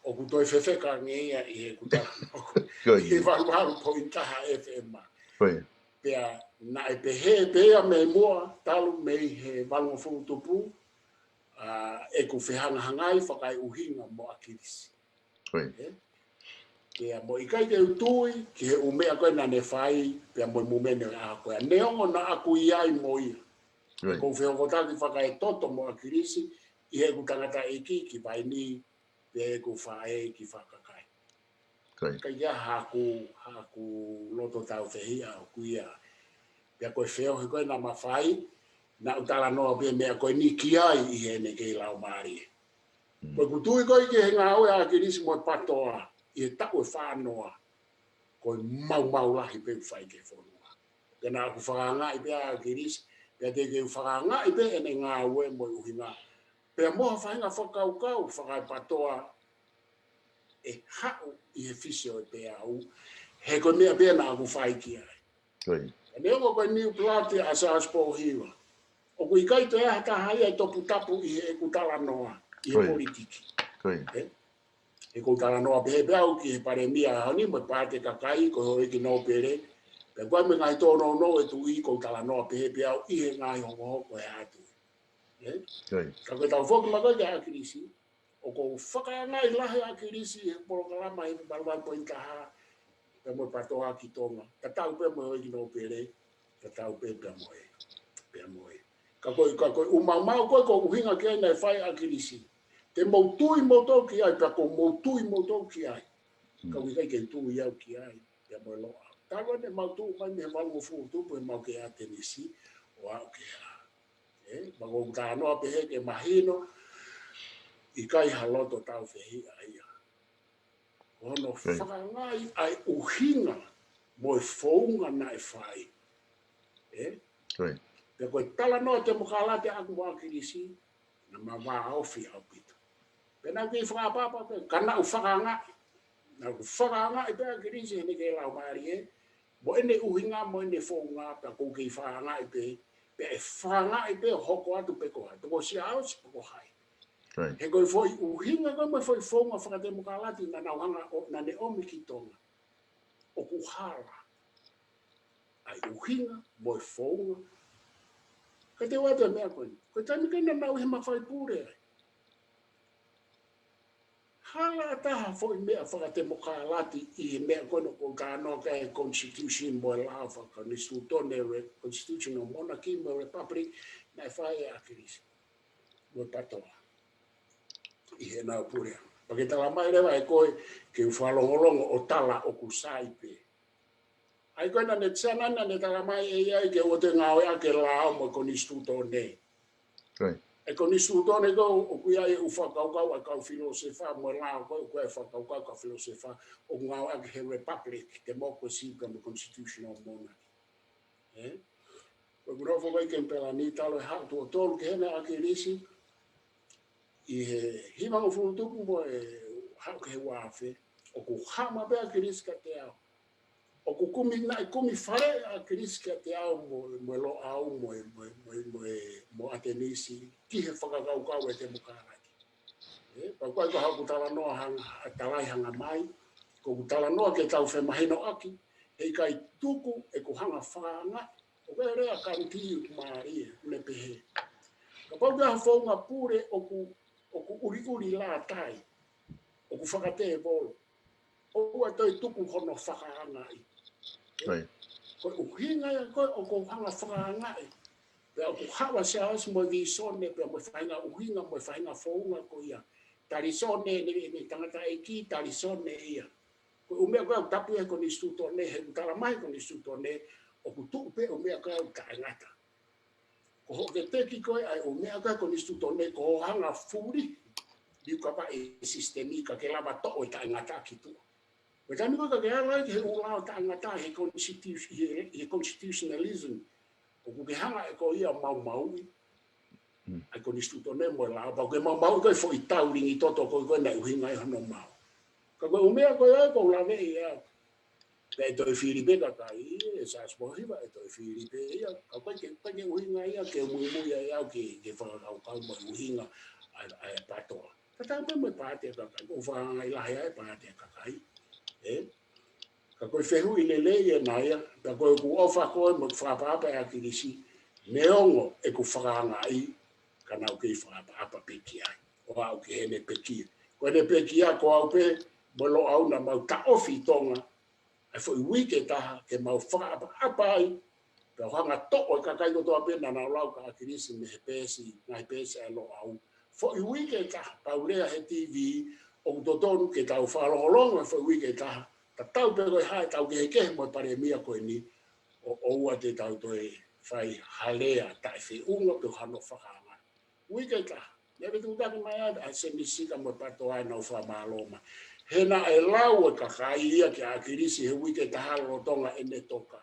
ʻoku toe fefeka ange ia ʻi heʻeku talanoa ko ē. Ko ia. ʻI he valu valu poini taha FM. Ko ia. Pea naʻe pehē pē ia mei muʻa, talu mei he valungofulu tupu, ʻa, ʻeku fehangahangai fakaeʻuhinga mo ʻAkilisi. Ko ia. Ē? Pea mo ʻikai ke u tui ki he ʻū meʻa ko ē naʻa ne fai, pea mo e mumene ʻa ko ē. Neongo naʻa ku ʻi ai mo ia. Ko ia. ʻOku ou fehokotaki fakaetoto mo ʻAkilisi, ʻi heʻeku tangataʻeiki ki Vainī, pea ʻeku faʻē ki Fakakai. Ko ia. Ka ia haʻaku, haʻaku loto tāufehiʻa ʻoku ia. Pea ko e feohi ko ē naʻa ma fai, naʻa ku talanoa pē meʻa ko eni ki ai ʻi heʻene kei laumālie. Mm. Ko ʻeku tui ko ē ki he ngāue ʻa ʻAkilisi mo e PATOA, ʻi he taʻu ʻe fā noa, ko e maumau lahi pē ʻoku fai ki he fonua. Pea naʻa ku fakaangaʻi pē ʻa ʻAkilisi, pea te u kei fakaangaʻi pē ʻene ngāue mo e ʻuhinga. Pea mo ha faʻahinga fakakaukau fakaePATOA ʻe haʻu ʻi he fisi ʻo e peau, he ko e meʻa pē naʻa ku fai ki ai. Ko ia. Neongo ko e new blood ʻa Siaosi Pōhiva. ʻOku ʻikai toe ʻi ai ha taha ia ʻe toputapu ʻi heʻeku talanoa, ʻi he Ko ia. politiki. Ko ia. Ē? ʻOku ou talanoa pē pē au ki he Palēmia ʻaho ni, mo e Paati Kakai, ko e houʻeiki nōpele, Pea ko e meʻa ngaahi tōnounou e tuʻi ko e talanoa pehē pē au ʻi he ngaahi hokohoko ʻe ʻatu. Ē? Ka ko e tau foki mai ko ē ki ʻAkilisi, ʻoku ou fakaangaʻi lahi ʻa ʻAkilisi he polokalama he valu valu poini taha, pea mo e PATOA ki Tonga. Tatau pē mo e houʻeiki nōpele, tatau pē pea mo e, pea mo e. Ka ko e, ka ko e ʻū maumau ko ē ʻoku ou ʻuhinga ki ai naʻe fai ʻe ʻAkilisi. Te mou tui moutolu ki ai, pea ʻoku mou tui moutolu ki ai. Ka ʻoku ʻikai ke u tui au ki ai, pea mo e Loʻau. Talu ʻene mau tuʻu mai mei he valungofulu tupu he mau kei ʻAtenisi, ʻo aʻu ki he ʻa. Ē, pea ko e talanoa pehē ke mahino, ʻikai ha loto tau fehiʻa ia. Ko hono fakaangaʻi ʻa e ʻuhinga mo e founga naʻe fai. Ē? Pea ko e talanoa temokalati ʻaku mo ʻAkilisi, naʻa ma vāofi ʻaupito. Pea naʻa ku kei fakaʻapaʻapa pē, ka naʻa ku fakaangaʻi. Naʻa ku fakaangaʻi pē ʻAkilisi heʻene kei lau mālie, mo ʻene ʻuhinga, mo ʻene founga, pea ʻoku ou kei fakaangaʻi pē, pea ʻe fakaangaʻi pē hoko atu pe ko hai, pe ko Siaosi pe ko hai. He ko e foʻi ʻuhinga ko ē mo e foʻi founga fakatemokalati naʻa nau hanga ʻo, naʻa ne ʻomi ki Tonga. ʻOku hala ʻa e ʻuhinga mo e founga. Ka te u ʻoatu e meʻa ko eni. Ko e taimi ko ē naʻa nau ʻi he mafai pule ai. Hala ʻa taha foʻi meʻa fakatemokalati ʻi he meʻa ko ē ʻoku ou talanoa ki ai e constitution mo e lao fakakonisitūtone, re-, constitutional monarchy mo e republic, naʻe fai ʻe ʻAkilisi mo e PATOA ʻi heʻenau pule. Pea ke tala mai leva ʻe koe, ke u fakalongolongo ʻo tala ʻoku sai pē. ʻA ia ko ena ne tia naʻa ne tala mai ʻe ia ke ʻoua te ngāueʻaki e lao mo e konisitūtone. E konisitūtone ko ē ʻoku ʻi ai e ʻū fakakaukau ʻa e kau filōsefa mo e lao ko ē ʻoku ʻi ai e fakakaukau ʻa e kau filōsefa ʻoku ngāueʻaki he republic, democracy, pea mo e constitutional monarchy. Ē? Ko e kuna foki ke pelani talu e haʻu tuʻo tolu ki heni ʻa ʻAkilisi, ʻi he hivangofulu tupu mo e haʻu ki he uaafe, ʻoku haʻu mai pē ʻa ʻAkilisi kiate au. ʻOku kumi, naʻe kumi fale ʻa ʻAkilisi kiate au mo, mo e Loʻau, mo e, mo e, mo e, mo e, mo ʻAtenisi, ki he fakakaukau e temokalati. Ē, pea ko e ko haʻaku talanoa hanga, talai hanga mai, ko ʻeku talanoa ke tau femahinoʻaki, heʻikai tuku ʻeku hanga fakaangaʻi, ʻoku ʻi ai e lea ʻa Kaniti ʻoku mālie, ʻoku ne pehē. Kapau ʻoku ʻi ai ha founga pule ʻoku, ʻoku ʻuliʻuli lātai, ʻoku fakatēvolo, ʻoua toe tuku hono fakaangaʻi. Ko e ʻuhinga ia ko ē ʻoku ou hanga fakaangaʻi. Pea ʻoku haʻu ʻa Siaosi mo e vīsone, pea mo e faʻahinga ʻuhinga, mo e faʻahinga founga ko ia. Talisone, ne, ne tangataʻeiki, talisone ia. Ko e ʻū meʻa ko ē ʻoku tapu ia he konisitūtone, he ʻoku tala mai he konisitūtone, ʻoku tuʻu pē ʻū meʻa ko ē ʻoku taʻengata. Ko hoʻo veteki ko ē ʻa e ʻū meʻa ko ē konisitūtone, ko hoʻo hanga fulihi, liukavaʻi e sisitemi ka ke lava toʻo e taʻengata ki tuʻa. Ko e taimi ko ē ka ke ala ai ki he ʻū lao taʻengata he constitu-, he, he constitutionalism, ʻoku ke hanga ʻe koe ia maumauʻi ʻa e konisitūtone mo e lao, pea ʻoku ke maumauʻi ko e foʻi taulingi toto ko ē ko ē naʻe ʻuhinga ai hono maʻu. Ka ko e ʻū meʻa ko ē ʻoku ou laveʻi ʻe au. Pea ʻe toe fili pē kakai, ʻe Siaosi mo Hiva, ʻe toe fili pē ia. Ka ko e ke, ka ke ʻuhinga ia, ke muimui ai au ke, ke fakakaukau mo e ʻuhinga ʻa, ʻa e PATOA. Tatau pē mo e paati ʻa e kakai, ʻoku ou fakaangaʻi lahi ai e paati ʻa e kakai. Ē? Ka ko e fehuʻi lelei ʻena ia, ka ko ʻeku ʻofa ko ē mo e fakaʻapaʻapa ʻa ʻAkilisi, neongo ʻeku fakaangaʻi, ka naʻa ku kei fakaʻapaʻapa pē ki ai. ʻO aʻu ki heʻene pekia. Ko ʻene pekia, ko au pē mo Loʻau naʻa mau taʻofi ʻi Tonga, ʻa e foʻi uike ʻe taha, ke mau fakaʻapaʻapa ai, pea u hanga toʻo e kakai kotoa pē naʻa nau lau kia ʻAkilisi mei he peesi, ngaahi peesi ʻa e Loʻau. Foʻi uike ʻe taha, pea u lea he TV, ʻoku totonu ke tau fakalongolongo he foʻi uike ʻe taha, tatau pē ko e hā ʻetau kehekehe mo e palēmia ko eni, ʻo, ʻoua te tau toe fai ha lea taʻefeʻunga pe hano fakaanga. Uike ʻe taha. Naʻe vetukutaki mai ʻa, ʻa Semisi Sika mo e PATOA ʻenau fakamālō mai. He naʻe lau e kakai ia kia ʻAkilisi he uike ʻe taha lolotonga ʻene toka.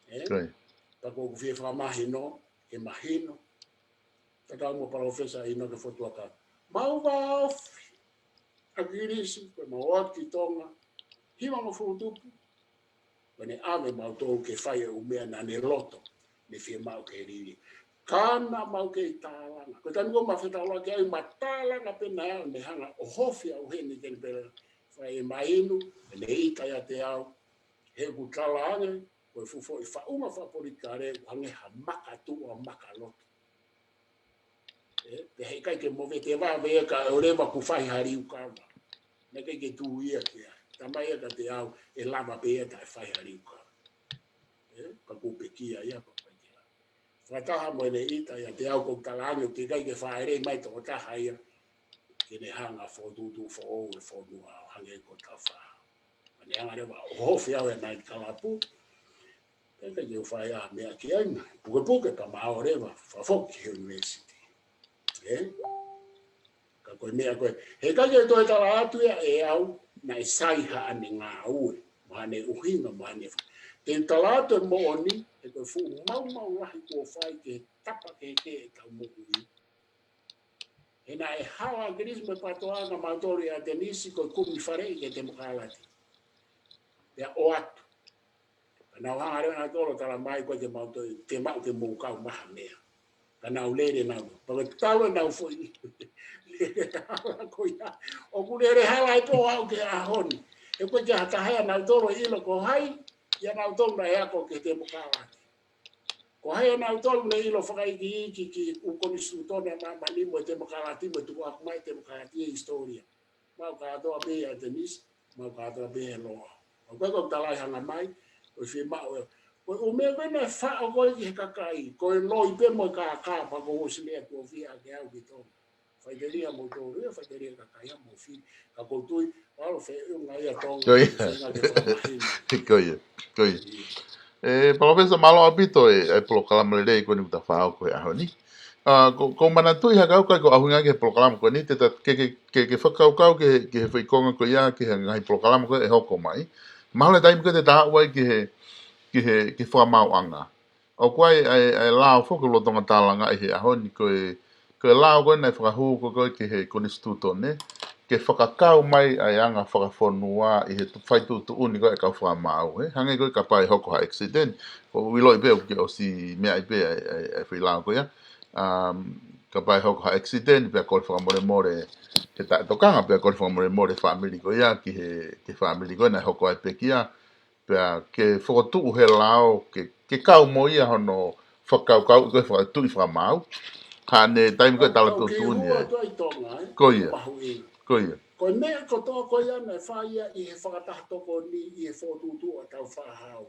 Ē? Ka ko ʻeku fie fakamahino, ke mahino. Tatau mo Palōfesa ʻInoke Fotu Huʻakau. Mau vāofi ʻAkilisi, ko e mau ō atu ki Tonga. Hivangofulu tupu. Ko ʻene ʻave mautolu ke fai e ʻū meʻa naʻa ne loto, ne fiemaʻu ke liliu. Ka naʻa mau kei tālanga. Ko e taimi ko ē ma fetaulaki ai ma tālanga pē naʻe ʻi ai ʻene hanga ʻo ʻohofi au heni ke ne pehē fai e mainu, ʻene ʻita ʻiate au, he ʻoku talaange, Ko e fuʻu foʻi faʻunga fakapolitikale ʻoku hangē ha makatuʻa makaloto. ʻE, pea heʻikai ke movete vave ia kae ʻoua leva kuo fai ha liukava. Naʻe ʻikai ke tui ia ki ai. Talamai ia kiate au ʻe lava pē ia taʻe fai ha liukava. ʻE, ka kuo pekia ia pea ʻikai ke lava. Fakataha mo ʻene ʻita ia ʻiate au ʻoku ou talaange ʻoku ʻikai ke fāʻeleʻi mai tokotaha ia ke ne hanga ʻo fokotuʻutuʻu foʻou e fonua ʻo hangē ko Tāufaʻāhau. Ka ne hanga leva ʻo ofi au ʻe he naitikalapu. Pea ʻikai ke u fai ha meʻa ki ai, pukepuke pea ma ō leva, fakafoki ki he university. ʻE? Ka ko e meʻa ko ē, heʻikai ke toe tala atu ia ʻe au, naʻe sai haʻane ngāue, mo haʻane ʻuhinga, mo haʻane fa-. Te u tala atu e moʻoni, he ko e fuʻu maumau lahi kuo fai ke tapa kehekehe ʻetau moʻui. He naʻe hala ʻa Kilisi mo e PATOA, ka mautolu ʻi ʻAtenisi ko e kumi faleʻi ki he temokalati. Pea ʻoatu. Ka nau hanga leva nautolu ʻo talamai ko e te mau toe, te mau te mou kau mai ha meʻa. Ka nau lele nau. Pea ko e talu ʻenau foʻi lele hala ko ia. ʻOku lele hala ai pē ʻo aʻu ki he ʻaho ni. He ʻoku ʻikai ha taha ʻia nautolu ʻe ʻilo ko hai ʻia nautolu naʻe ako ki he temokalati. Ko hai ʻia nautolu naʻe ʻilo fakaikiiki ki he ʻū konisitūtone ʻa māmani mo e temokalati mo e tukuaku mai temokalati ʻi he hisitōlia. Mau kātoa pē ʻi ʻAtenisi, mau kātoa pē ʻi Loʻau. ʻOku ʻikai ko e tala ʻi hanga mai, ko e fiemaʻu ē. Ko e ʻū meʻa ko ē naʻe faʻo ko ē ki he kakai, ko e loi pē mo e kākā pea kuo ʻosi lea tuʻo fiha ʻaki au ki Tonga. Faʻiteliha mo tō ria, faʻiteliha kakai ha mo fi, ka ko e tui, ʻalu feʻunga ia Tonga, Ko ia. Feinga ke fakamahino. Ko ia, ko ia. Ia. ʻE, Palōfesa, mālō ʻaupito e, e polokalama lelei ko eni kuo ta fakahoko he ʻaho ni. ʻA, ko, ko manatuʻi ha kau kai ko e ʻuhinga ki he polokalama ko eni, te ta, ke, ke, ke, ke fakakaukau ki he, ki he foʻi konga ko ia, ki he ngaahi polokalama ko ē ʻe hoko mai. Mahalo e taimi ko ē te ta aʻu ai ki he, ki he, ki he fakamaauʻanga. ʻOku ʻi ai, ʻa e, ʻa e lao foki lolotonga tālanga ʻi he ʻaho ni ko e, ko e lao ko ē naʻe fakahū ko ē ki he konisitūtone, ke fakakau mai ʻa e anga fakafonua ʻi he tu-, fai tuʻutuʻuni ko ē ʻa e kau fakamaau, ē. Hangē ko ē kapau ʻe hoko ha accident, ʻoku ou ʻiloʻi pē ʻoku ke ʻosi meaʻi pē ʻa e, ʻa e, ʻa e foʻi lao ko ia. Um, kapau ʻe hoko ha accident, pea kole fakamolemole he taʻetokanga, pea kole fakamolemole fāmili ko ia, ki he, ki he fāmili ko ē naʻe hoko ai e pekia, pea ke fokotuʻu he lao, ke, ke kau mo ia hono fakakaukau ko ē faka-, tuʻi fakamaau. Haʻane taimi ko ē tala Kau ki tuʻutuʻuni hua ē. Atu ai Tonga, ē? Ko ia. Mahuʻinga. Ko ia. Ko e meʻa kotoa ko ia naʻe fai ia ʻi he fakataha tokoni, ʻi he fokotuʻutuʻu ʻa Tāufaʻāhau.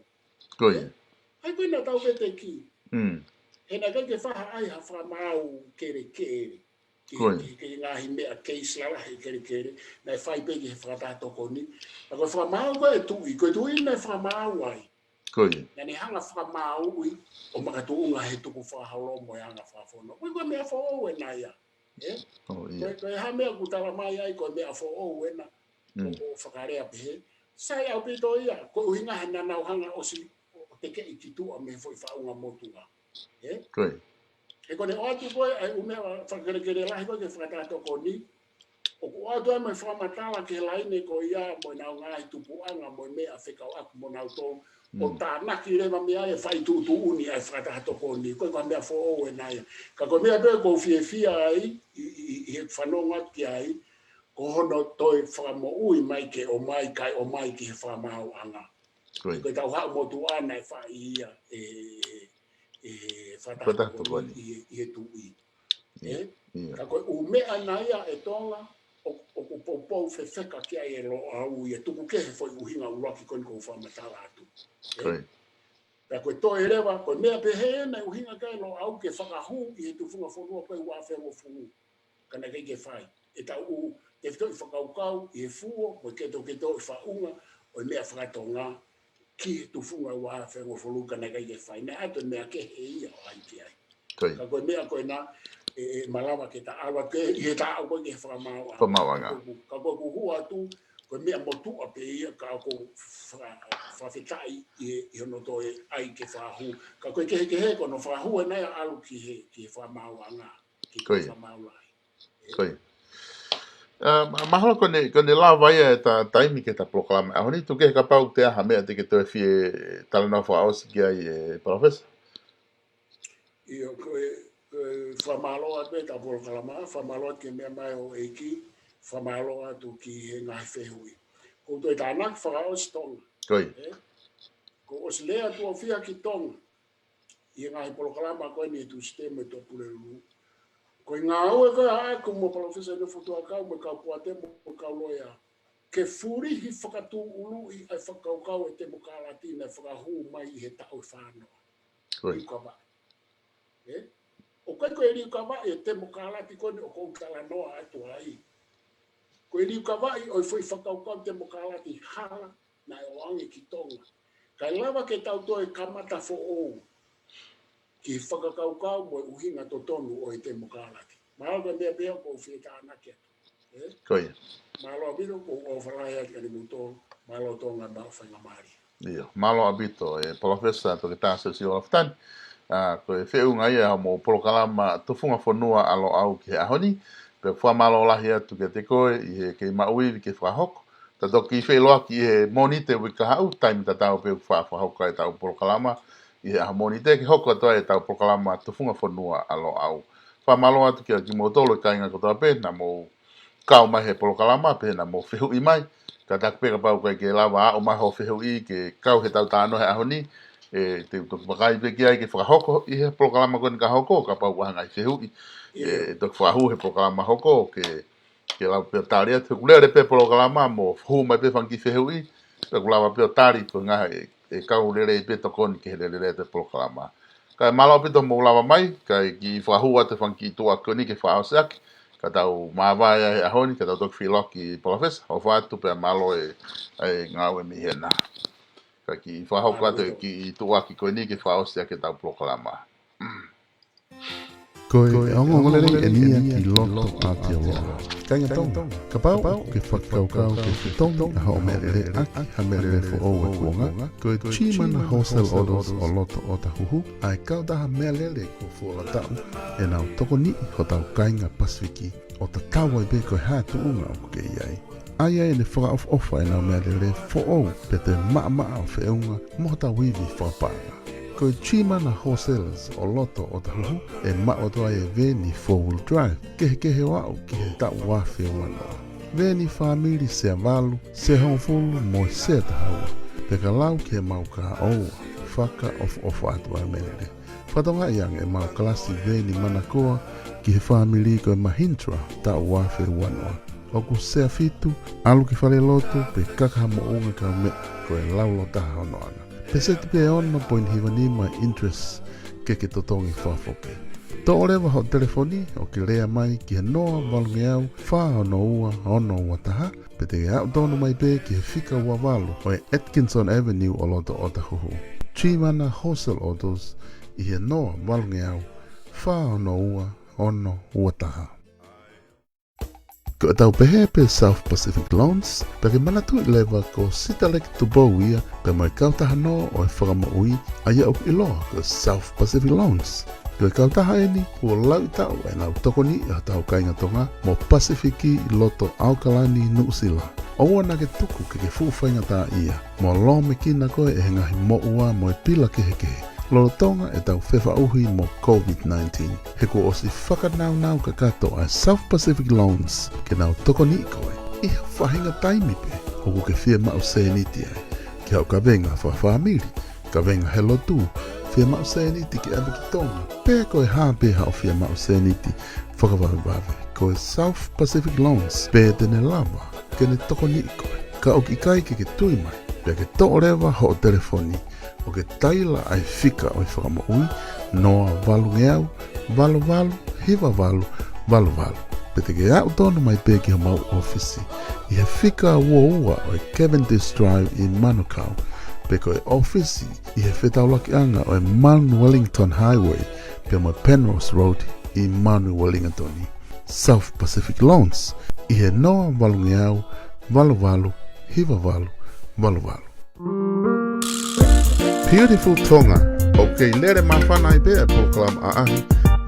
Ko ia. ʻAi ko ē naʻa tau veteki. Mm. He naʻe ʻikai ke fai ha ʻai ha fakamaau kelekele. Ki, Ko ia. ki, ki he ngaahi meʻa case lalahi kelekele, naʻe fai pē ki he fakataha tokoni. Ka ko e fakamaau ko ē tuʻi, ko e tuʻi naʻe fakamaau ai. Ko ia. Naʻa ne hanga fakamaauʻi ʻo makatuʻunga he tukufakaholo mo e anga fakafonua. Ko e, ko e meʻa foʻou ena ia. Ē? ʻO, ia. Ko e, ko e hā e meʻa ʻoku talamai ai, ko e meʻa foʻou ena. Mm. ʻO, ʻo fakalea pehē. Sai ʻaupito ia, ko e ʻuhinga he naʻa nau hanga ʻosi ʻo tekeʻi ki tuʻa mei he foʻi faʻunga motuʻa. Ē? Ko ia. He ko ʻene ʻoatu ko ē ʻa e ʻū meʻa fakakelekele lahi ko ē ki he fakataha tokoni, ʻoku ʻoatu ai mo e fakamatala ki he laine ko ia mo ʻenau ngaahi tupuʻanga mo e meʻa fekauʻaki mo nautolu, ʻo Mm. tānaki leva mei ai e fai tuʻutuʻuni ʻa e fakataha tokoni, ko e, ko e meʻa foʻou ena ia. Ka ko e meʻa pē ʻoku ou fiefia ai, ʻi, ʻi, ʻi, ʻi he fanongo atu ki ai, ko hono toe fakamoʻui mai ke ʻomai, kae ʻomai ki he fakamaauʻanga. Ko ia. Ko e tau haʻu motuʻa naʻe fai ia, ʻe, ʻe, fakataha Fakataha tokoni tokoni. ʻi, ʻi he tuʻi. Ia, Ē? ia. Ka ko e ʻū meʻa na ia ʻe Tonga, ʻo, ʻoku poupou fefeka ki ai e Loʻau ia tuku kehe foʻi ʻuhinga ʻuluaki ko eni ʻoku ou fakamatala atu. Ē? Ko ia. Ka ko e toe leva, ko e meʻa pehē ena ʻuhinga ki ai e Loʻau ke fakahū ʻi he tufunga fonua ko ē ua afe hongofulu. Ka naʻe ʻikai ke fai. ʻE tau ʻū, tefitoʻi fakakaukau ʻi he fuo, mo e ketoketoʻi faʻunga, ʻo e meʻa fakatonga, ki he tufunga ua afe hongofulu ka naʻe ʻikai ke fai. Naʻe ʻoatu e meʻa kehe ia ʻo ʻai ki ai. Ko ia. Ka ko e meʻa ko ena, ʻe, ʻe malava ke ta ʻalu atu ki he, ʻi he taʻu ko ē ki he fakamaauʻanga. Fakamaauʻanga. Ka ko ʻeku, ka ko ʻeku hū atu, ko e meʻa motuʻa pē ia ka ʻoku ou fa-, fakafetaʻi ʻi, ʻi hono toe ʻai ke fakahū. Ka ko e kehekehe ko hono fakahū ena ia ʻalu ki he, ki he fakamaauʻanga. Ki he Ko ia. fakamaau lahi. Ko ia. ʻA, ma-, mahalo ko ʻene, ko ʻene lava ia ʻeta taimi ki heʻeta polokalama. ʻAho ni tuku kehe kapau te ʻi ai ha meʻa te ke toe fie talanoa fakaʻosi ki ai ʻe Palōfesa. ʻIo, ko e, ko e fakamālō atu ʻeta polokalama, fakamālō atu ki he meʻa mai ʻa e ʻEiki, fakamālō atu ki he ngaahi fehuʻi. ʻOku ou toe tānaki fakaʻosi Tonga. Ko ia. Ē? ʻoku ʻosi lea tuʻo fiha ki Tonga ʻi he ngaahi polokalama ko eni ʻa e Tusitemi ʻa e Tuʻapulelulu. Ko e ngāue ko ē ʻaʻaku mo Palōfesa Inofotuʻakau mo e kau poatemo mo e kau loea, ke fulihi fakatūʻuluʻi ʻa e fakakaukau ʻa e temokalati naʻe fakahū mai ʻi he taʻu ʻe fānoa. Ko ia. Liukavaʻi. Ē? ʻOku ʻikai ko e liukavaʻi ʻa e temokalati ko eni ʻoku ou talanoa atu ai. Ko e liukavaʻi ʻo e foʻi fakakaukau temokalati hala naʻe ʻoange ki Tonga. Kae lava ke tau toe kamata foʻou ki he fakakaukau mo e ʻuhinga totonu ʻo e temokalati. Mahalo ko e meʻa pē ʻoku ou fie tānaki atu. Ē? Ko ia. Mālō ʻaupito, ʻoku ou ʻofa lahi atu kiate kimoutolu. Mālō Tonga, mālō faingamālie. ʻIo, mālō ʻaupito, ē, Palōfesa Toketā Siosiua Lafitani. ʻA, ko e feʻunga ia ʻa hoʻomou polokalama Tufunga Fonua ʻa Loʻau ki he ʻaho ni. Pea ʻoku fakamālō lahi atu kiate koe ʻi he kei maʻu ivi ke fakahoko. Tau toki feʻiloaki ʻi he Mōnite uike kahaʻu, taimi tatau pē ʻoku fa-, fakahoko ai ʻetau polokalama ʻi he ʻaho Mōnite, ke hoko atu ai ʻetau polokalama Tufunga Fonua ʻa Loʻau. Fakamālō atu kia kimoutolu e kāinga kotoa pē naʻa mou kau mai he polokalama, pea naʻa mou fehuʻi mai. Kātaki pē kapau ʻoku ʻikai ke lava ʻo aʻu mai hoʻo fehuʻi ke kau heʻetau talanoa he ʻaho ni, ē, te u toki vakai pē ki ai ke fakahoko ʻi he polokalama ko eni ka hoko, kapau ʻoku ʻi ai ha ngaahi fehuʻi, ʻio, ē, toki fakahū he polokalama hoko, ke, ke lava pē ʻo tali atu. He ʻoku lele pē polokalama mo hū mai pē fanga kiʻi fehuʻi, pea ʻoku lava pē ʻo tali ko e ngaahi ē, ē kau lelei pē tokoni ki he lelei atu e polokalama. Kae mālō ʻaupito hoʻomou lava mai, kae kiʻi fakahū atu e fanga kiʻi tuʻuaki ko eni ke fakaʻosi ʻaki, ka tau māvae ai he ʻaho ni, ka tau toki feʻiloaki Palōfesa, ʻofa atu pea mālō e, e ngāue mei hena. Kae kiʻi fakahoko atu e kiʻi tuʻuaki ko eni ke fakaʻosi ʻaki ʻetau polokalama. Ko e ongoongolelei eni ia ki loto Aotearoa. Kāinga Tonga, kapau ʻoku ke fakakaukau ke fetongi ʻa hoʻo meʻalele ʻaki ha meʻalele foʻou ʻo e kuonga, ko e Chimana Wholesale Autos ʻo loto ʻOtahuhu, ʻa e kautaha meʻalele kuo fuoloa taʻu ʻenau tokoniʻi hotau kāinga Pasifiki, ʻo tatau ai pē ko e hā e tuʻunga ʻoku ke ʻi ai. ʻA ia ʻe ne fakaʻofoʻofa ʻenau meʻalele foʻou pea toe maʻamaʻa ʻo feʻunga mo hotau ivi fakapaʻanga. Ko e Chimana Wholesalers ʻo loto ʻOtahuhu ʻe maʻu atu ai e veeni four wheel drive kehekehe ʻo aʻu ki he taʻu ua afe ua noa. Veeni fāmili sea valu, sea hongofulu mo e sea taha ua, pea ka lau ki heʻemau kahaʻu ʻoua, fakaʻofoʻofa atu ʻa e meʻalele. Fakatokangaʻi ange ʻemau kalasi veeni manakoa ki he fāmili ko e Mahindra taʻu ua afe ua noa. ʻOku sea fitu, ʻalu ki falelotu, pea kaka ha moʻunga kaumeʻa ko e laulau taha hono ʻana. Peseti pē ono poini hiva nima e interest ke ke totongi fakafoki. Toʻo leva hoʻo telefoni ʻo ke lea mai ki he noa valungeau fā ono ua ono ua taha, pe te ke aʻu tonu mai pē ki he fika ua valu ʻo e Atkinson Avenue ʻo loto ʻOtahuhu. Chimana Wholesale Autos ʻi he noa valungeau fā ono ua ono ua taha. Ko ʻetau pehē pē South Pacific Loans, pea ke manatuʻi leva ko Sitaleki Tupou ia, pea mo e kautaha nō ʻo e fakamoʻui, ʻa ia ʻoku ʻiloa ko South Pacific Loans. Ko e kautaha eni kuo lauʻi taʻu ʻenau tokoniʻi hotau kāinga Tonga mo Pasifiki ʻi loto ʻAokalani, Nuʻusila. ʻOua naʻa ke tuku ke ke fuʻu faingataʻaʻia mo lōmekina koe ʻe he ngaahi moʻua mo e pila kehekehe lolotonga ʻetau fefaʻuhi mo COVID nineteen. He kuo ʻosi fakanaunau kakato ʻa e South Pacific Loans ke nau tokoniʻi koe ʻi ha faʻahinga taimi pē ʻoku ke fiemaʻu sēniti ai, ki haʻo kavenga fakafāmili, kavenga he lotu, fiemaʻu sēniti ke ʻave ki Tonga, pe ko e hā pē haʻo fiemaʻu sēniti fakavavevave, ko e South Pacific Loans pē te ne lava ke ne tokoniʻi koe. Ka ʻoku ʻikai ke ke tui mai, pea ke toʻo leva hoʻo telefoni ʻo ke taila ʻa e fika ʻo e fakamoʻui, noa valungeau valu valu hiva valu valu valu. Pe te ke aʻu tonu mai pē ki homau ʻōfisi ʻi he fika ua ua ʻo e Cavendish Drive ʻi Manukau, pe ko e ʻōfisi ʻi he fetaulakiʻanga ʻo e Mount Wellington Highway pea mo e Penrose Road ʻi Mount Wellington. South Pacific Loans ʻi he noa valungeau valu valu hiva valu valu valu. Beautiful Tonga. ʻOku kei lele māfana ai pē ʻa e polokalama ʻaʻahi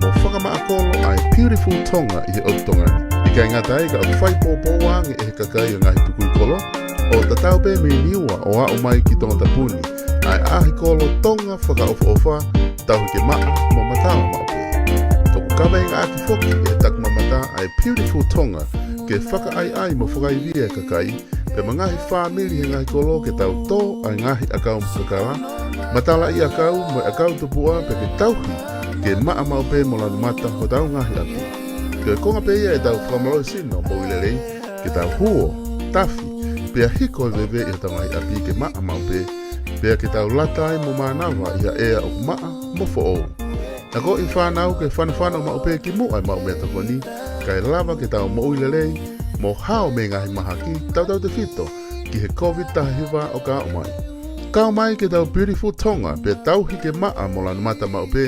mo fakamaʻa kolo ʻa e Beautiful Tonga ʻi he ʻotu Tonga ni. ʻIkai ngata ai ka ʻoku fai pōpōua ange ʻe he kakai ʻo e ngaahi tukui kolo, ʻo tatau pē mei Niua ʻo aʻu mai ki Tongatapu ni, ʻa e ʻaʻahi kolo Tonga fakaʻofoʻofa, tauhi ke maʻa mo matala maʻu pē. ʻOku kaveinga ʻaki foki ʻe he takimamata ʻa e Beautiful Tonga ke fakaʻaiʻai mo fakaivia e kakai, pea mo e ngaahi fāmili he ngaahi kolo ke tau tō ʻa e ngaahi ʻakau mo e kakala, Matalaʻiʻakau mo e ʻakau tupuʻa pea ke tauhi ke maʻa maʻu pē mo lanu mata hotau ngaahi ʻapi. Ko e konga pē ia ʻetau fakamālohisino moʻui lelei, ke tau huo, tafi, pea hiko veve ʻi hotau ngaahi ʻapi ke maʻa maʻu pē, pea ke tau lata ai mo mānava ʻi ha ʻea ʻoku maʻa mo foʻou. Akoʻi fānau ke fanofano maʻu pē ki muʻa e maʻu meʻatokoni, kae lava ke tau moʻui lelei mo hao mei he ngaahi mahaki, tautautefito ki he COVID taha hiva ʻoku ʻomai. Kau mai ki heʻetau Beautiful Tonga, pea tauhi ke maʻa mo lanu mata maʻu pē,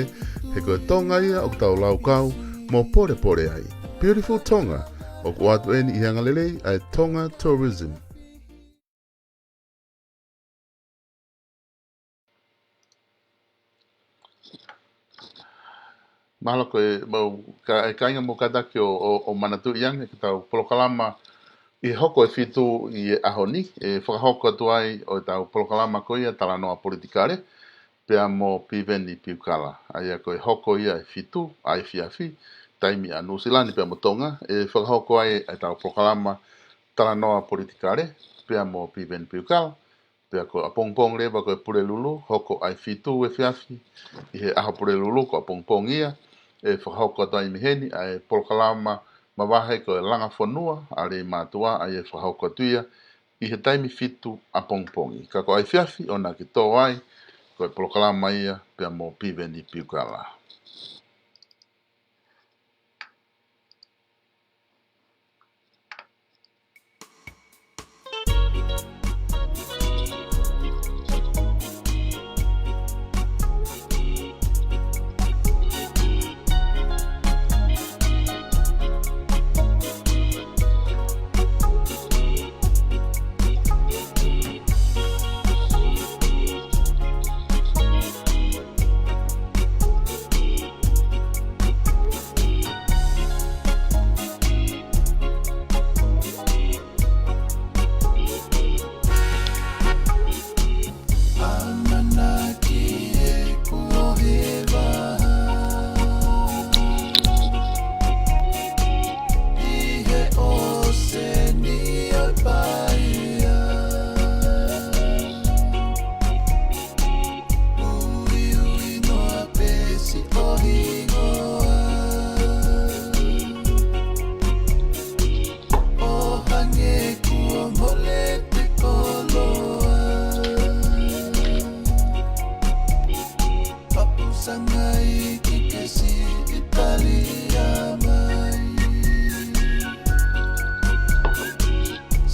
he ko e Tonga ia ʻoku tau laukau mo polepole ai. Beautiful Tonga, ʻoku ʻoatu eni ʻi he angalelei ʻa e Tonga Tourism. Mahalo ko e mau ka-, e kāinga mau kātaki ʻo, ʻo, ʻo manatuʻi ange ki heʻetau polokalama ʻi he hoko ʻe fitu ʻi he ʻaho ni, ʻe fakahoko atu ai ʻo ʻetau polokalama ko ia Talanoa Politikale, pea mo Piveni Piukala. ʻA ia ko e hoko ia ʻe fitu ʻa e efiafi, taimi ʻa Nuʻusila ni pea mo Tonga, ʻe fakahoko ai ʻetau polokalama Talanoa Politikale, pea mo Piveni Piukala, pea ko ʻapongipongi leva ko e Pulelulu, hoko ʻa e fitu efiafi, ʻi he ʻaho Pulelulu ko ʻapongipongi ia, ʻe fakahoko atu ai mei heni ʻa e polokalama mavahe ko e Langa Fonua ʻa Leimātuʻa, ʻa ia ʻe fakahoko atu ia ʻi he taimi fitu ʻapongipongi. Ka ko e efiafi ʻoku na ke tō ai, ko e polokalama ia pea mo Piveni Piukala. ʻO hangē kuo mole te koloa. Papusa ngai ki ke siʻi talia mai.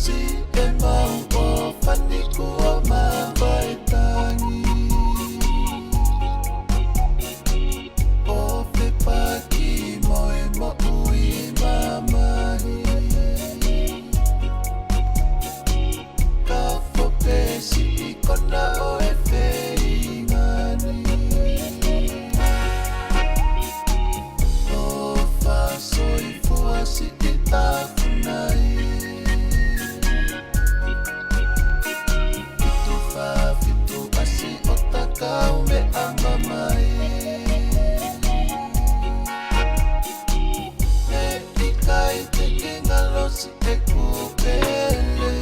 Siʻemau ʻo fani kuo mavae tangi. ʻO fepaki mo e moʻui mamahi. Ka fopesi ʻi kona ʻo e feinga ni. ʻO fasoifua siʻi tafunai. Fitu fā fitu ʻasi ʻo takau meʻa mai. ʻE ʻikai te ke ngalo siʻeku pele.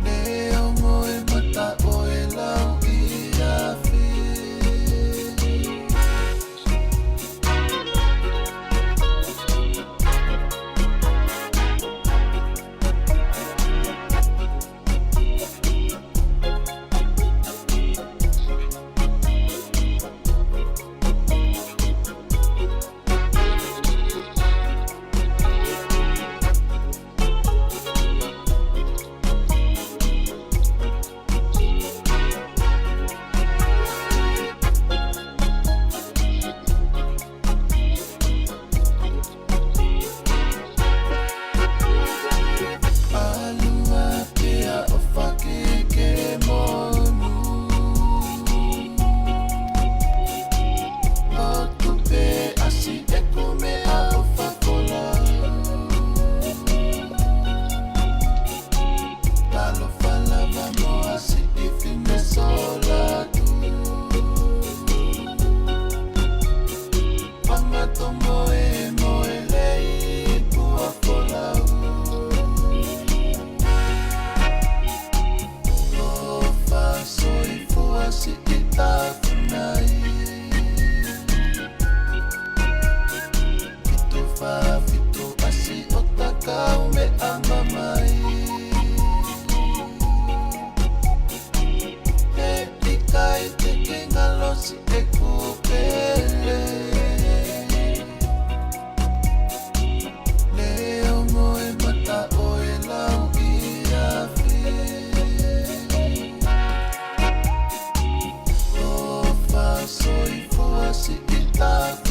Neongo e mata ʻo e lau ʻi afi. Talk